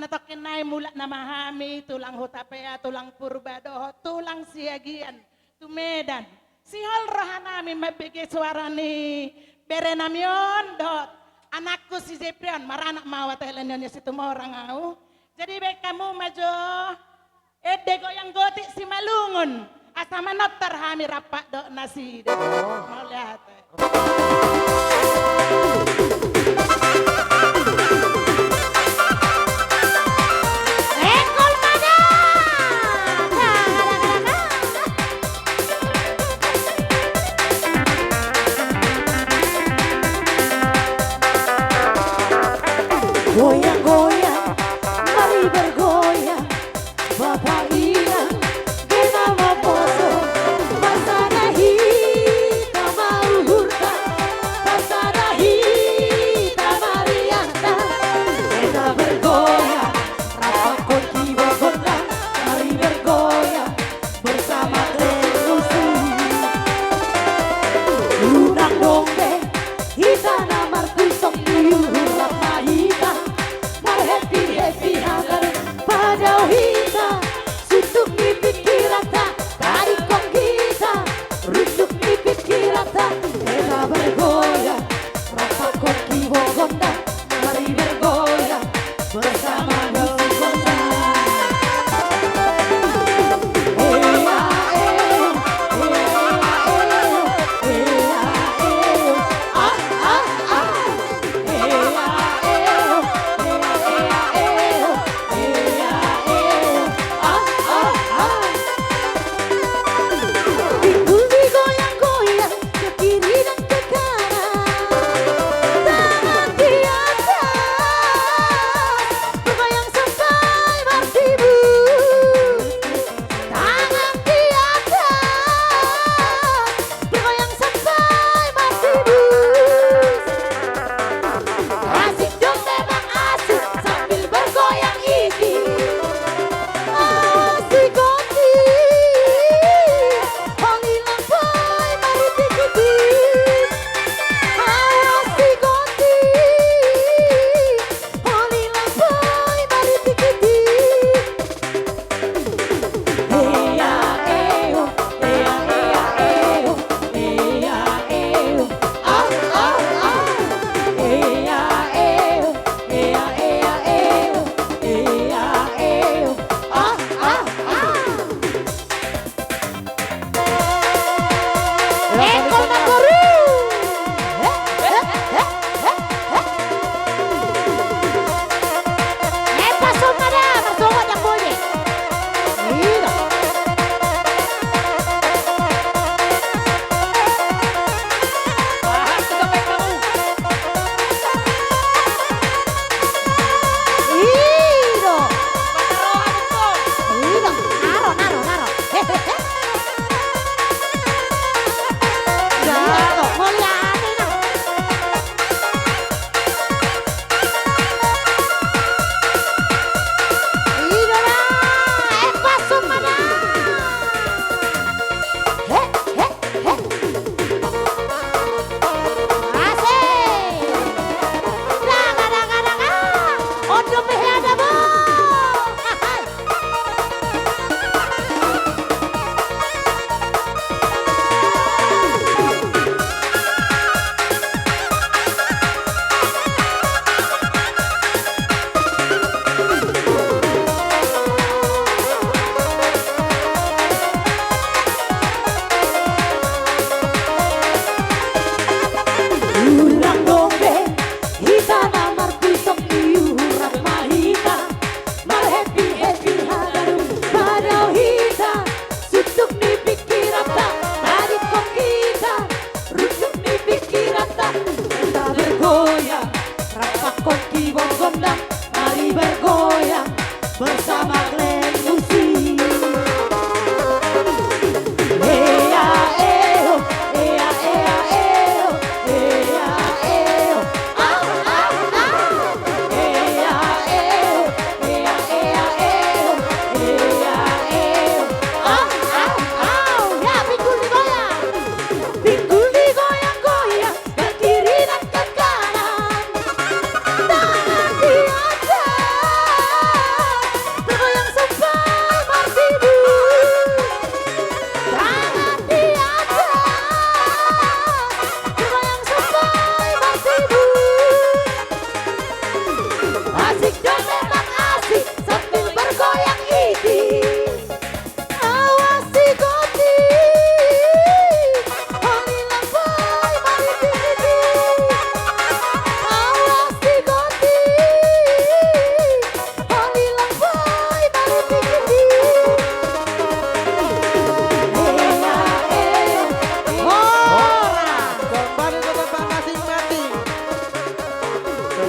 Tatongkin nai mulak nama hami, tulang Hutapea, tulang Purba dohot tulang Siagian tu Medan. Sihol rohanami mambege suara ni berenami on dohot anakku si Jepri on, maranak ma au ate, lae, nion ni Situmorang au. Jadi baen hamu ma jo ende goyang gotik Simalungun, asa manortor hami rap dohot nasida. Oh. Mauliate. Engkol ma da! Goyang-goyang, mari bergoyang. Bapak Inang, gena maposo, pasada hita mauhurta, pasada hita marianta, gena bergoyang, rap dohot kibor gondang, mari bergoyang bersama Glenn Musik. Unang dong be, hita na martusok di uhur rap ma hita.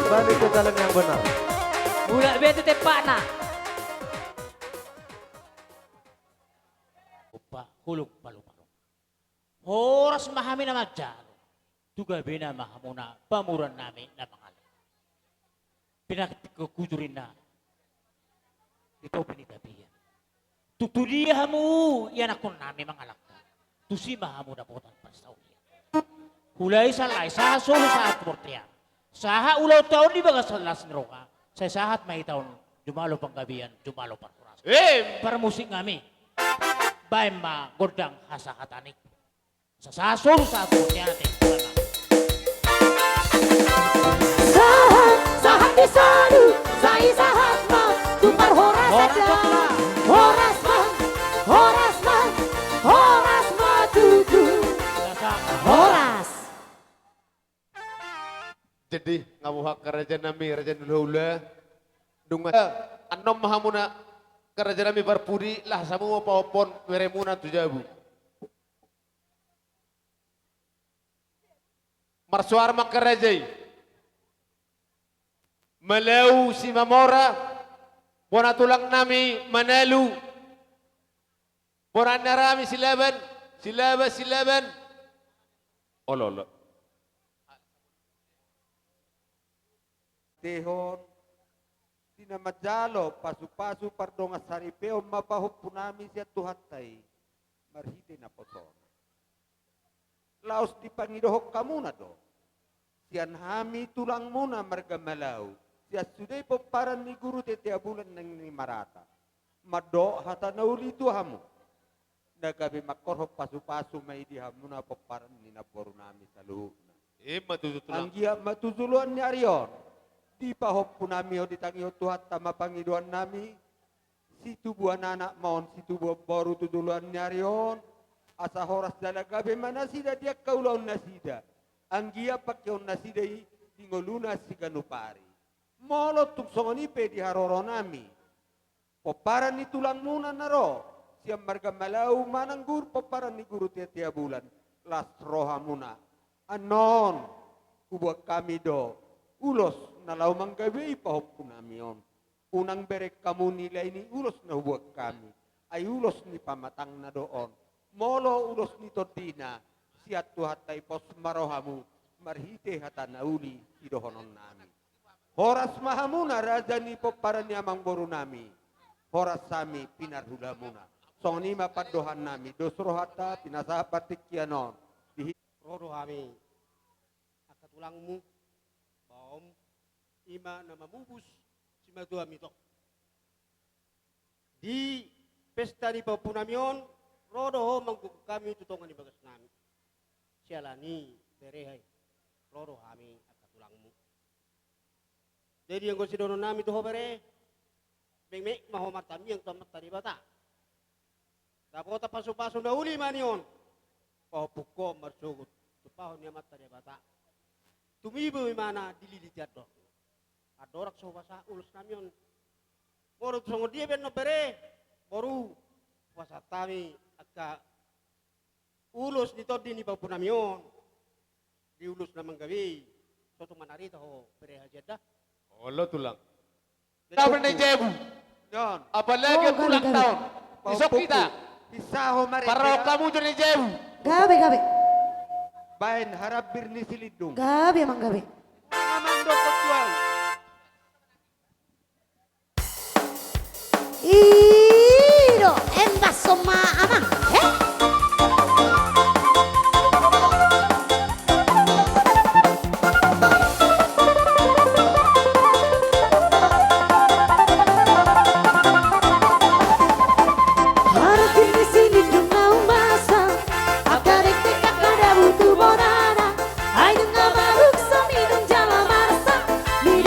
Balik ke dalam yang benar. Mulak be tu tempatna. Opa, hulung palu-palu. Horas ma hami na manjalo. Tu gabena ma hamuna pamoruon nami na mangalangka. Pinantikkon hujur inna di topi ni tapian. Tung tu dia hamu ianakhon nami mangalangka, tusi ma hamu dapotan parsaulian. Hulai sallai sahat solu sahat tu bontean, sahat ulaonta on di bagasan las ni roha, sai sahat ma hita on jumalo panggabean, jumalo parhorasan. Em! Parmusik nami, baen ma gondang hasahatan i. Sahat solu sahat tu bontean ate. Sahat, sahat di solu, sai sahat ma tu parhorasan. Horas ma tulang. Horas ma, horas ma, horas ma tutu. Horas. Jadi, nga boha angka raja nami, raja ni hulahula. Dung, eh, annon ma hamuna angka raja nami parpudi, laos hamu ma pahophon beremuna tu jabu. Marsoara ma angka raja i. Malau Simamora, bona tulang nami Manalu, bona ni ari nami Silaban, Silaban, Silaban. Olo, olo. Tehon, di na manjalo pasu-pasu pardongansaripeon ma pahompu nami sian Tuhanta i, marhite naposona. Laos dipangidohon hamuna do sian hami tulangmuna marga Malau, sian sude pomparan ni Guru Tetea Bulan Nangini Marata, mandok hata na uli tu hamu. Na gabe mangkorhon pasu-pasu ma i di hamuna pomparan ni namboru nami saluhutna. Ima tutu tulang. Anggiat ma tu joloan ni ari on, di pahompu nami on ditangihon Tuhanta ma pangidoan nami, situbuan anak ma on, situbuan boru tu joloan ni ari on, asa horas jala gabe ma nasida di angka ulaon nasida, anggiat pangkeon nasida i di ngoluna siganup ari. Molo tung songon i pe di haroro nami, pomparan ni tulangmuna na ro sian marga Malau manang Guru, pomparan ni Guru Tetea Bulan, las rohamuna. Annon huboan hami do ulos na laho manggabei pahompu nami on. Unang bereng hamu nilai ni ulos na huboan hami, ai ulos ni pamatangna do on. Molo ulos ni tondina, sian Tuhanta i pos ma rohamu marhite hata na uli sidohonon nami. Horas ma hamuna raja ni pomparan ni amangboru nami. Horas hami pinarhulamuna. Songon i ma pandohan nami, dos rohanta pinasahat partingkian on. Di ro do hami angka tulangmu, baom, ima na mamupus simatuam ito. Di pesta ni pahompu nami on, ro do ho manggogoi hami tu tonga ni bagas nami. Siala ni bere, hai, ro do hami angka tulangmu. Jadi anggo sidohonon nami tu ho bere, mengmek ma ho martangiang tu Amanta Debata. Dapotan pasu-pasu na uli ma nion. Pahompu ho marsogot tumpahon ni Amanta Debata. Tumibu imana dililiti andor. Andorang so hupasahat ulos nami on. Molo tung songon dia pe annon bere, boru, hupasahat hami angka ulos ni tondi ni pahompu nami on. Di ulos na manggabei, so tung manarita ho bere hajian da. Olo tulang. Jadi gabe na i jabu. Apalagi ulang tahun. Isok hita. Parro hamu jo na i jabu. Gabe, gabe. Baen harambir ni Silindung. Gabe, amang, gabe. Amang, dokon tu au. I do, embas on ma, amang. He? Harambir ni Silindung na umbasa, angka dengke angka dabu tu bonana. Ai nunga marukso minum jala marsak, di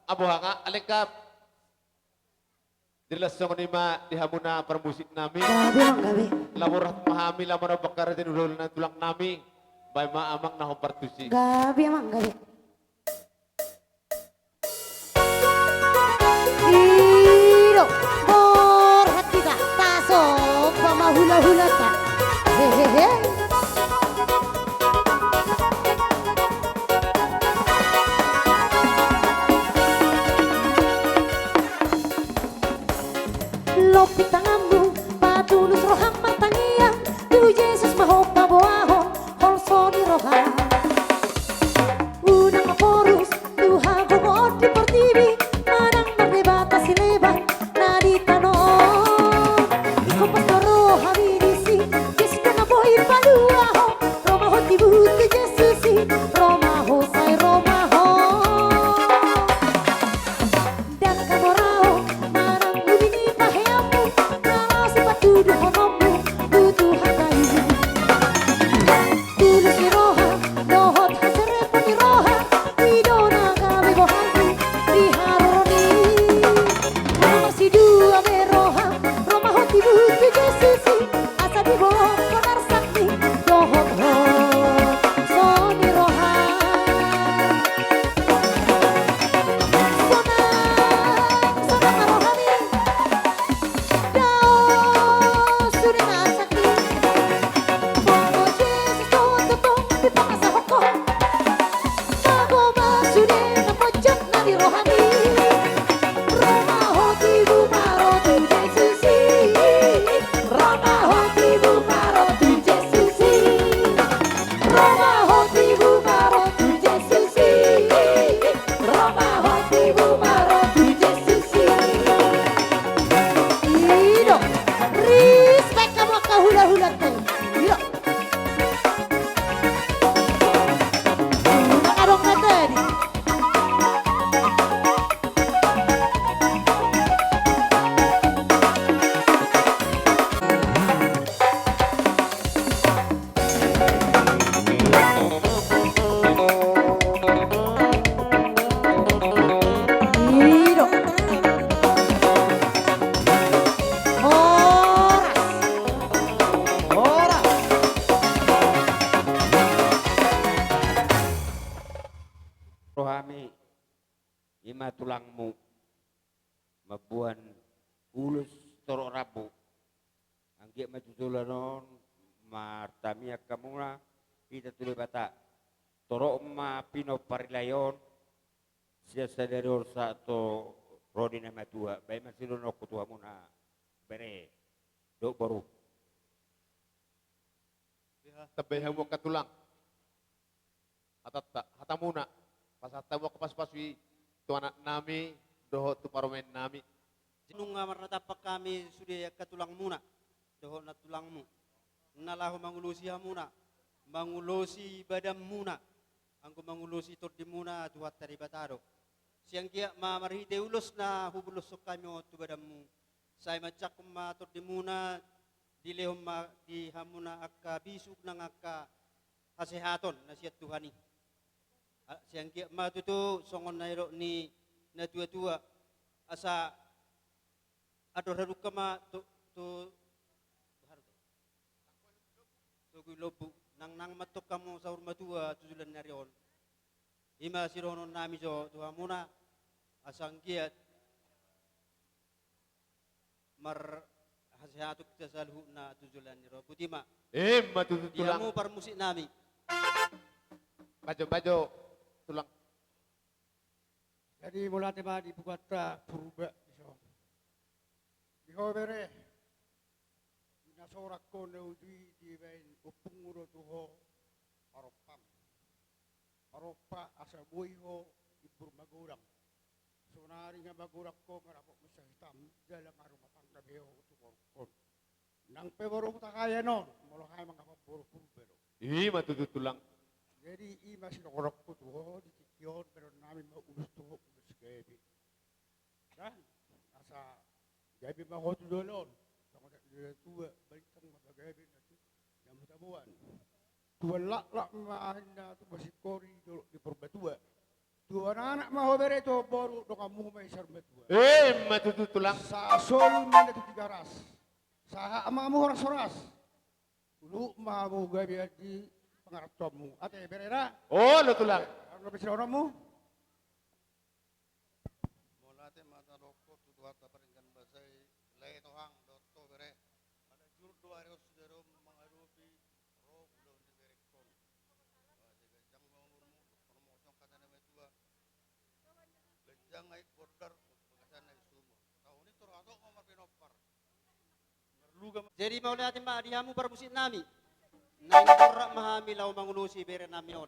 Aboha nga, alengkap. Jelas songon i ma di hamuna parmusik nami. Gabe, Amang, gabe. Laho borhat ma hami, laho manopang harajaon ni hulahula nami, tulang nami. Baen ma, Amang, na hombar tusi. Gabe, Amang, gabe. I do, borhat hita, tasomba ma hulahulanta. Hehehe. Lompit tanganmu, patulus roham martangiang, tu Jesus ma ho paboahon, holso ni roha. Unang ma porus tu hagogoon di portibi, manang mardebata sileban na di tano on. Ingkon pas do rohami disi, Jesus do na boi paluahon. Ro ma ho tibu tu Jesus i, ro ma ho, sai ro ma ho. Ndang hamoraon manang uli ni paheanmu, na laos sipatuduhononmu tu Tuhanta i. Tulus ni roha dohot haserepon ni roha, i do na gabe boharmu di haroro ni. Ro ma sidua be roham, ro ma ho tibu tu Jesus i, asa diboan arsak ni dohot holso ni roha. Sonang, sonang ma rohami. Dao sude na arsak i. Molo Jesus dohot tongtong dipangasahon ho, mago ma sude na ponjot na di rohami. Ro ma ho tibu ma ro tu Jesus i. Ro ma ho tibu ma ro tu Jesus i. Ro ma ho tibu ma ro tu Jesus i. Ro ma ho tibu ma ro tu Jesus i. I do. Respect hamu angka hulahulanta i. I do. Unang adong na jadi. I do. Horas. Horas. Rohami, i ma tulangmu, mamboan ulos torop rambu. Anggiat ma tu joloan on martangiang hamuna hita tu Debata. Torop ma pinompar i lae on, sian sadari on sahat tu ro ni na matua. Baen ma sidohononku tu hamuna bere dohot boru. Tambai hamu angka tulang. Hatanta, hatamuna, pasahat hamu angka pasupasu i tu anak nami dohot tu parumaen nami. Nunga marnatampak hami sude angka tulangmuna dohot nantulangmu, na laho mangulosi hamuna, mangulosi badanmuna, anggo mangulosi tondimuna Tuhanta Debata do. Sai anggiat ma marhite ulos na hubolongkon hami on tu badanmu, sai manjangkon ma tondimuna, dilehon ma di hamuna angka bisuk nang angka hasehaton na sian Tuhan i. A, sai anggiat ma tutu songon na nidok ni natuatua, asa andor hadungka ma tu, tu, tu aha do, tu togu ni lombu, nang, nang mantong hamu saur matua tu joloan ni ari on. I ma sidohonon nami jo tu hamuna, asa anggiat marhasehaton hita saluhutna tu joloan ni ari on. Boti ma. I ma tutu, tulang. Di hamu parmusik nami. Bajo, bajo, tulang. Jadi mauliate ma di Tuhanta Purba dison. Di ho bere, di na sorang ho na uju i, dibaen ompungmu do tu ho parompang. Parompa asa boi ho imbur magodang. Sonari nga magodang ho nga dapot masa hitam, jala nga rumah tangga be ho tu borungkon. Nang pe boru Hutahaean on, molo hami mangapan boru Purba do. I ma tutu, tulang. Jadi i ma sidohononku tu ho di tingki on, baenon nami ma ulos tu ho, ulos gabe. Kan, asa gabe ma ho tu joloan on. Songon nidok ni natuatua, balintang ma pagabe na tu jamu taboan. Tuan laklak ma ninna tu masingkori, dolok ni Purbatua. Tuan anak ma ho bere, tuan boru donganmu ma i saur matua. Eh, ima tutu tulang. Sasolu ma na tu Tigaras. Sahat ma hamu horas-horas. Ulup ma hamu gabe di pangarantomu. Ate bere ra. Olo tulang. Olo bere ra. Mauliate ma tadokkon tu Tuhanta pardenggan basa i, lae tohang dohot ho bere. Ala jur do ari on sidari on mangadopi ro ulaon ni berengkon. Ate ganjang ma umurmu, dokkon ma jong hata ni natuatua. Ganjang aek bondar, bagasan aek sumur. Taon i tor hatop ma marpinompar. Jadi mauliate ma di hamu parmusik nami. Naeng borhat ma hami laho mangulosi bere nami on.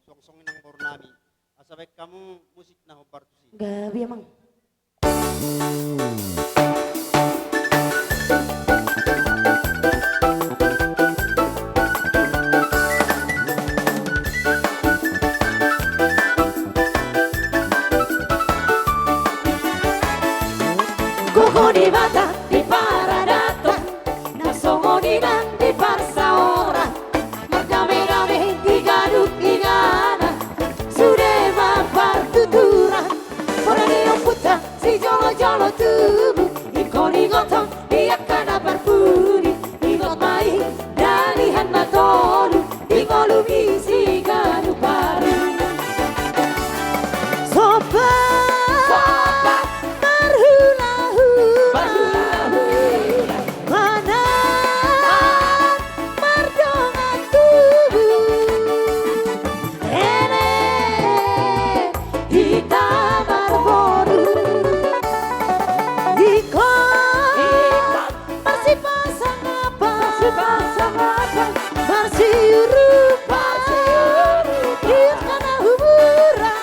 Suang songon i nang boru nami. Asa baen hamu musik na hombar tusi. Gabe amang. Gogo ni bata di paradaton, na songon i nang di parsaoran, mardame-dame di ganup inganan, sude ma partuturan. Bona ni ompunta sijolo-jolo tubu, ingkon ingoton di angka na parpudi, ingot ma i dalihan na tolu, di ngolu ni siganup ari. Somba, somba, marhula-hula, marhula-hula, manat, mardongan tubu. Ele hita marboru, ingkon, ingkon marsipasangapan, marsipasangapan, marsiurupan, marsiurupan, di angka na humuran.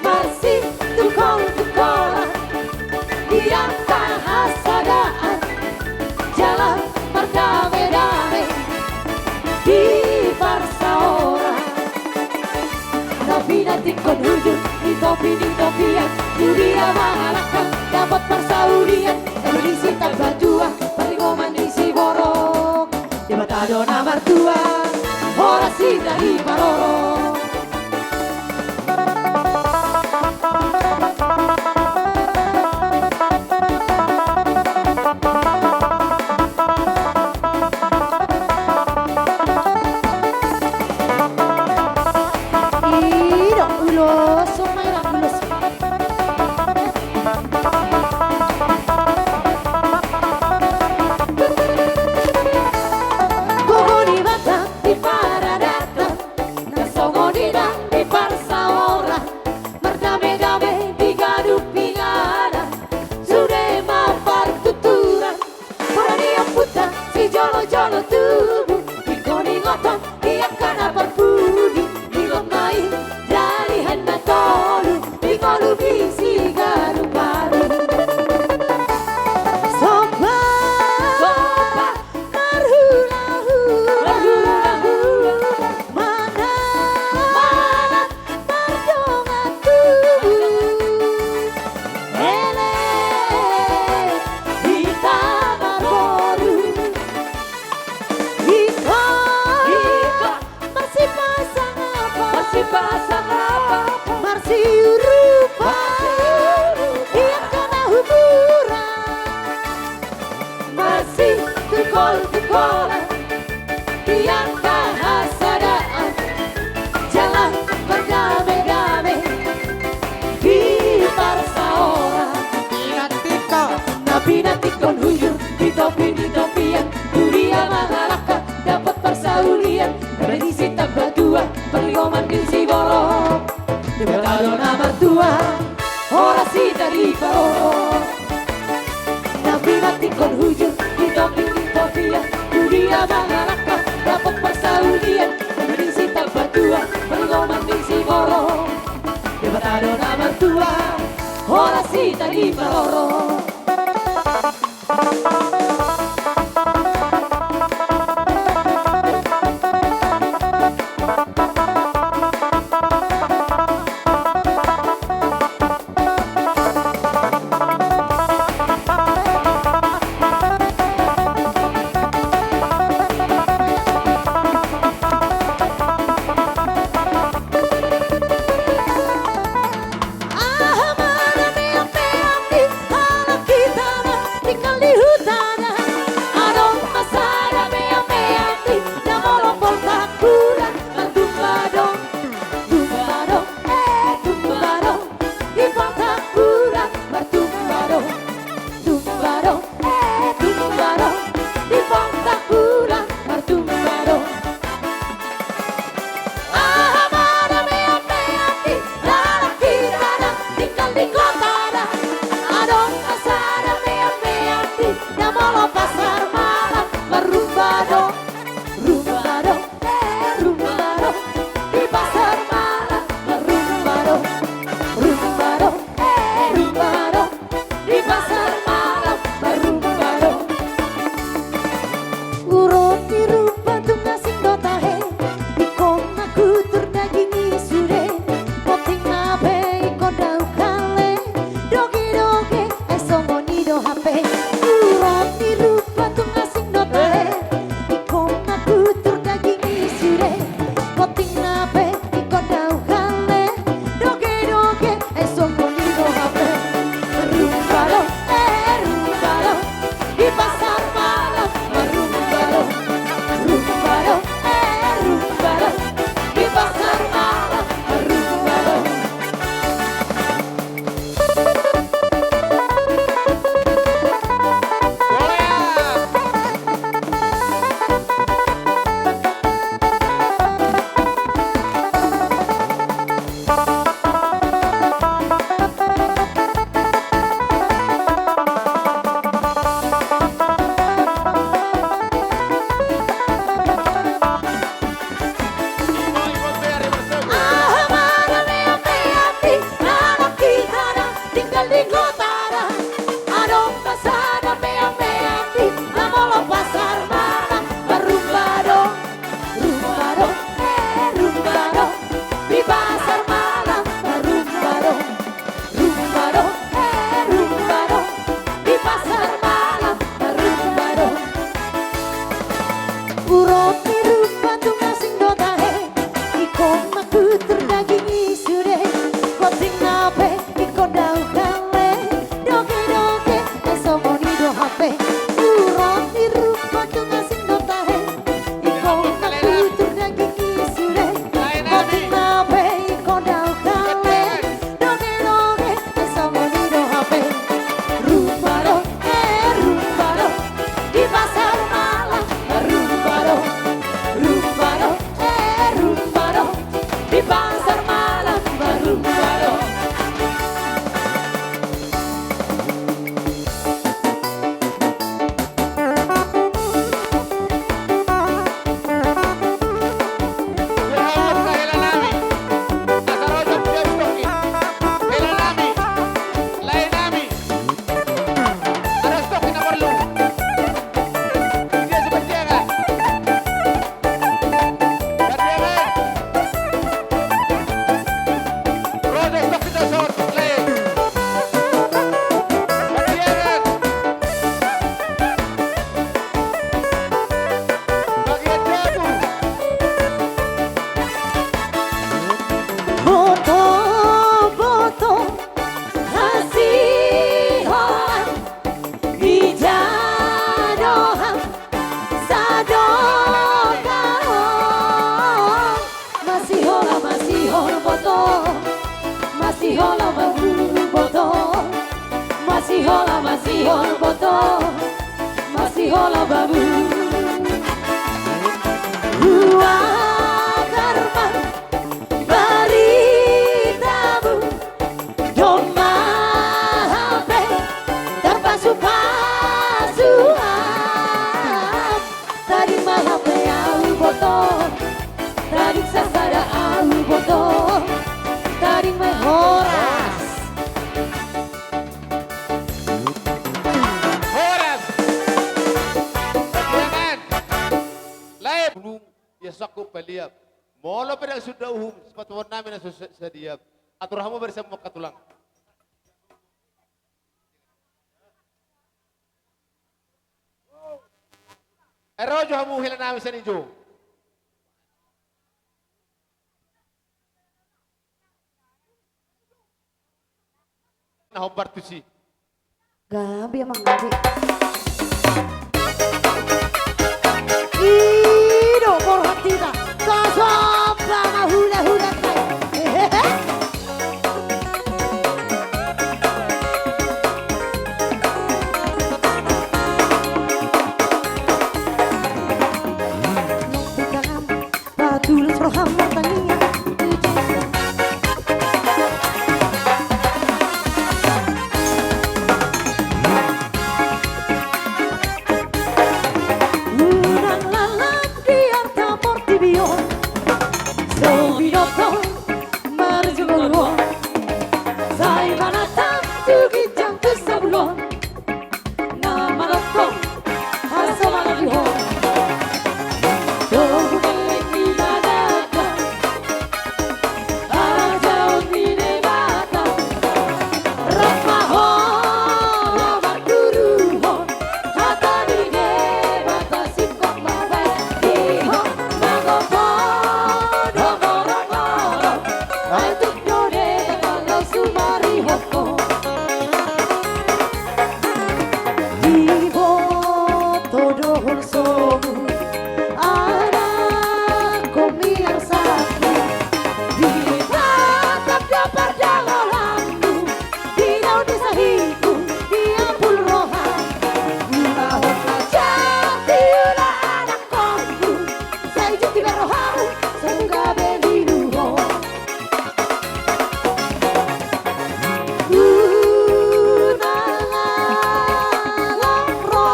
Marsitungkol-tungkolan di angka hasadaan, jala mardame-dame di parsaoran. Na pinantikhon hujur di topi ni topian, tu dia mangalangka dapot parsaulian, eme ni sitamba tua, parlinggoman ni siborok. Debata do na martua, horas hita diparorot. I do ulos, songon i do ulos. Gogo ni bata di paradaton, na songon i nang di parsaoran, mardame-dame di ganup inganan, sude ma partuturan. Bona ni ompunta sijolo-jolo tubu, ingkon ingoton di angka na parpudi, ingot ma i dalihan na tolu, di ngolu ni siganup ari. Somba, somba, marhula-hula, marhula-hula, manat, manat, mardongan tubu. Ele hita marboru, ingkon, ingkon marsipasangapan, marsipasangapan, marsiurupan, marsiurupan, di angka na humuran. Marsitungkol-tungkolan di angka hasadaan, jala mardame-dame di parsaoran. Pinantikhon, na pinantikhon hujur di topi ni topian, tu dia mangalangka dapot parsaulian, eme ni sitamba tua, parlinggoman ni siborok. Debata do na martua, horas hita diparorot. Na pinantikhon hujur di topi ni topian, tu dia mangalangka dapot parsaulian, eme ni sitamba tua, parlinggoman ni siborok. Debata do na martua, horas hita diparorot. Masihola bamu boto, masihola, masihol boto, masihola bamu. Huagar ma baritamu, domma hape tarpasupasu am. Tading ma hape ahu boto, tading sasada ahu boto, tading ma. Horas. Horas. Silakan. Lae. Bulung, ia sangkup paliap. Molo pe dang suda uhum, sipatupaon nami na so sa-, sadia. Atur hamu barisan mongka tulang. Ro jo hamu hela nami sian i jo. Na hombar tusi. Gabe amang gabe. I do borhat hita. Kasomba ma hulahulanta i. Hehehe. Patulos roham martangiang tu Tuhan. Unang lalap di arta portibi on, so binoto marjolo on, sai manatap tu ginjang tu sabulon. Na manongtong hasomalan di ho. Togu ni Debata, harajaon ni Debata. Rap ma ho manduruhon hata ni Debata, singkop ma baen di ho mangopo do gorongorong. Ai tung do Debata laos sumarihon ho. Diboto do holsomu, anakku miarsakku, ditatap do pardalananmu, di naung di sahitmu, di ampul roham. Ulaon na jati ula anakkonmu, sai jut di rohamu, sai gabe lilu ho. Unang alang ro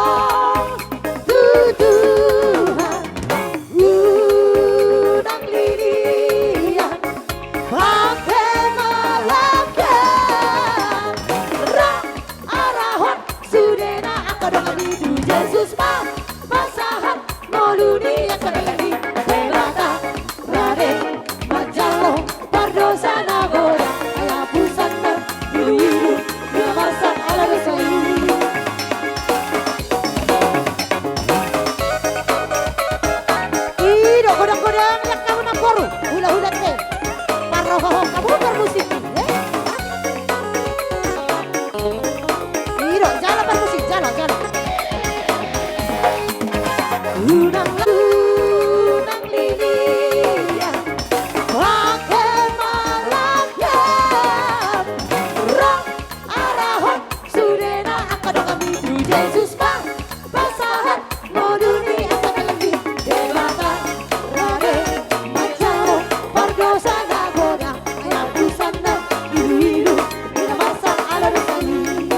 tu Tuhan, unang lilian, pake ma langkam, ro arahon sudena angka dongan i tu Jesus ma pasahat. Molo ni angka dongan i Debata rade manjalo pardosa na godang, ai hapusanna iluilu na marsak ala dosa i. I do godanggodang, nang hamu namboru hulahulante, parrohahon hamu parmusik i, e? I do, jalo parmusik, jalo, jalo. Unang, unang lilian, pake ma langkam, ro arahon sudena angka dongan i tu Jesus ma pasahat. Molo ni angka dongan i Debata rade manjalo pardosa na godang, ai hapusanna iluilu na marsak ala dosa i.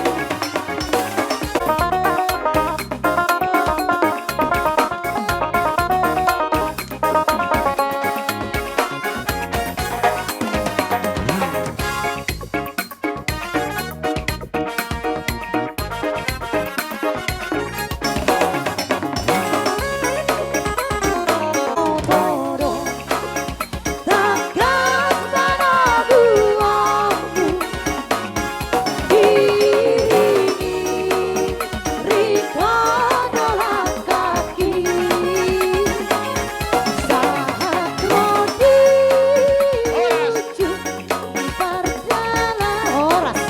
Horas.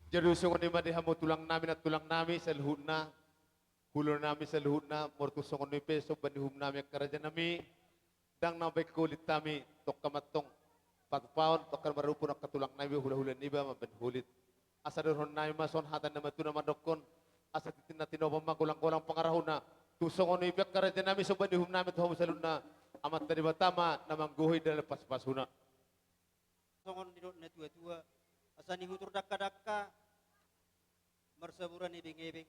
Jadi songon i ma di hamu tulang nami, nantulang nami saluhutna, hulahula nami saluhutna, molo tung songon i pe somba ni uhum nami angka raja nami. Ndang na baen holit hami, tongka mantong patupaon, tongka marhupun angka tulang nami, hulahula niba mambaen holit. Asa dohonon nami ma songon hata ni natuatua mandokkon, asa tintin na tinopa ma golang-golang pangarahutna. Tung songon i pe angka raja nami, somba ni uhum nami tu hamu saluhutna, Amanta Debata ma na manggohi dalan pasupasuna. Songon nidok natuatua, asa nihutur dangkadangka, marsaburan ebeng-ebeng,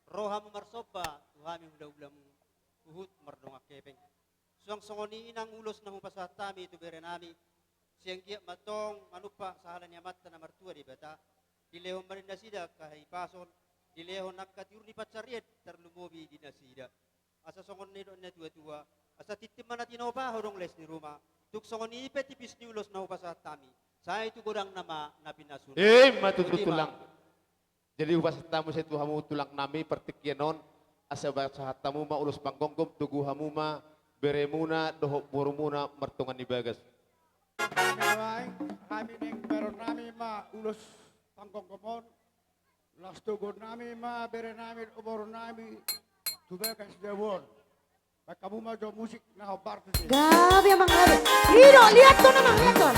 ro hamu marsomba tu hami hulahulamu, huhut mardongan hepeng. Suang songon i nang ulos na hupasahat hami tu bere nami, sai anggiat ma antong manumpak sahala ni Amanta na martua Debata, dilehon ma di nasida angka hahipason, dilehon angka tiur ni pansarian tarlumobi di nasida. Asa songon nidok natuatua, asa tintin ma na tinopa, hodong les ni ruma. Tung songon i pe tipis ni ulos na hupasahat hami, sai tu godangna ma na pinasuna. Ima tutu, Tulang. Jadi hupasahat hamu sai tu hamu tulang nami partingkian on, asa pasahat hamu ma ulos panggomgom, togu hamu ma beremuna dohot borumuna martonga ni bagas. Hami nuaeng, hami naeng bahenon nami ma ulos panggomgom on, laos toguhon nami ma bere nami dohot boru nami tu bagas jabu on. Baen hamu ma jo musik na hombar tusi. Gabe, amang, gabe. I do, liathon, amang, liathon.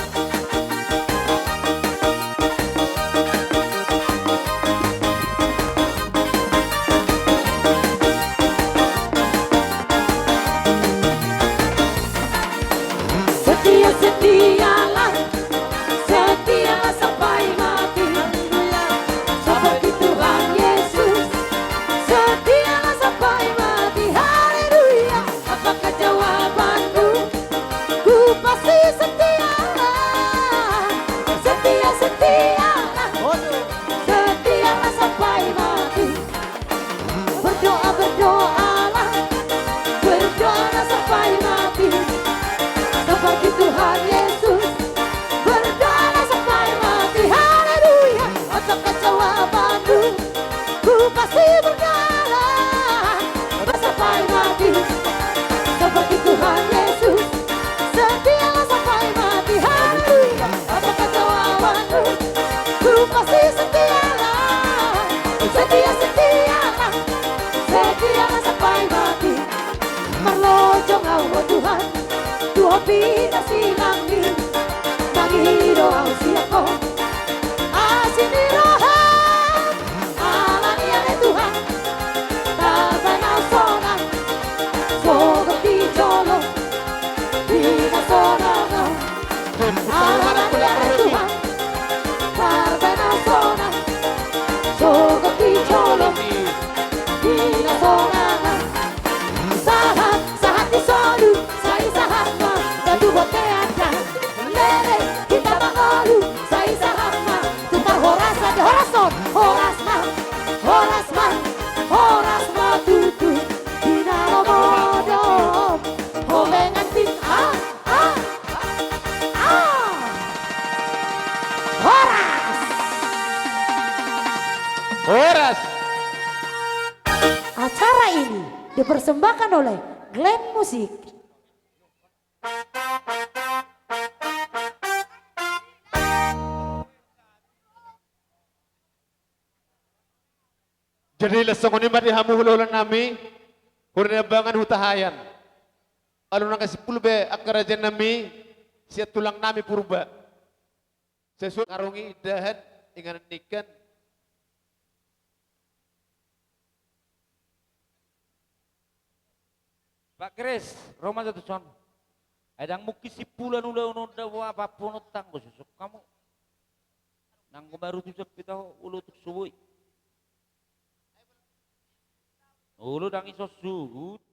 Setia, setialah, setialah sampai mati. Seperti Tuhan Yesus, setialah sampai mati. Haleluya. Apakah jawabanmu? Ku pasti setia, setia, setia, setia sampai mati. Berdoa, berdoalah, berdoalah sampai mati. Seperti Tuhan Yesus, berdoalah sampai mati. Haleluya. Apakah jawabanmu? Ku pasti berjalan sampai mati. Seperti Tuhan Yesus, setialah sampai mati. Haleluya. Apakah jawabanmu? Ku pasti setialah, setia, setialah, setialah sampai mati. Marlojong au, o Tuhan, tu hami na sinanggi, mangido au sian Ho. Asi ni roham, alani i ale Tuhan, tarbaen au sonang, sogot di jolo, di na sonang au. Alani i ale Tuhan, tarbaen au sonang, sogot di jolo, di na sonang au. Sahat, sahat di solu, sai sahat ma, datu bontean da. Leleng hita mangolu, sai sahat ma, tu parhorasan, di horas on, horas ma, horas ma, horas ma tutu, di na lomo do, ho mengantin, ah, ah, ah. Horas. Horas. Acara ini dipersembahkan oleh Glenn Musik. Jadi laos songon i ma di hamu hulahula nami, Huraniambangan Hutahaean. Alu nang na simpul be angka raja nami, sian tulang nami Purba. Sesuai karung i indahan, inganan ningkan. Pak Kris, ro ma jo tuson. Ai ndang mungkin simpulan ulaon on da boha, apa pun on tanggo sosok hamu. Nanggo baru tu sampit ahu ulaon tu soboi. Olo ndang ison suhut.